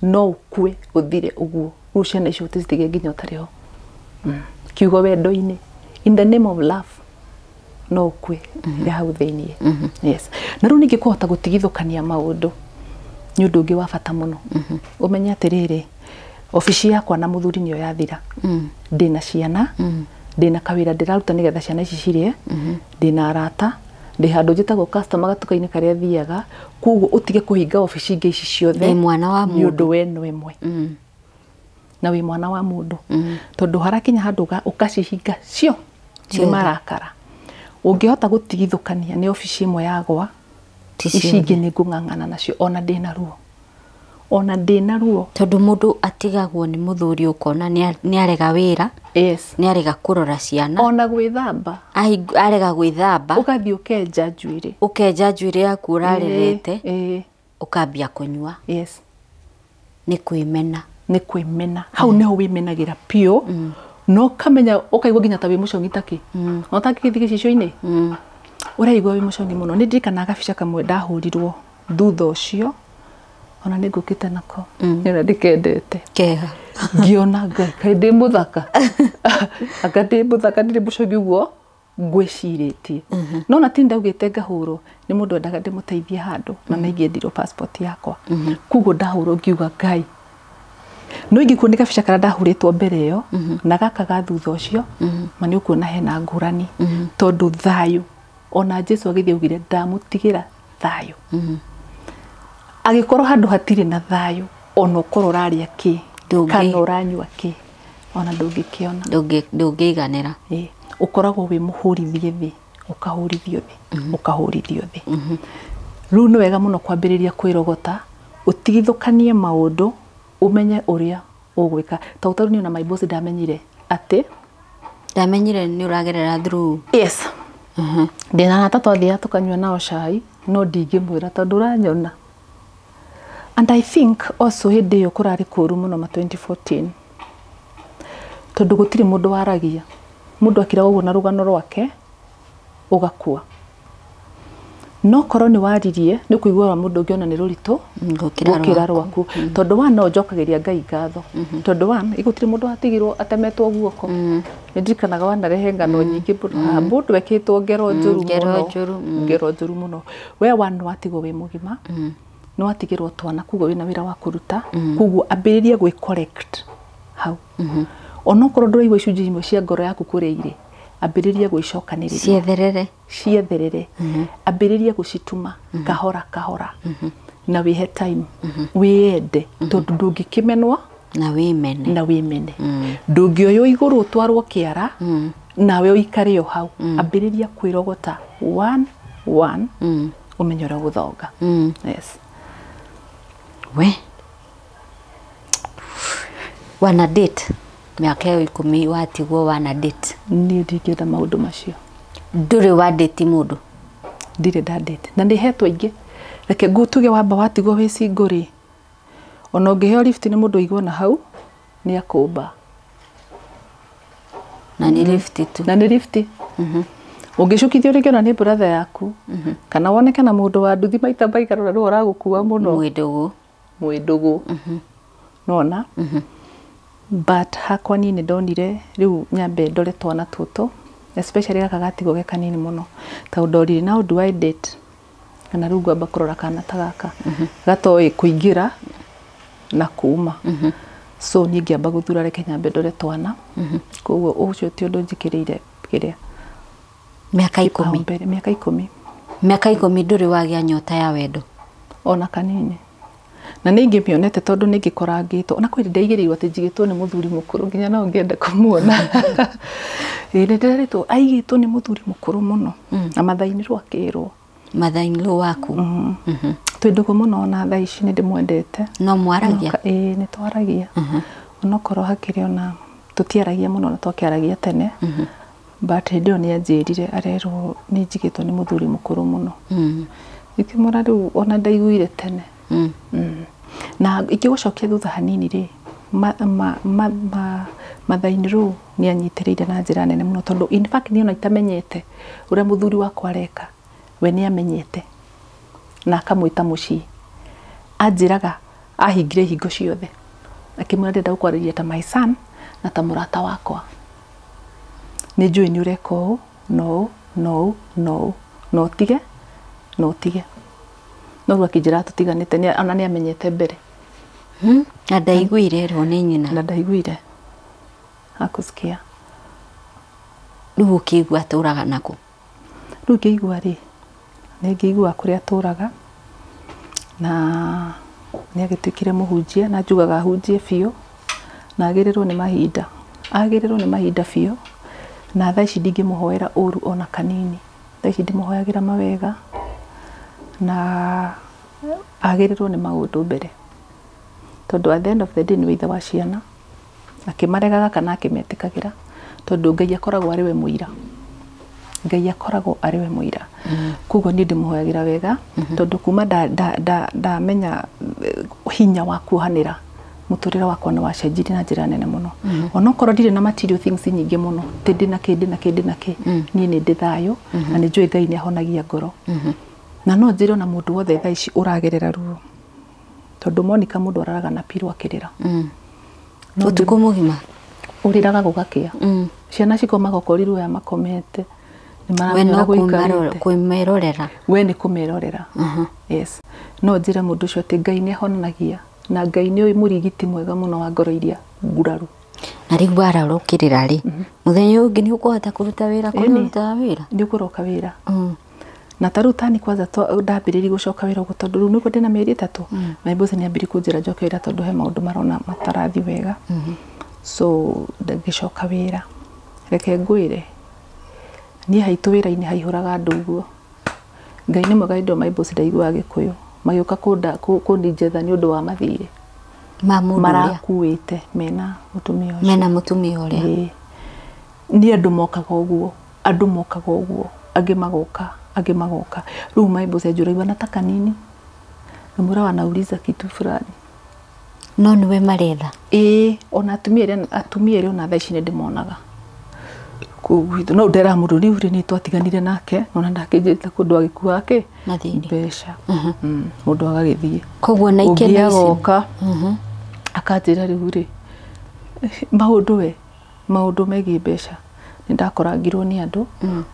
S1: No ũkue ũthire ũguo. Rĩu ciana icio ũticitige nginya ũtarĩ ho. Kiugo wendo-inĩ, in the name of love, no ũkue ĩrĩ hau thĩiniĩ. Yes. Na rĩu ningĩ kũhota gũtigithũkania maũndũ nĩ ũndũ ũngĩ wa bata mũno. Ũmenye atĩrĩrĩ, obici yakwa na mũthuri nĩyo yathira. Ndĩna ciana, ndĩna kawĩra ndĩraruta nĩgetha ciana ici cirĩe, ndĩna arata, ndĩ handũ njĩtagwo customer gatuka-inĩ karĩa thiaga, koguo ũtige kũhinga obici ingĩ ici ciothe.
S2: Wĩ mwana wa
S1: nĩ ũndũ
S2: mũndũ.
S1: we no ĩmwe. Na wĩ mwana wa mũndũ. Tondũ harakinya handũ ũkacihinga cio nĩ
S2: Ciothe.
S1: marakara. Ũngĩhota gũtigithũkania nĩ obici ĩmwe yagwa, ici ingĩ nĩ ngũng'ang'ana nacio ona ndĩna ruo. Ona ndĩna ruo.
S2: Tondũ mũndũ atigagwo nĩ mũthuri ũkona nĩ arega wĩra.
S1: Yes.
S2: Nĩ arega kũrora ciana.
S1: Ona gwĩthamba.
S2: Arega gwĩthamba.
S1: Ũgathiĩ ũkenja njuĩrĩ.
S2: Ũkenja njuĩrĩ yaku ũrarerete. Ũkambia kũnyua.
S1: Yes.
S2: Nĩ kwĩmena.
S1: Nĩ kwĩmena. Hau nĩho wĩmenagĩra piũ. No kamenya ũkaigua nginya ta wĩ mũcongi takĩ. No takĩgĩthiĩ gĩcicio-inĩ. Ũraigua wĩ mũcongi mũno. Nĩ ndirikanaga gabica kamwe ndahũrirwo thutha ũcio. Ona nĩ ngũkĩte nako. Nĩ ndĩkendete.
S2: Kega.
S1: Ngĩona Ngai kaĩ ndĩ mũthaka. Anga ndĩ mũthaka ndirĩ mũcongi ũguo ngwĩcirĩtie. No na ti ndaugĩte ngahũrwo nĩ mũndũ endaga ndĩmũteithie handũ na nĩ ingĩendirwo passport yakwa. Koguo ndahũrwo ngiuga Ngai. No ingĩkuo nĩ gabica karĩa ndahũrĩtwo mbere ĩyo na gaka ga thutha ũcio ma nĩ ũkuona hena ngũrani tondũ thayũ ona Jesu agĩthiĩ augire ndamũtigĩra thayũ. Agĩkorwo handũ hatirĩ na thayũ ona ũkorwo ũrarĩa kĩ kana ũranyua kĩ ona ndũngĩkĩona.
S2: Ndũngĩiganĩra.
S1: Ũkoragwo wĩ mũhũrithie thĩ, ũkahũrithio thĩ, ũkahũrithio thĩ. Rĩu nĩ wega mũno kwambĩrĩria kwĩrogota, ũtigithũkanie maũndũ, ũmenye ũrĩa ũgwĩka. Tondũ niĩ ona my boss ndamenyire atĩ
S2: ndamenyire nĩ ũragerera through.
S1: Yes. Ndĩna arata twathiaga tũkanyua nao cai no ndingĩmwĩra tondũ ũranyona. And I think also hĩndĩ ĩyo kũrarĩ kũũru mũno ma 2014. Tondũ gũtirĩ mũndũ waragia. Mũndũ akiraga ũguo na rũgano rwake ũgakua. No korwo nĩ waririe nĩ kũigua mũndũ ũngĩ ona nĩ rũritũ gũkĩra rwaku. Tondũ wa no njokagĩria Ngai ngatho. Tondũ wa gũtirĩ mũndũ watigirwo atemetwo guoko. Nĩ ndirikanaga wanarehe ng'ano nyingĩ mũno. Mũndũ ekĩtwo ngero njũru mũno. Ngero njũru mũno. We wa nĩ watigwo wĩ mũgima. Nĩ watigĩrwo twana koguo wĩna wĩra wa kũruta. Koguo ambĩrĩria gwĩ correct hau. Onokorwo ndũraigua icunjĩ imwe cia ngoro yaku kũrĩa irĩ, ambĩrĩria gwĩcokanĩrĩria.
S2: Cietherere.
S1: Cietherere. Ambĩrĩria gũcituma kahora kahora. Na wĩhe time. Wĩyende tondũ ndũngĩkĩmenwa
S2: na wĩmene.
S1: Na wĩmene. Ndũngĩoywo igũrũ ũtwarwo kĩara nawe ũikare o hau. Ambĩrĩria kwĩrogota one one ũmenye ũrĩa ũgũthonga. Yes.
S2: We wana date mĩaka ĩyo 10 watigwo wana date.
S1: Niĩ ndingĩenda maũndũ macio.
S2: Ndũrĩ wa date mũndũ?
S1: Ndirĩ nda date. Na nĩ hetwo aingĩ. Reke tuge wamba watigwo wĩ single rĩ, ona ũngĩheo lift nĩ mũndũ ũigua na hau nĩ akũmba.
S2: Na nĩ lift tu.
S1: Na nĩ lift. Ũngĩcukithio rĩngĩ ona nĩ brother yaku kana woneke na mũndũ wa nduthi maita maigana ũna nĩwe ũragũkua mũno.
S2: Mwĩndũgũ.
S1: Mwĩndũgũ. Nĩwona? But hakwa niĩ nĩ ndonire rĩu nyambe ndore twana tũtũ especially gaka gatigwo ge kanini mũno tondũ ndorire now do I date kana rĩu ngwamba kũrora kana ta gaka gatoĩ kũingĩra na kuma. So niĩ ngĩamba gũthura reke nyambe ndore twana. Koguo ũcio ti ũndũ njĩkĩrĩire kĩrĩa.
S2: Mĩaka 10.
S1: Mĩaka 10.
S2: Mĩaka 10 ndũrĩ wagĩa nyota ya wendo?
S1: Ona kanini. Na nĩ ingĩmĩonete tondũ nĩ ngĩkorangĩtwo. Ona kwĩ ndaigĩrĩirwo atĩ njigĩtwo nĩ mũthuri mũkũrũ nginya no ngĩende kũmuona. Ĩĩ nĩ ndĩrerĩtwo aigĩtwo nĩ mũthuri mũkũrũ mũno. Na mathainĩ rwo akĩrwo.
S2: Mathainĩ rwo waku?
S1: Twĩ ndũgũ mũno ona thaa ici nĩ ndĩmwendete.
S2: No mwaragia?
S1: Ĩĩ nĩ twaragia. Onokorwo hakĩrĩ ona tũtiaragia mũno na twakĩaragia tene. But hĩndĩ ĩyo nĩ anjĩrire arerwo nĩ njigĩtwo nĩ mũthuri mũkũrũ mũno. Ngĩkĩmwĩra rĩu ona ndaiguire tene. Na ingĩgũcokia thutha hanini rĩ, mathainĩ rũu nĩ anyitĩrĩire na njĩra nene mũno tondũ in fact niĩ ona itamenyete ũrĩa mũthuri wakwa areka, we nĩ amenyete na akamwĩta mũciĩ. Anjĩraga ahingire hingo ciothe akĩmwĩra ndĩrenda gũkwarĩria ta my son na ta mũrata wakwa. Nĩ njũĩ nĩ ũreka ũũ na ũũ na ũũ na ũũ na ũtige na ũtige. No rĩu akĩnjĩra tũtiganĩte ona nĩ amenyete mbere.
S2: Na ndaiguire erwo nĩ nyina.
S1: Na ndaiguire. Hakusikia.
S2: Rĩu ũkĩigua atũraga nakũ?
S1: Rĩu ngĩigua rĩ, nĩ ngĩigua kũrĩa atũraga na nĩ agĩtuĩkire mũhunjia na njugaga ahunjie biũ na agĩrĩrwo nĩ mahinda. Agĩrĩrwo nĩ mahinda biũ na thaa ici ndingĩmũhoera ũru ona kanini. Thaa ici ndĩmũhoyagĩra mawega na agĩrĩrwo nĩ maũndũ mbere, tondũ at the end of the day nĩwe ithe wa ciana, akĩmaregaga kana akĩmetĩkagĩra, tondũ Ngai akoragwo arĩ we mũira. Ngai akoragwo arĩ we mũira. Koguo niĩ ndĩmũhoyagĩra wega, tondũ kuma ndamenya hinya wa kuohanĩra, mũtũrĩre wakwa nĩ wacenjirie na njĩra nene mũno. Onokorwo ndirĩ na material things nyingĩ mũno, ti ndĩna kĩ ndĩna kĩ ndĩna kĩ, niĩ nĩ ndĩ thayũ na nĩ njũĩ Ngai nĩ ahonagia ngoro. Na no njĩre ona mũndũ wothe thaa ici ũragerera ruo, tondũ Monica mũndũ araraga na pillow akĩrĩra.
S2: Ũtukũ mũgima.
S1: Ũrĩraga gũgakĩa. Ciana cikomaga okorwo ruoya makomete, nĩ
S2: We
S1: maramenya
S2: no
S1: ũrĩa gũikarĩte.
S2: kwĩmerorera.
S1: We nĩ kũmerorera. Yes. No njĩre mũndũ ũcio atĩ Ngai nĩ ahonagia, na Ngai nĩ mũrigiti mwega mũno wa ngoro iria nguraru.
S2: Na rĩu wararũkĩrĩra rĩ, mũthenya ũyũ ũngĩ nĩ ũkũhota kũruta wĩra kũrĩa
S1: Ĩni.
S2: ũrutaga wĩra?
S1: Nĩ ũkũroka wĩra. Na ta rĩu tani kwanza ndambĩrĩirie gũcoka wĩra ũguo, tondũ rĩu nĩguo ndĩna mĩeri 3. My boss nĩ ambĩrĩirie kũnjĩra njoke wĩra tondũ he maũndũ marona matarathiĩ wega. So ngĩcoka wĩra. Reke ngwĩre, niĩ haitũ wĩra-inĩ haihũraga andũ ũguo. Ngai nĩ mwega hĩndĩ ĩyo my boss ndaiguaga Gĩkũyũ. Magĩũka kũnjetha nĩ ũndũ wa mathirĩ.
S2: Ma mũndũ ũrĩa.
S1: Marakuĩte mena mũtumia ũcio.
S2: Mena mũtumia ũrĩa.
S1: Ĩĩ. Niĩ andũ mokaga ũguo, andũ mokaga ũguo, angĩ magoka, angĩ magoka. Rĩu my boss anjũragia wanataka nini? Ngamwĩra wanauliza kitu fulani.
S2: No nĩwe maretha.
S1: Ĩĩ, ona atumia arĩa, atumia arĩa ona thaa ici nĩ ndĩmonaga. Kũu gwitũ no nderaga mũndũ rĩu rĩ, nĩ twatiganire nake, ona ndakĩnjĩrĩte kũndũ agĩkua kĩ?
S2: Mathirĩ.
S1: Mbeca. Mũndũ agagĩthiĩ.
S2: Koguo na
S1: Ũngĩ
S2: ikeno ici.
S1: agoka akanjĩra rĩu rĩ, maũndũ we, maũndũ megiĩ mbeca nĩ ndakorangirwo nĩ andũ.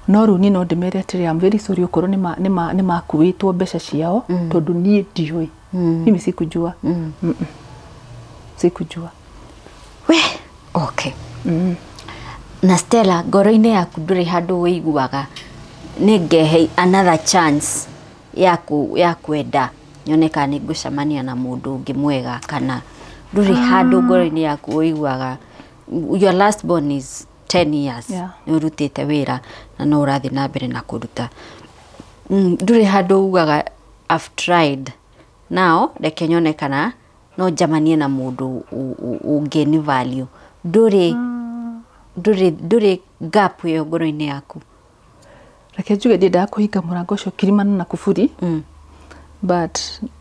S1: No rĩu niĩ no ndĩmere atĩrĩ, I'm very sorry okorwo nĩ makuĩtwo mbeca ciao, tondũ niĩ ndiũĩ. Mimi sikujua. Sikujua.
S2: We, okay. Na Stella, ngoro-inĩ yaku ndũrĩ handũ wĩiguaga nĩ ngehe another chance ya kwenda nyone kana nĩ ngũcemania na mũndũ ũngĩ mwega, kana ndũrĩ handũ ngoro-inĩ yaku wĩiguaga your last born is 10 years. Nĩ ũrutĩte wĩra na no ũrathiĩ na mbere na kũruta. Ndũrĩ handũ ugaga I've tried now, reke nyone kana no njamanie na mũndũ ũngĩni value. Ndũrĩ ndũrĩ gap ĩyo ngoro-inĩ yaku.
S1: Reke njuge ndiendaga kũhinga mũrango ũcio kirimana na kuburi. But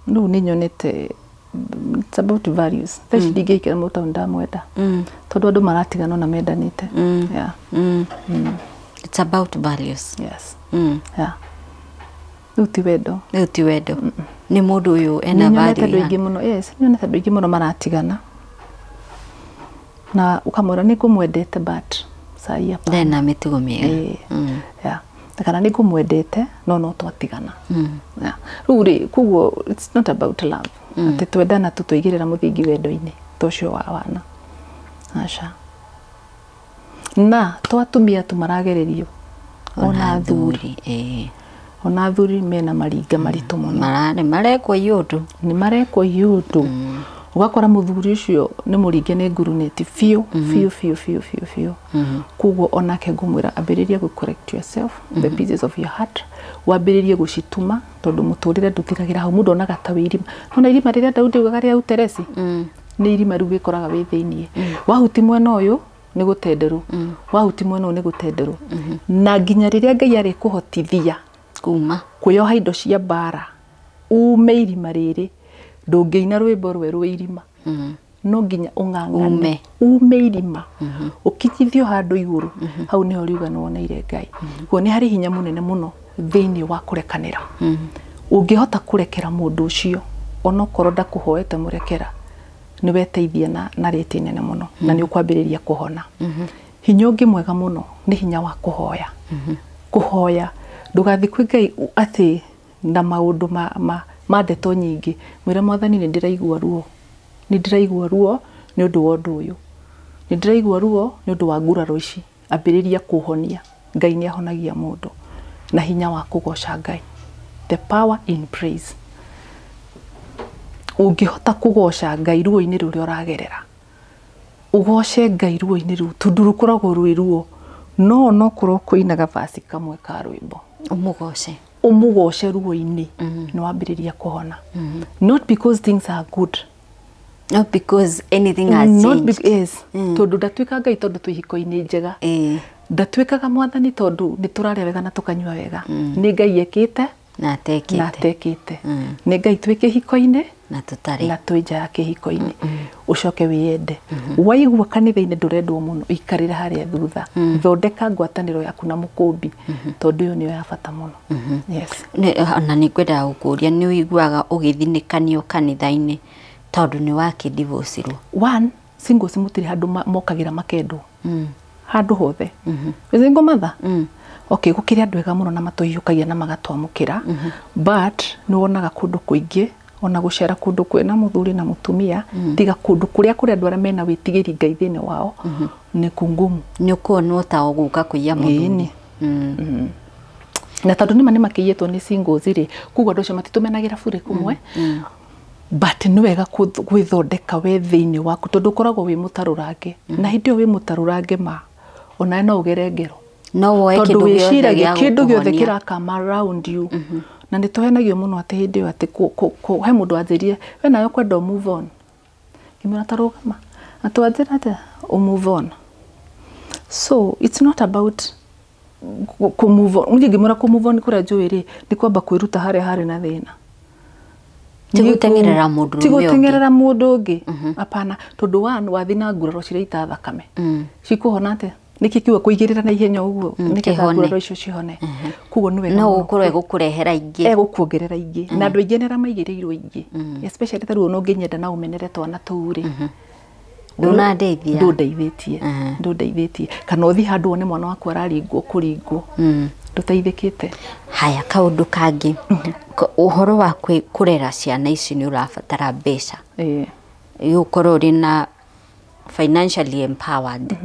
S1: rĩu nĩ nyonete it's about values. Thaa ici ndingĩikara mũndũ tondũ ndamwenda. Tondũ andũ maratigana na mendanĩte. Yeah.
S2: It's about values.
S1: Yes. Yeah. Rĩu ti wendo.
S2: Rĩu ti wendo. Nĩ mũndũ ũyũ ena
S1: Nĩ nyonete
S2: value
S1: andũ aingĩ mũno. Yes, nĩ nyonete andũ aingĩ mũno maratigana. Na ũkamwĩra nĩ ngũmwendete but sai hapana.
S2: Ndarĩ na mĩtugo mĩega.
S1: Ĩĩ. Yeah. Kana nĩ ngũmwendete no no twatigana. Yeah. Rĩu rĩ, koguo it's not about love. Atĩ twendana tu twaigĩrĩra mũthingi wendo-inĩ ta ũcio wa wana. Aca. Na to atumia tu maragererio. Ona athuri. Ona athuri mena maringa maritũ mũno.
S2: Nĩ marekwo iũndũ.
S1: Nĩ marekwo iũndũ. Ũgakora mũthuri ũcio nĩ mũringe nĩ ngurunĩti biũ, biũ, biũ, biũ, biũ, biũ. Koguo onake ngũmwĩra ambĩrĩrie gũ correct yourself, the pieces of your heart, wambĩrĩrie gũcituma, tondũ mũtũrĩre ndũthiragĩra hau, mũndũ onaga ta wĩ irima. Nona irima rĩrĩa Daudi augaga rĩa uteresi, nĩ irima rĩu wĩkoraga wĩ thĩiniĩ. Wahuti mwena ũyũ nĩ gũtenderũ, wahuti mwena ũyũ nĩ gũtenderũ. Na nginya rĩrĩa Ngai arĩkũhotithia
S2: kuma
S1: kwĩyoha indo cia mbara, ume irima rĩrĩ, ndũngĩina rwĩmbo rwerũ wĩ irima. No nginya ũng'ang'ane.
S2: Ume.
S1: Ume irima. Ũkinyithio handũ igũrũ. Hau nĩho riuga nĩ woneire Ngai. Kuo nĩ harĩ hinya mũnene mũno thĩiniĩ wa kũrekanĩra. Ũngĩhota kũrekera mũndũ ũcio, onokorwo ndakũhoete mũrekera, nĩ weteithia na rĩti nene mũno, na nĩ ũkwambĩrĩria kũhona. Hinya ũngĩ mwega mũno nĩ hinya wa kũhoya. Kũhoya ndũgathiĩ kwĩ Ngai atĩ na maũndũ ma ndeto nyingĩ, mwĩre Mwathani nĩ ndĩraigua ruo, nĩ ndĩraigua ruo nĩ ũndũ wa ũndũ ũyũ, nĩ ndĩraigua ruo nĩ ũndũ wa nguraro ici, ambĩrĩria kũhonia. Ngai nĩ ahonagia mũndũ na hinya wa kũgoca Ngai, the power in praise. Ũngĩhota kũgoca Ngai ruo-inĩ rũrĩa ũragerera, ũgoce Ngai ruo-inĩ rũu, tondũ rũkoragwo rwĩ ruo, no onokorwo kũinaga verse kamwe ka rwĩmbo,
S2: Ũmũgoce.
S1: Ũmũgoce ruo-inĩ, nĩ wambĩrĩria kũhona, not because things are good.
S2: Not because anything has
S1: Not
S2: changed.
S1: Yes, tondũ ndatuĩka Ngai tondũ twĩ ihiko-inĩ njega. Ndatuĩkaga Mwathani tondũ nĩ tũrarĩa wega na tũkanyua wega. Nĩ Ngai ekĩte
S2: na atekĩte.
S1: Na atekĩte. Nĩ Ngai twĩ kĩhiko-inĩ
S2: na tũtarĩ.
S1: Na twĩ nja ya kĩhiko-inĩ. Ũcoke wĩyende. Waigua kanitha-inĩ ndũrendwo mũno, ikarĩra harĩa thutha, thondeka ngwatanĩro yaku na mũkũmbi, tondũ ĩyo nĩyo ya bata mũno, yes.
S2: Ona nĩ ngwendaga gũkũria, nĩ ũiguaga ũgĩthinĩkanio kanitha-inĩ tondũ nĩ wakĩndivocirwo?
S1: One, singles mũtirĩ handũ mokagĩra makendwo handũ hothe. Wĩ single mother, okay, gũkĩrĩ andũ ega mũno na matũhiũkagia na magatwamũkĩra, but nĩ wonaga kũndũ kũingĩ, ona gũcera kũndũ kwĩna mũthuri na mũtumia, tiga kũndũ kũrĩa kũrĩ andũ arĩa mena wĩtigĩri Ngai thĩinĩ wao, nĩ kungumu.
S2: Nĩ ũkuonwo ta ũgũka kũiya mũthuri.
S1: Ĩni. Na tondũ nĩma nĩ makĩiyĩtwo nĩ singles rĩ, koguo andũ acio matitũmenagĩra burĩ kũmwe, but nĩ wega gwĩthondeka we thĩinĩ waku, tondũ ũkoragwo wĩ mũtarũrange, na hĩndĩ ĩyo wĩ mũtarũrange ma onawe no ũgere ngero.
S2: No woe
S1: tondũ
S2: kĩndũ gĩothe
S1: wĩciragia
S2: gĩa
S1: kĩndũ gĩothe
S2: gũkũhonia.
S1: kĩrakama around you, na nĩ tũhenagio mũno atĩ hĩndĩ ĩyo atĩ he mũndũ wanjĩrire, "We nawe kwenda ũ move on." Ngĩmwĩra, "Ta rũgama na twanjĩra atĩa ũ move on?" So it's not about kũ move on. Niĩ ngĩmwĩra kũ move on kũrĩa njũĩ rĩ, nĩ kwamba kwĩruta harĩa harĩ na thĩna.
S2: Ti gũteng'erera mũndũrũme
S1: Ti
S2: ũngĩ.
S1: Gũteng'erera mũndũ ũngĩ, hapana, tondũ one, wathi na nguraro ciraita thakame, cikũhona atĩa? Nĩkĩ kiuga kũigĩrĩra na ihenya ũguo nĩgetha
S2: kĩhone.
S1: Nguraro icio cihone? Koguo nĩ wega
S2: No
S1: mũno.
S2: gũkorwo ĩgũkũrehera ingĩ.
S1: Egũkuongerera ingĩ, na andũ aingĩ nĩ arĩa maigĩrĩirwo ingĩ, especially ta rĩu ona ũngĩnyenda na ũmenere twana tũu rĩ,
S2: Ndũnandeithia.
S1: Ndũndeithĩtie, ndũndeithĩtie. Kana ũthiĩ handũ wone mwana waku araringwo kũringwo, ndũteithĩkĩte.
S2: Haya, kaũndũ kangĩ, ũhoro wa kũrera ciana ici nĩ ũrabatara mbeca. Ũkorwo ũrĩ na financially empowered.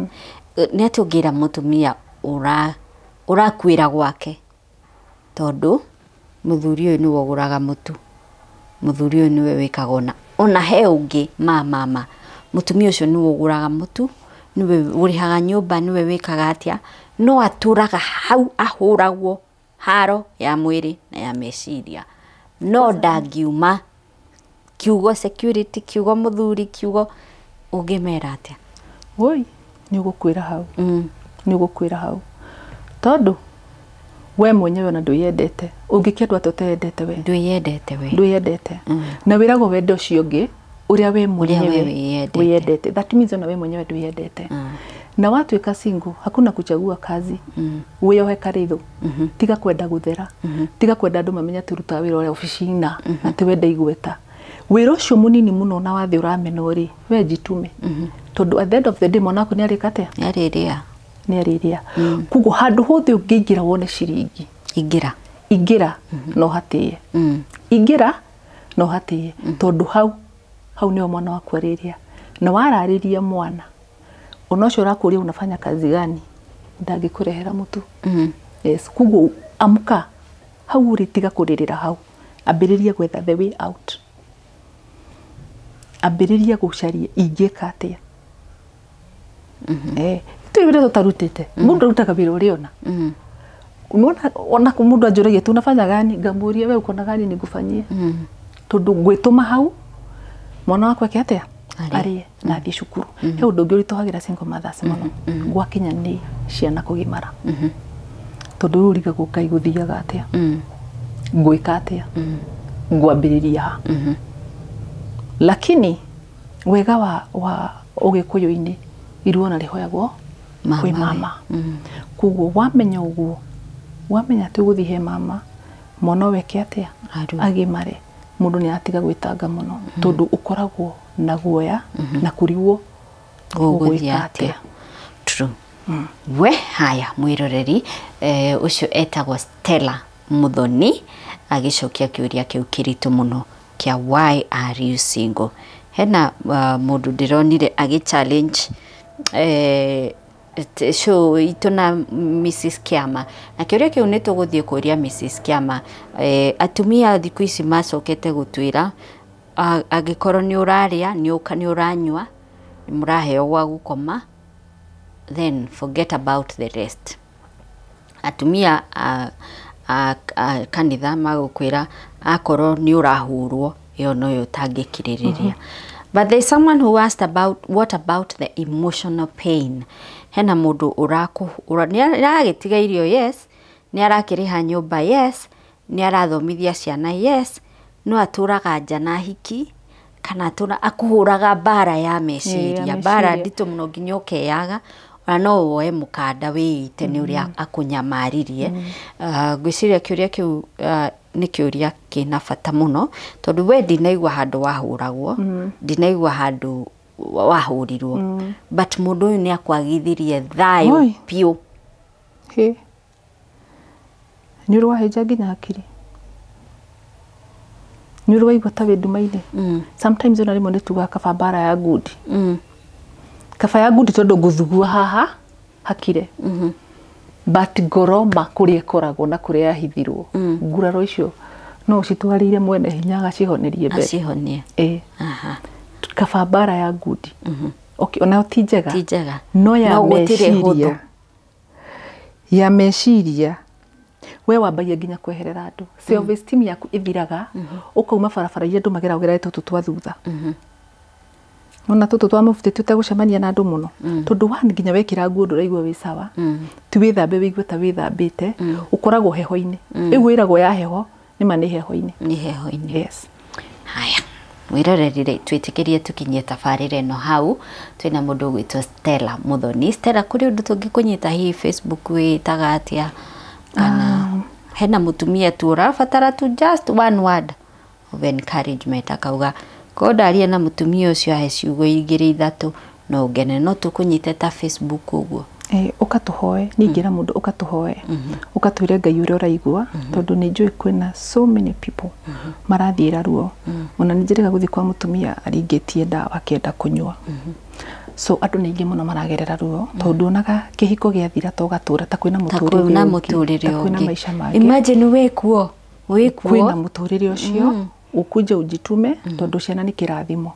S2: Nĩ atĩ ũngĩra mũtumia ũrakuĩra gwake tondũ mũthuri ũyũ nĩwe ũgũraga mũtu, mũthuri ũyũ nĩwe wĩkaga, ona he ũngĩ ma mama, mũtumia ũcio nĩwe ũgũraga mũtu, nĩwe ũrĩhaga nyũmba, nĩwe wĩkaga atĩa, no atũraga hau ahũragwo haro ya mwĩrĩ na ya meciria, no ndangiuma kiugo security, kiugo mũthuri, kiugo, ũngĩmera atĩa?
S1: Woi, nĩ ũgũkwĩra hau, nĩ ũgũkwĩra hau, tondũ we mwenyewe ona ndwĩyendete. Ũngĩkĩendwo atĩa ũteyendete we?
S2: Ndwĩyendete we.
S1: Ndwĩyendete, na wĩragwo wende ũcio ũngĩ ũrĩa we mwenyewe
S2: we wĩyendete.
S1: Wĩyendete. That means ona we mwenyewe ndwĩyendete. Na watuĩka single, hakuna kuchagua kazi. Wĩyohe karĩthũ, tiga kwenda gũthera, tiga kwenda andũ mamenye atĩ ũrutaga wĩra ũrĩa obici-na, atĩ wenda igweta. Wĩra ũcio mũnini mũno na wathĩ ũramenwo rĩ, we jitume, tondũ at the end of the day mwana waku nĩ arĩka atĩa?
S2: Nĩarĩrĩa.
S1: Nĩ arĩrĩa. Koguo handũ hothe ũngĩingĩra wone ciringi,
S2: Ingĩra.
S1: Ingĩra no hatĩe, ingĩra no hatĩe, tondũ hau hau nĩho mwana waku arĩrĩa. Na wararĩria mwana ona ũcio ũrakũria, "Unafanya kazi gani?" ndangĩkũrehera mũtu. Yes, koguo amka hau ũrĩ, tiga kũrĩrĩra hau, ambĩrĩria gwetha the way out, ambĩrĩria gũcaria ingĩka atĩa. Tũrĩ wĩra tũtarutĩte, mũndũ arutaga wĩra ũrĩa ona. Unaona, ona mũndũ anjũragia tu, "Unafanya gani?" Ngamũria, "We uko na gani nikufanyie?" Tondũ ngwĩtũma hau mwana wakwa eke atĩa?
S2: Arĩe.
S1: Arĩe na athiĩ cukuru. He ũndũ ũngĩ ũritũhagĩra single mothers mũno gwakinya nĩ ciana kũgimara, tondũ rĩu ũrigagwo, "Ngai, gũthiaga atĩa? Ngwĩka atĩa? Ngwambĩrĩria ha?" Lakini wega wa ũgĩkũyũ-inĩ, iruo na rĩhoyagwo
S2: Mama
S1: kwĩ
S2: we.
S1: Mama. Koguo wamenya ũguo, wamenya atĩ ũgũthiĩ he mama, mwana weke atĩa?
S2: Arue.
S1: Agimare. Mũndũ nĩ atiga gwĩtanga mũno, tondũ ũkoragwo na guoya na kũrigwo
S2: ũgũthiĩ
S1: ũgwĩka
S2: atĩa.
S1: Atĩa.
S2: True. We haya, mwĩroreri, ũcio etagwo Stella Muthoni agĩcokia kĩũria kĩu kĩritũ mũno kĩa "Why are you single?" Hena mũndũ ndĩronire agĩ challenge show itũ na Mrs Kiama, na kĩũria kĩu nĩ tũgũthiĩ kũria Mrs Kiama. Atumia thikũ ici macokete gũtwĩra angĩkorwo nĩ ũrarĩa, nĩ ũranyua, nĩ mũraheo gwa gũkoma, then forget about the rest. Atumia a kanitha magũkwĩra akorwo nĩ ũrahũrwo ĩyo noyo ũtangĩkirĩrĩria. But there's someone who asked about what about the emotional pain. Hena mũndũ ũrakũhũra, nĩ aragĩtiga irio, yes, nĩ arakĩrĩha nyũmba, yes, nĩ arathomithia ciana, yes, no atũraga nja na hiki kana atũra akũhũraga mbara ya meciria, mbara nditũ mũno nginya ũkeyaga, ona no woe mũkanda wĩite nĩ ũrĩa akũnyamaririe. Ngwĩciria kĩũria kĩu nĩ kĩũria kĩna bata mũno, tondũ we ndinaigua handũ wahũragwo, ndinaigua handũ wahũrirwo, but mũndũ ũyũ nĩ akwagithirie thayũ biũ.
S1: Nĩ ũrĩ wahĩnja nginya hakiri, nĩ ũrĩ waigua ta wĩ nduma-inĩ. Sometimes ona rĩmwe nĩ tugaga kaba mbara ya ngundi, kaba ya ngundi tondũ ngũthugua haha hakire, but ngoro ma kũrĩa ĩkoragwo na kũrĩa yahithirwo, nguraro icio no ũcitwarĩire mwene hinya agacihonerie mbere,
S2: acihonie.
S1: Kaba mbara ya ngundi, okay, onayo ti njega,
S2: ti njega,
S1: no ya meciria, ya meciria we wambagia nginya kweherera andũ, self esteem yaku ĩthiraga, ũkauma barabara iria andũ mageragĩra tũtũ twa thutha, ona tũtũ twa mũbutĩ tũtegũcemania na andũ mũno, tondũ wa nginya wekĩra nguo ndũraigua wĩ sawa, ti wĩthambe wĩigue ta wĩthambĩte, ũkoragwo heho-inĩ, rĩu wĩragwo ya heho nĩma nĩ heho-inĩ,
S2: nĩ heho-inĩ.
S1: Yes.
S2: Haya, mwĩroreri twĩtĩkĩrie tũkinyie tabarĩra ĩno hau. Twĩna mũndũ ũgwĩtwo Stella Muthoni. Stella, kũrĩ ũndũ tũngĩkũnyita hihi Facebook wĩtaga atĩa, kana hena mũtumia tu ũrabatara tu just one word of encouragement, akauga ko ndaria na mũtumia ũcio ahe ciugo igĩrĩ ithatũ no ngene, no tũkũnyite ta Facebook ũguo?
S1: Ũkatũhoe, ningĩra mũndũ ũkatũhoe, ũkatwĩre Ngai ũrĩa ũraigua, tondũ nĩ njũĩ kwĩna so many people marathiĩra ruo. Ona nĩ njĩrĩga gũthiĩ kwa mũtumia aringĩtie ndawa akĩenda kũnyua. So andũ nĩ aingĩ mũno maragerera ruo, tondũ nduonaga kĩhiko gĩathira to gatũra ta kwĩna mũtũrĩre ũngĩ, ta kwĩna maica mangĩ.
S2: Imagine wĩkuo, wĩkuo
S1: kwĩna mũtũrĩre ũcio, ũkuje ujitume, tondũ ciana nĩ kĩrathimo.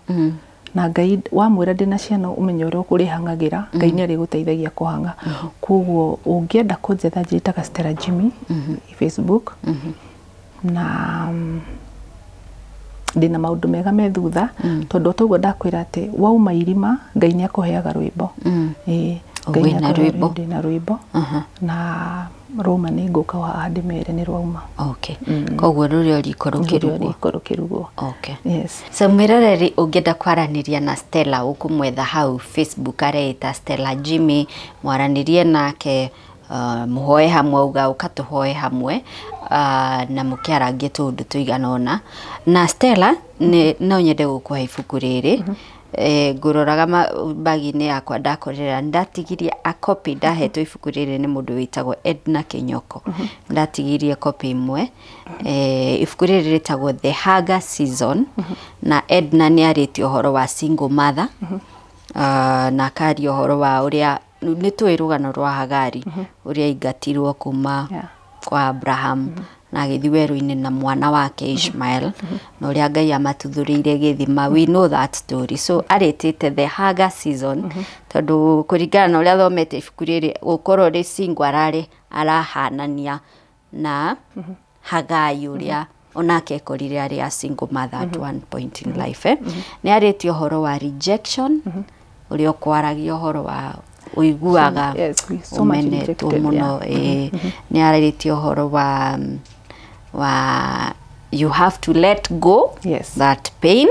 S1: Na Ngai wamwĩra ndĩna ciana ũmenye ũrĩa ũkũrĩhang'agĩra, Ngai nĩ arĩgũteithagia kũhang'a. Koguo ũngĩenda kũnjetha njĩtaga Stella Jimmy Facebook, na ndĩna maũndũ mega me thutha, tondũ toguo ndakwĩra atĩ wauma irima Ngai nĩ akũheaga rwĩmbo. Ngai ndĩna rwĩmbo na roma nĩ ngũka haha ndĩmere nĩ rwauma.
S2: Okay. Koguo rũrĩa riko rũkĩrugwo. Okay.
S1: Yes.
S2: So mwĩroreri ũngĩenda kwaranĩria na Stella ũkũmwetha hau Facebook areĩta Stella Jimmy, mwaranĩrie nake, mũhoe hamwe, uga ũkatũhoe hamwe, na mũkĩarangie tũũndũ tũigana ũna. Na Stella no nyende gũkũhe ibuku rĩrĩ. Ngũroraga bagi-inĩ yakwa ndakorera ndatigirie a copy, ndahetwo ibuku rĩrĩ nĩ mũndũ wĩtagwo Edna Kinyoko, ndatigirie copy ĩmwe. Ibuku rĩrĩ rĩtagwo The Hagar Season, na Edna nĩ arĩtie ũhoro wa single mother, na akaria ũhoro wa ũrĩa nĩ tũĩ rũgano rwa Hagari, ũrĩa aingatirwo kuma kwa Abraham, na agĩthiĩ werũ-inĩ na mwana wake Ishmael, na ũrĩa Ngai amatuthũrĩire gĩthima. We know that story. So arĩtĩte The Hagar Season, tondũ kũringana na ũrĩa athomete ibuku rĩrĩ, gũkorwo rĩ single ararĩ arahanania na Hagai ũrĩa onake ekorire arĩ a single mother at one point in life. Nĩ arĩtie ũhoro wa rejection, ũrĩa ũkwaragia ũhoro wa ũiguaga ũmenetwo mũno. Nĩ arĩtie ũhoro wa you have to let go,
S1: yes,
S2: that pain.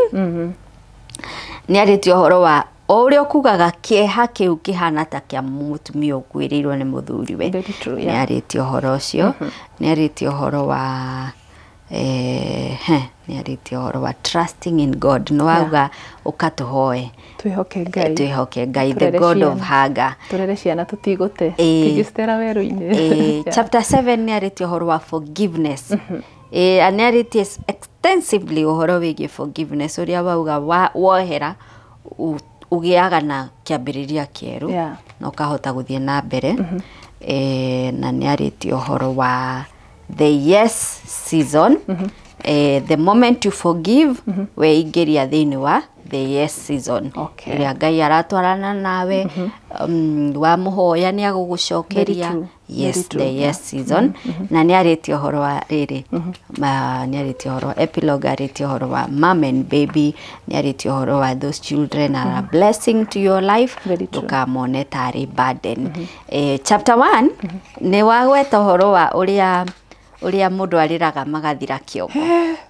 S2: Nĩ arĩtie ũhoro wa o ũrĩa ũkugaga kĩeha kĩu kĩhana ta kĩa mũtumia ũkuĩrĩirwo nĩ mũthuriwe. Nĩ arĩtie ũhoro ũcio. Nĩ arĩtie ũhoro wa nĩ arĩtie ũhoro wa trusting in God. Nĩ wauga ũkatũhoe,
S1: twĩhoke Ngai,
S2: twĩhoke Ngai, the God of Hagar,
S1: tũrere ciana tũtigũte tũngĩcitera werũ-inĩ.
S2: Chapter 7 nĩ arĩtie ũhoro wa forgiveness. Nĩ arĩtie extensively ũhoro wĩgiĩ forgiveness, ũrĩa wauga wohera ũgĩaga na kĩambĩrĩria kĩerũ na ũkahota gũthiĩ na mbere. Na nĩ arĩtie ũhoro wa the yes season. The moment you forgive, weingĩria thĩinĩ wa The Yes Season.
S1: Okay.
S2: Rĩrĩa Ngai aratwarana nawe, wamũhoya nĩ agũgũcokeria.
S1: Very true.
S2: Yes,
S1: Very true.
S2: The Yes Season. Na nĩ arĩtie ũhoro wa rĩrĩ, nĩ arĩtie ũhoro wa epilogue, arĩtie ũhoro wa mom and baby, nĩ arĩtie ũhoro wa those children are a blessing to your life.
S1: Very true.
S2: Ndũkamone tarĩ burden. Chapter 1 nĩ wagweta ũhoro wa ũrĩa mũndũ arĩraga magathira kĩongo.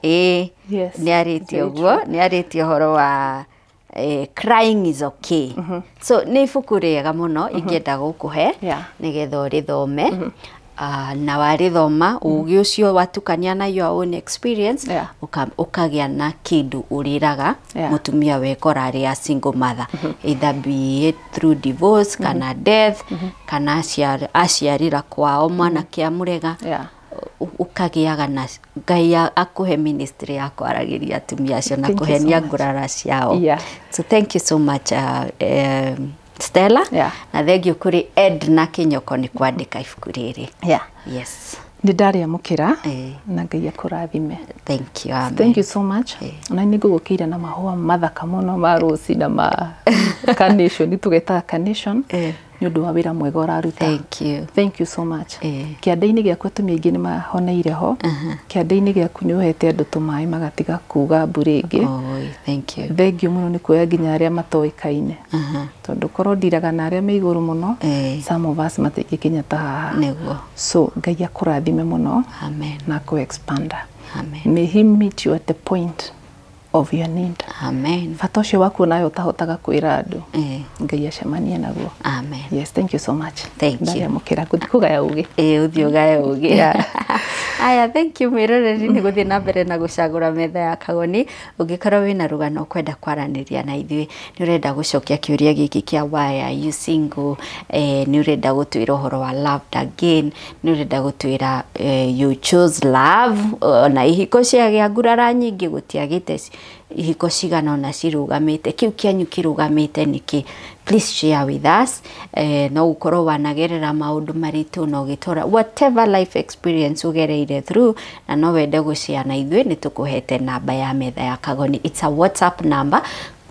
S2: Ĩĩ,
S1: Yes,
S2: nĩ arĩtie
S1: very
S2: ũguo, nĩ arĩtie ũhoro wa crying is okay. So nĩ ibuku rĩega mũno ingĩenda gũkũhe nĩgetha ũrĩthome. Na warĩthoma ũgĩ ũcio watukania na your own experience, ũkagĩa na kĩndũ ũrĩraga mũtumia wekora arĩ a single mother, either be it through divorce kana death, kana aciarĩra kwao mwanake amũrega. Ũkagĩaga na Ngai akũhe ministry ya kwaragĩria atumia acio na
S1: Thank you so
S2: kũhenia
S1: much.
S2: ngurara ciao. So thank you so much, Stella. Na thank you kũrĩ Ed na Kĩnyoko nĩ kwandĩka ibuku rĩrĩ. Yes.
S1: Nĩ ndarĩamũkĩra na Ngai akũrathime.
S2: Thank you. Amen.
S1: Thank you so much. Na nĩ ngũgũkĩire na mahũa mathaka mũno ma rose na ma carnation, tũgetaga carnation, nĩ ũndũ wa wĩra mwega ũraruta.
S2: Thank you.
S1: Thank you so much. Kĩanda-inĩ gĩaku atumia aingĩ nĩ mahoneire ho. Kĩanda-inĩ gĩaku nĩ ũhete andũ tũmaĩ magatiga kuga mbu rĩngĩ.
S2: Oh, thank you.
S1: Thank you mũno nĩ kuoya nginya arĩa matoĩkaine. Tondũ korwo ndiraga na arĩa me igũrũ mũno, some of us matingĩkinya ta haha.
S2: Nĩguo.
S1: So Ngai akũrathime mũno.
S2: Amen.
S1: Na akũ expand.
S2: Amen.
S1: May he meet you at the point of your need.
S2: Amen.
S1: Bata ũcio waku nawe ũtahotaga kwĩra andũ. Ngai acemanie naguo.
S2: Amen.
S1: Yes, thank you so much.
S2: Thank you.
S1: Ndariamũkĩra ngũthiĩ kũgaya ũgĩ.
S2: Ũthiĩ ũgaye ũgĩ. Aya, thank you mwĩroreri nĩ gũthiĩ na mbere na gũcagũra metha ya Kagoni. Ũngĩkorwo wĩna rũgano ũkwenda kwaranĩria na ithuĩ, nĩ ũrenda gũcokia kĩũria gĩkĩ kĩa why are you single, nĩ ũrenda gũtwĩra ũhoro wa loved again, nĩ ũrenda gũtwĩra you chose love, ona ihiko ciagĩa ngurara nyingĩ gũtiagĩte ihiko cigana ona cirũgamĩte, kĩu kĩanyu kĩrũgamĩte nĩkĩ? Please share with us. No ũkorwo wanagerera maũndũ maritũ na ũgĩtũra whatever life experience ũgereire through, na no wende gũshare na ithuĩ, nĩ tũkũhete namba ya metha ya Kagoni. It's a WhatsApp number.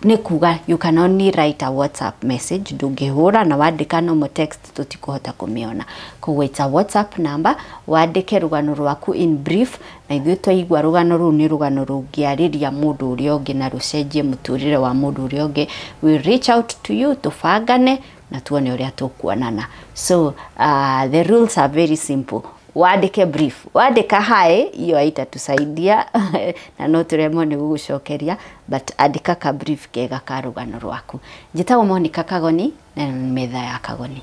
S2: Nĩ kuga you can only write a WhatsApp message, ndũngĩhũra na wandĩka normal text tũtikũhota kũmĩona. Koguo it's a WhatsApp number, wandĩke rũgano rwaku in brief, na ithuĩ twaigua rũgano rũu nĩ rũgano rũngĩarĩria mũndũ ũrĩa ũngĩ na rũcenjie mũtũrĩre wa mũndũ ũrĩa ũngĩ, we reach out to you, tũbangane na tuone ũrĩa tũkuonana. So the rules are very simple. Wandĩke brief, wandĩka hi, hiyo haitatusaidia na no tũremwo nĩ gũgũcokeria, but andĩka ka brief kega ka rũgano rwaku. Njĩtagwo Monica Kagoni na metha ya Kagoni.